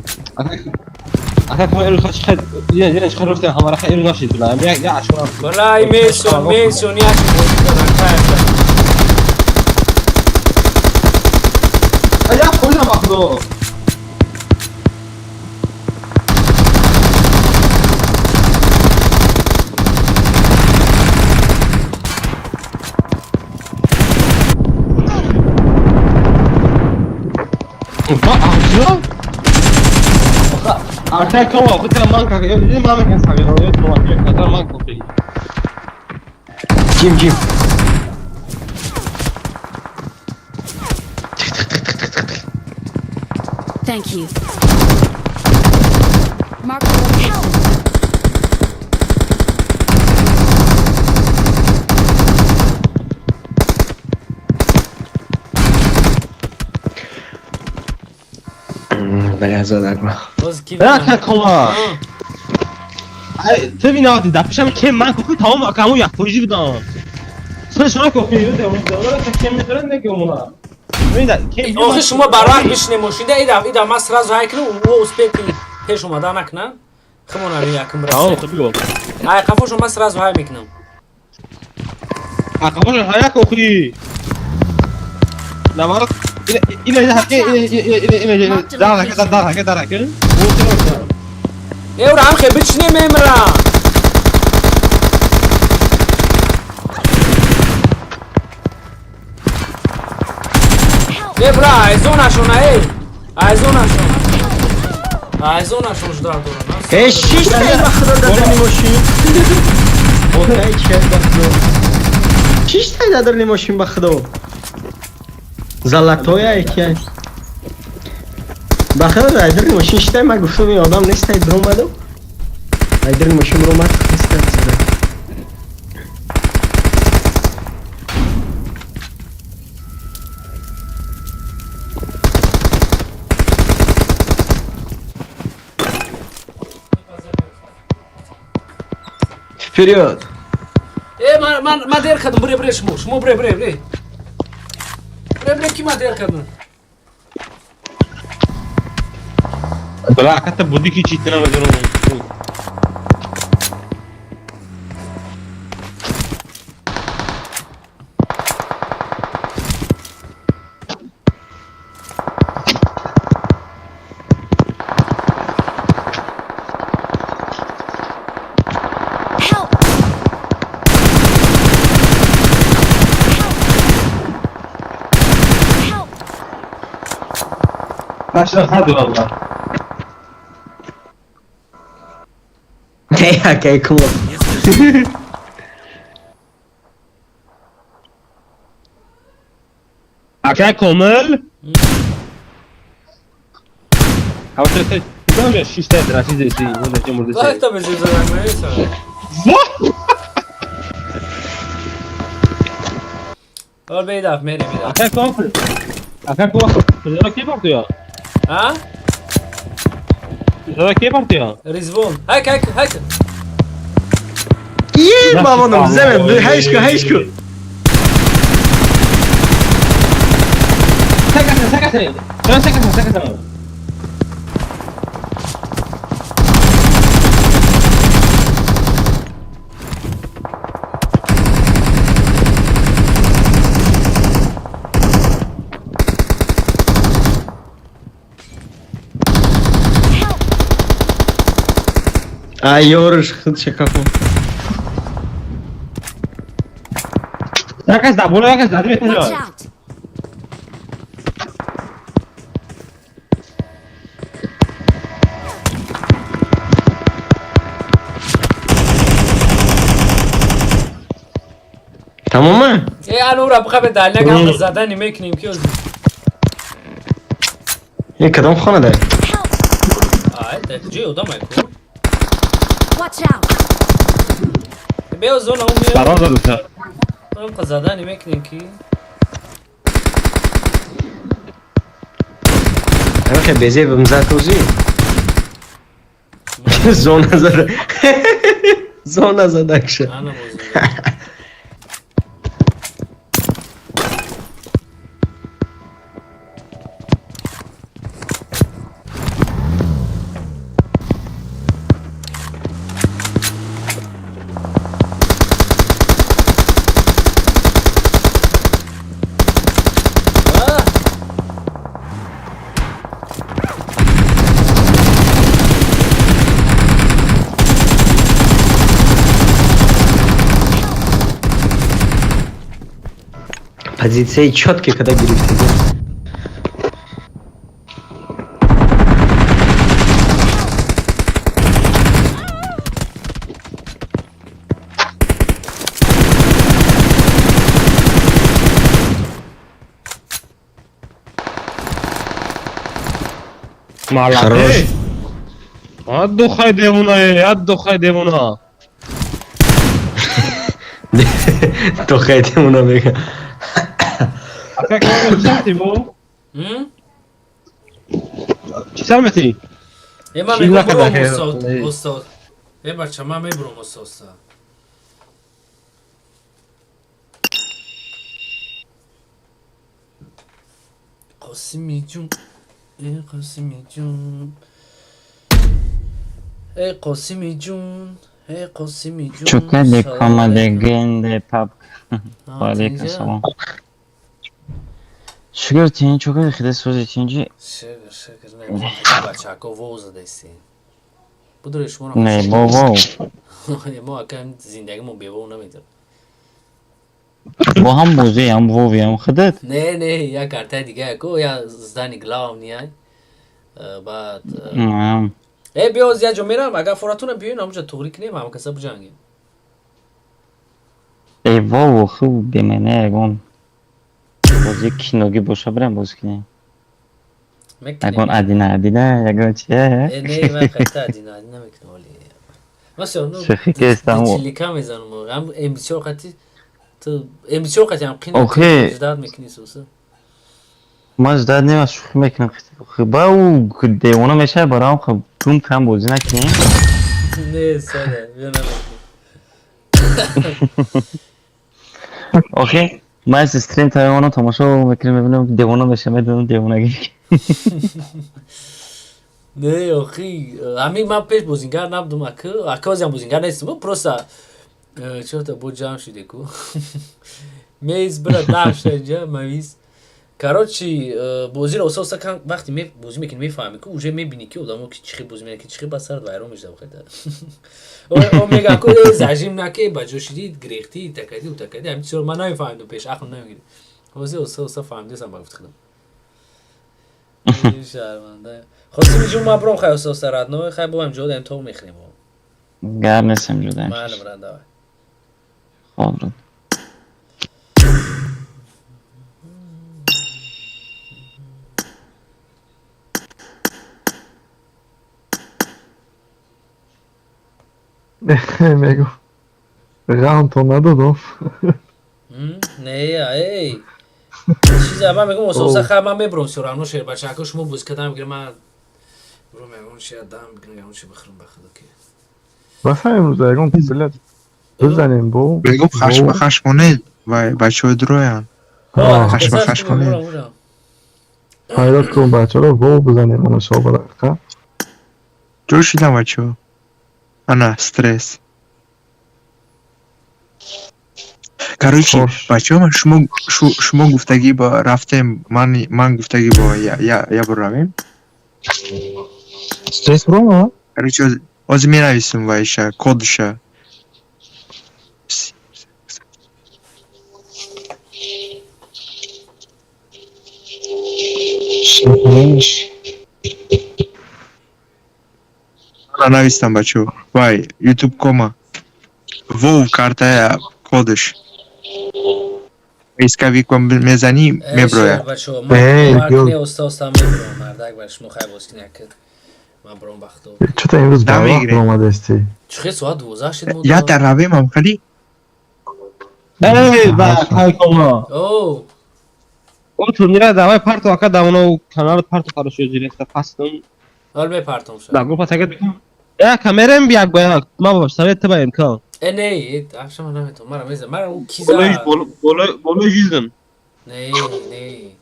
Ака кама эру хач хед ина ина чӣ рафтем ҳамара хе эру нашид била. Я я ашона. Валай Мейсон Мейсон яш бозӣ дорад кайф. Я хӯрдам бахудо. Артай кова, хутра манка, я мама кан сагiro, я мама кан манка копи. Ҷим ҷим. Thank you. Mark the location. Бля, задагма. Боз ки Ака кова. Ай, ту винаати да пешам ке ман копи тамом акаму як фоизи будам. Сен шуна копи, ю де, ора ке меторен неге умуна. Охи шумо барвақт бишине мошинда ида ида ма сразу ҳай кунам о успети пеш омада накунам. Химона якм брат. Тамом, хуб бигӯ. Ай қафошо ма сразу ҳай мекунам. А қафошо ҳай як охи. Наоборот, ина ина ина ина ина дар дар дар дар. Эвра ам хе бичине мемра. Эвра айзонашон эй. Айзонашон. Айзонашон ждал дорам. Э, шиш тай бахудо дадарни мошин. Окей, чет бахудо. Шиш тай дадарни мошин бахудо. Золотоя яки. Бахудо дадарни мошин шитай ма гуфтам ин одам нестай дромадо. Айдарни мошин ромад нестай зада. Вперед! Э, ман ман ман дер кардам, бре бре шумо, шумо бре бре бре. Бре бре ки ман дер кардам. Бля, аката буди ки чити намедонам. Help! Help! Наша хаду валла. Эй, окей, кул. Ака комил? Ҳавтре кудам я шиш тай драши деси, мурда ки мурда. Лайк та безир задан мейса. Ол бейдаф мерем идаф. Ака комил. Ака комил. Зара ки партия? А? Зара ки партия? Ризвон. Хайк хайк хайк. Ие, мамоном, земе, хайшку, хайшку. Сакаса, сакаса. Сакаса, сакаса. Ай, ёрш, худша кафо. Якас да, боло якас да, Watch диве. out! Тамома? Э, анура бихабе далняк ҳам задани мекунем ки ози. Э, кадом хона дай? Ай, дар ҷои одам ай ку. Watch out! Бео зона у миё. Барон заду. Ҳам задани мекунем ки. Охе безе бимзад ози. Зона зада. Зона задакша. Ана бозӣ. Позиции четкие, когда гирифтиги. Хорош. Отдыхай, девуна, отдыхай, девуна. Дохай девуна мега. Ака, чӣ бо? Чӣ сар метӣ? Э, ман мегӯям буром устод, устод. Э, бача, ман мебуром устод. Қосими ҷун, э Қосими ҷун. Э Қосими ҷун, э Қосими ҷун. Чӯкаде комаде генде пап. Ва алейкум салом. Шукр тин чӯкаде хиде сӯзи тинҷи. Шукр, шукр, не, бачако вов задаистем. Будуре шуморо. Не, бо вов. Мо ака зиндагимо бевов наметавонем. Бо ҳам бозӣ, ҳам вови, ҳам худат. Не, не, як картаи дига ку, я здани главный ай. Баъд э биё оз як ҷо мерам, агар форатона биёин ҳамонҷо туғрӣ кунем, ҳама каса биҷангем. Э вов, хуб бемена ягон бозии киногӣ боша бирам бозӣ кунем. Ягон адина адина, ягон чи. Э не, ман қайта адина адина мекунам оли. Ман всё равно Шӯхӣ кестам. Чилика мезанам, ҳам М4 қати ту М4 қати ҳам қин Охе. ждать мекунӣ суса. Ман ждать нема, шӯхӣ мекунам. Ба ӯ девона мешавад, бароям хуб гум кам бозӣ накунем. Не, сада, биё намекунем. Охе, ман аз стрим тавонам тамошо мекунем, мебинам девона мешавад, медонам девонагӣ. Не, охи, ҳамин ман пеш бозингар набудум, ака, ака озиам бозингар нестам, просто чорта бо ҷамъ шуде ку. Мез бира даҳ инҷа мавиз. Короче, бозиро оса оса кан вақте бозӣ мекунӣ мефаҳмӣ ку, уже мебинӣ ки одамо ки чӣ хел бозӣ мекунанд, ки чӣ хел ба сарат вайрон мешавад бахайта. О мегӯянд ку э зажим наке, ба ҷо шидӣ, гирехтӣ, такадӣ, утакадӣ, ҳамин чизро ман намефаҳмидам пеш, ақлм намегирифт. Ҳозир оса оса фаҳмидасам ба гуфти худам. Шарманда. Хосими ҷун, ман буром хай оса оса родной, хай бобам ҷодаем то мехӯрем. Гап нестем ҷодаем. Майли брат, давай. Хоб брат. Мегу. Раундто надодам. Не, эй. Чиза ман мегӯм оса оса хай ман мебурам всё равно шер бачако шумо бозӣ кардам мегирам ман буром ягон чи дам бигирам ягон чи бихӯрам ба худо ки. Баса имрӯз ягон билет бизанем бо. Мегум хашма хашмонед вай бачаҳои дуроянд. Хашма хашмонед. Пайдо кун бачаро вов бизанем ана шоба дақиқа. Ҷӯр шидам бачаҳо. Ана стресс. Короче, бачаҳо шумо шумо гуфтагӣ ба рафтем, ман гуфтагӣ бо я бор равем. Стресс брома? Короче, ҳозир менависам вайша, кодша. Ана навистам бачаҳо. Вай, YouTube кома. Вов картая кодаш. Поисковик мезанӣ меброяд. Бачаҳо, ман оста оста мебурам, мардак, бар шумо хай боз кинак. Ман бурам бахто. Чото имрӯз ба вақт омадасти? Чӣ соат 12 шид мо? Я дар равем хали. Эй, ба кайкома. О. О турнира давай парту ака давно канал парту хорошо зиреста пастум. Ҳол мепартум ша. Да, группа тагет бикун. Я камерам як ба як. Ма бош, совет ба имкон. Э не, афшама наметон. Мара меза, мара у киза. Болои болои болои жизн. Не, не.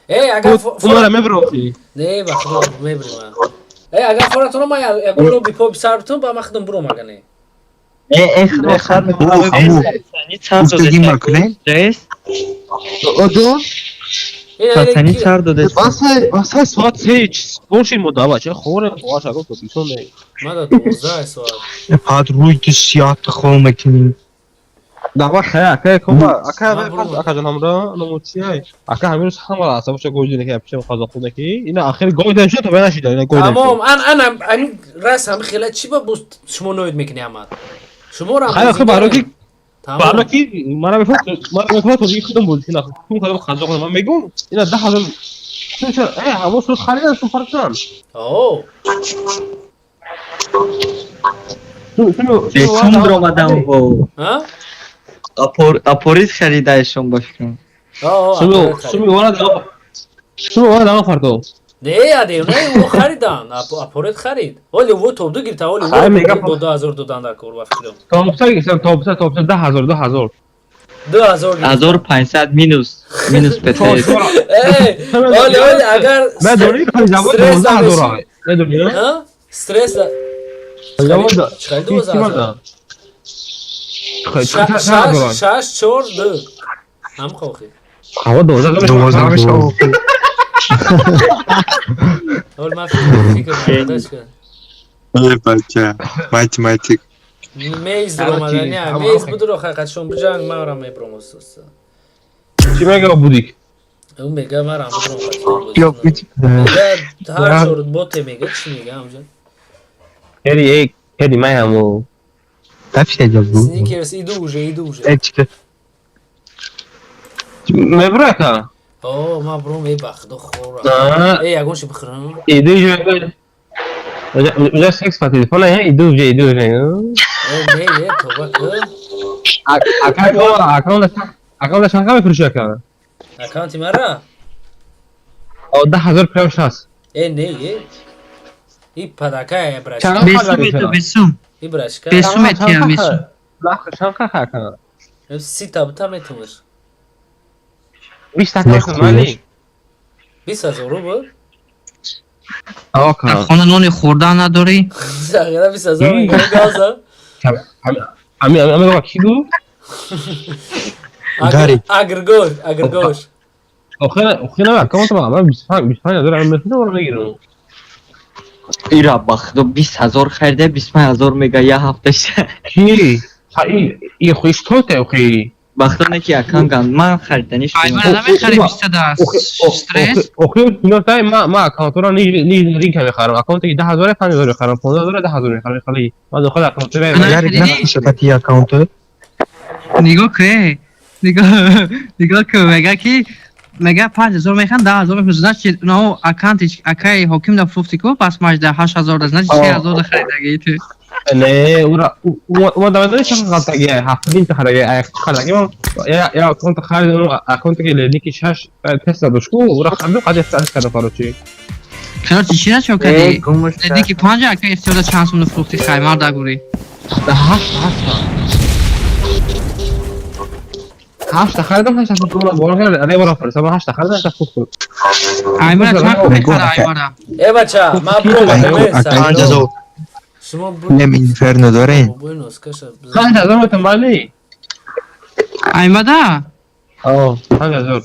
Э, агар Умара меброти. Не, ба худо мебри ма. Э, агар форатон ма ягон лоби поп сар битон, ба ма худам буром ага не. Э, худо сар Гуфтагӣ макунем? Оҷон? Сатани сар додест. Басай соат 3 боши мо дава ча хоре боша гуфт бисон не. Ма да 12 соат. Пад рӯи ту сиёҳ хол мекунӣ. Дава хая ака кома ака ака ҷон ҳамра ному чиай ака ҳамин рӯз ҳама асабоша гойди ки пишем қазоқ ки ина ахир гойда шуд то нашида ина гойда. Тамом, ан ан ан рас ҳам хела чӣ ба буст шумо ноид мекунӣ ҳамат. Шумо ра хая хе баро ки баро ки мара мефаҳм мара мефаҳм то дигар худам буд ина кун кадом қазоқ ман мегум ина 10,000 чун э ҳамо суд харидан су фарқан. О. Бесум омадам бо. Ҳа? Апорит харидаешон ба фикрам. Суми вара дава суми вара дава фарто. Не, аде, не, о харидан, апорит харид. Оли во топ ду гирифта, оли во бо 2000 додан дар кор ба фикрам. Топса гирифтам, топса, топса 10,000, 2000. 2000. 1500 минус минус ПТ. Э, оли, оли, агар Медонӣ завод 12,000. Медонӣ? Ҳа? Стресс. Завод. Чӣ 12,000? 6 4 2. Ҳам хохи. Ҳаво 12 12 Ҳол ман фикр накардаш ка. Э бача, математик. Мейз омадани, мейз будро ҳақиқатшон биҷанг, ман ра мебром оста. Чӣ мега будик? Ӯ мега ман ра мебром қатшон. Мега ҳар чор боте мега, чӣ мега ҳамҷа? Хери эй, хери май ҳамо. Сникерс, иду уже, иду уже. Мебра ка? О, ман бром, эй бахто хора. Эй, ягон чи бихӯрам? Иду уже. Уже секс по телефону, иду уже, иду уже. Э, не, не, тоба ку. Ака, аккаунт, аккаунт чанд мефурӯши ака? Аккаунти мара? О, 10,000 прям шаст. Э, не, э. И падака, брашка. Бесум, бесум. И брашка. Бесум этиям, бесум. Чанд ха ака? Сита бута метумаш. 20 та мани. 20,000 рубл? Дар хона нони хӯрдан надорӣ? Загара 20,000 мега газа. Ами ами ами ки гу? Агргош, агргош. Охир, охир на аккаунт ма ман 25 25,000 ам мефурӯшам, мегирам. Ира ба худо 20,000 харида 25,000 мега я ҳафташа. Ки? Ха и хуиш тоте охи. Ба худо не ки аккаунт ган ман хариданиш. Ай ман намехарӣ 20 да стресс. Охир ино тай ма аккаунтро ни ни ринка мехарам. Аккаунти 10,000 5,000 мехарам, 15,000 10,000 мехарам хали. Ма дохил аккаунт Ярик нафурӯшад ти аккаунт. Нигоҳ кун, нигоҳ нигоҳ кун, мега ки мега 5000 мехарам, 10,000 мефурӯшам. Значит, но аккаунти акаи ҳоким да фурӯхти ку, пас мажда 8000 да, значит 3000 да харидаги ту. Не, ура ума давай чанд ғалтаги, ҳафтадин та харидаги, ай харидаги ман я я аккаунт харидам, аккаунти ки ледники 6 тест дошт ку, ура харидам, қади тест кардам короче. Короче, чӣ начо кардӣ? Ледники 5 ака ихтиёр чанд сум фурӯхти хай марда гури? 8 8 8 харидам, 8 фурӯхтам, бор кард, не бора фурӯхтам, 8 харидам, 8 фурӯхтам. Аймара чанд мехара аймара? Э бача, ман бром Панҷ Шумо Нем инферно дорем. 5,000 метам мали. Аймада? О, 5,000.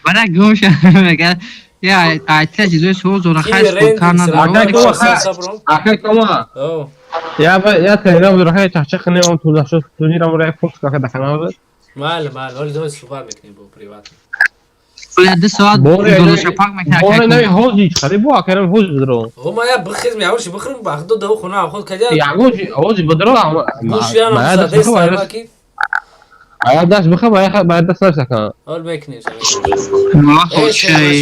Бара гум ша мега я ай те чизои суол зора хай спорт кар надорам. Ака кома. Я я телеграм зора хай чахчах не он туда шуд турнирам ра пост кака да канал. Мал мал, ҳоли дом суҳбат мекунем бо приват. Бояд 2 соат голошапак мекунад. Боре не ҳози хари бо акарам ҳози бидро. О ма я бихез меавши бихрим бахдо да хона худ кадя. Ягон ҳози бидро. Гӯш янам задест ки. Ая даст бихаб, ая ба даст нарсакан. Ҳол мекунем.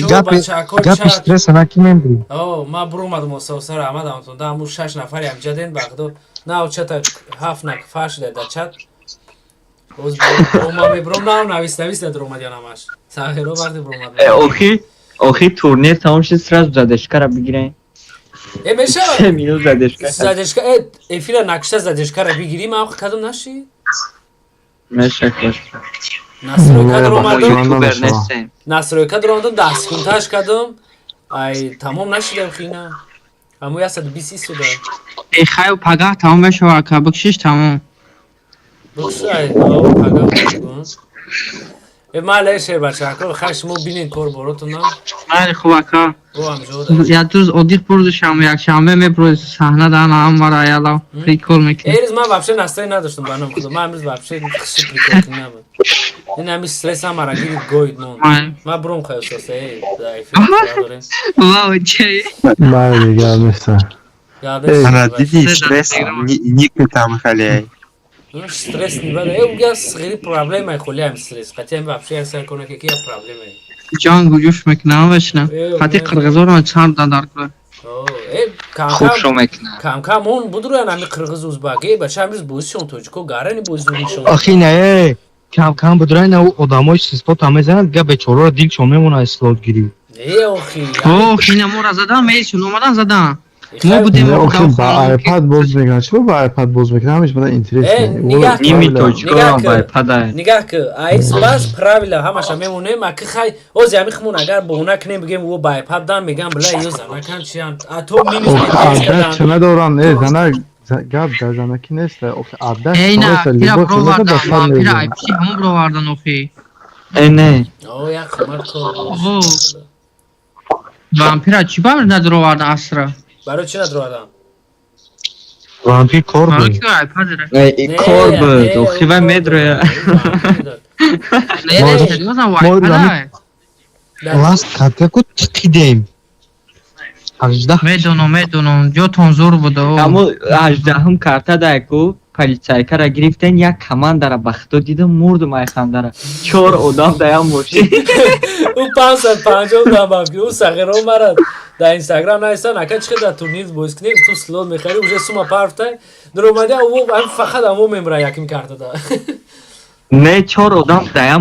Гапи гапи стресса наки мембри. О, ма бурумадам ососара омадам тун. Да аму шаш нафари ҳам ҷаден бахдо. На чата ҳафт нафар шуда дар чат. Оз бурума мебурам, на навис навис дар омад я намаш. Сахиро вақти бурумад. Э, охи, охи турнир тамом шид, сразу задержка ра бигирем. Э, мешава. 3 минут задержка. Задержка, э, эфира накшта задержка ра бигирим, ах кадом наши? Меша кош. Настройка даромадам. Ютубер нестем. Настройка даромадам, 10 секундташ кардам. Ай, тамом нашидам хина. Аму 120 истода. Э, хай, пагаҳ тамом мешава, ака, бикшиш тамом. Бикшай, пагаҳ. Э, майли, шер бачаҳако, хай, шумо бинен кор боротуна. Майли, хуб, ака. Бо ҳамҷода. Як рӯз оддих бурди шам, якшанбе мебуроди саҳна дан ҳамара яла прикол мекунӣ. Эрз ман вообще настроение надоштам, ба ном худо. Ман имрӯз вообще хиши прикол набуд. Ин ҳами стресс ҳамара гирифт, гоид монд. Ман буром хайсоса, э, да эфир дорем. Вау, чай. Майли, гап неста. Ана диди, стресс ники там халей. Стресс не бада. Э, уга сғири проблемаи холи ҳам стресс. Хотя вообще як сар кона ки я проблемаи. Ҷанг ҳуҷуш мекунам вешна. Хати қирғизоро чанд дан дар кура. Э, Хубшо мекунад. Кам кам он будуроян ҳами қирғиз узбак. Э, бача, ҳамрӯз бозишон тоҷико гарани бозишон. Охи не, э, кам кам будурай на одамои слота мезананд, га бечораро дилшон мемонад слот гирӣ. Э, охи. Ох, ина мора задан, мейсун омадан задан. Мо будем. Охи, ба iPad боз мекунад. Чиро ба iPad боз мекунад? Ҳамеш бада интерес. Э, нигаҳ Ними тоҷикоро ба iPad. Нигаҳ ки, айс бас правила ҳамаша мемонем, аки хай, ози ҳами хмон агар боҳона кунем, бигем ӯ ба iPad дан мегам, била ё занакан чиян. А то минус. Адат ча надорам, э, занак гап дар занакӣ нест. Охи, адат. Эй, на, пира бровардан, пира айпси ҳамон бровардан, охи. Э, не. О, як хумар кор. Вампира чӣ ба надровардан асра? Барои чӣ надровардан? Вампир кор буд. Э, кор буд. Охи ва медроя. Не, не, серьезно, iPad. Ласт картаку тиқидем. 18. Медонам, медонам, ҷотон зур буда. Ҳамо 18-ум карта даку полицайка ра гирифтен, як командара ба худо дидам, мурдум ай хандара. Чор одам да як мошин. Ӯ 550 дам бафки, ӯ сағиро мара дар Инстаграм нависан, ака, чӣ дар турнир боз кунем, ту слот мехари, уже сума парфтай. Дуромада, ӯ фақат амо мемра яким картада. Не, чор одам да як.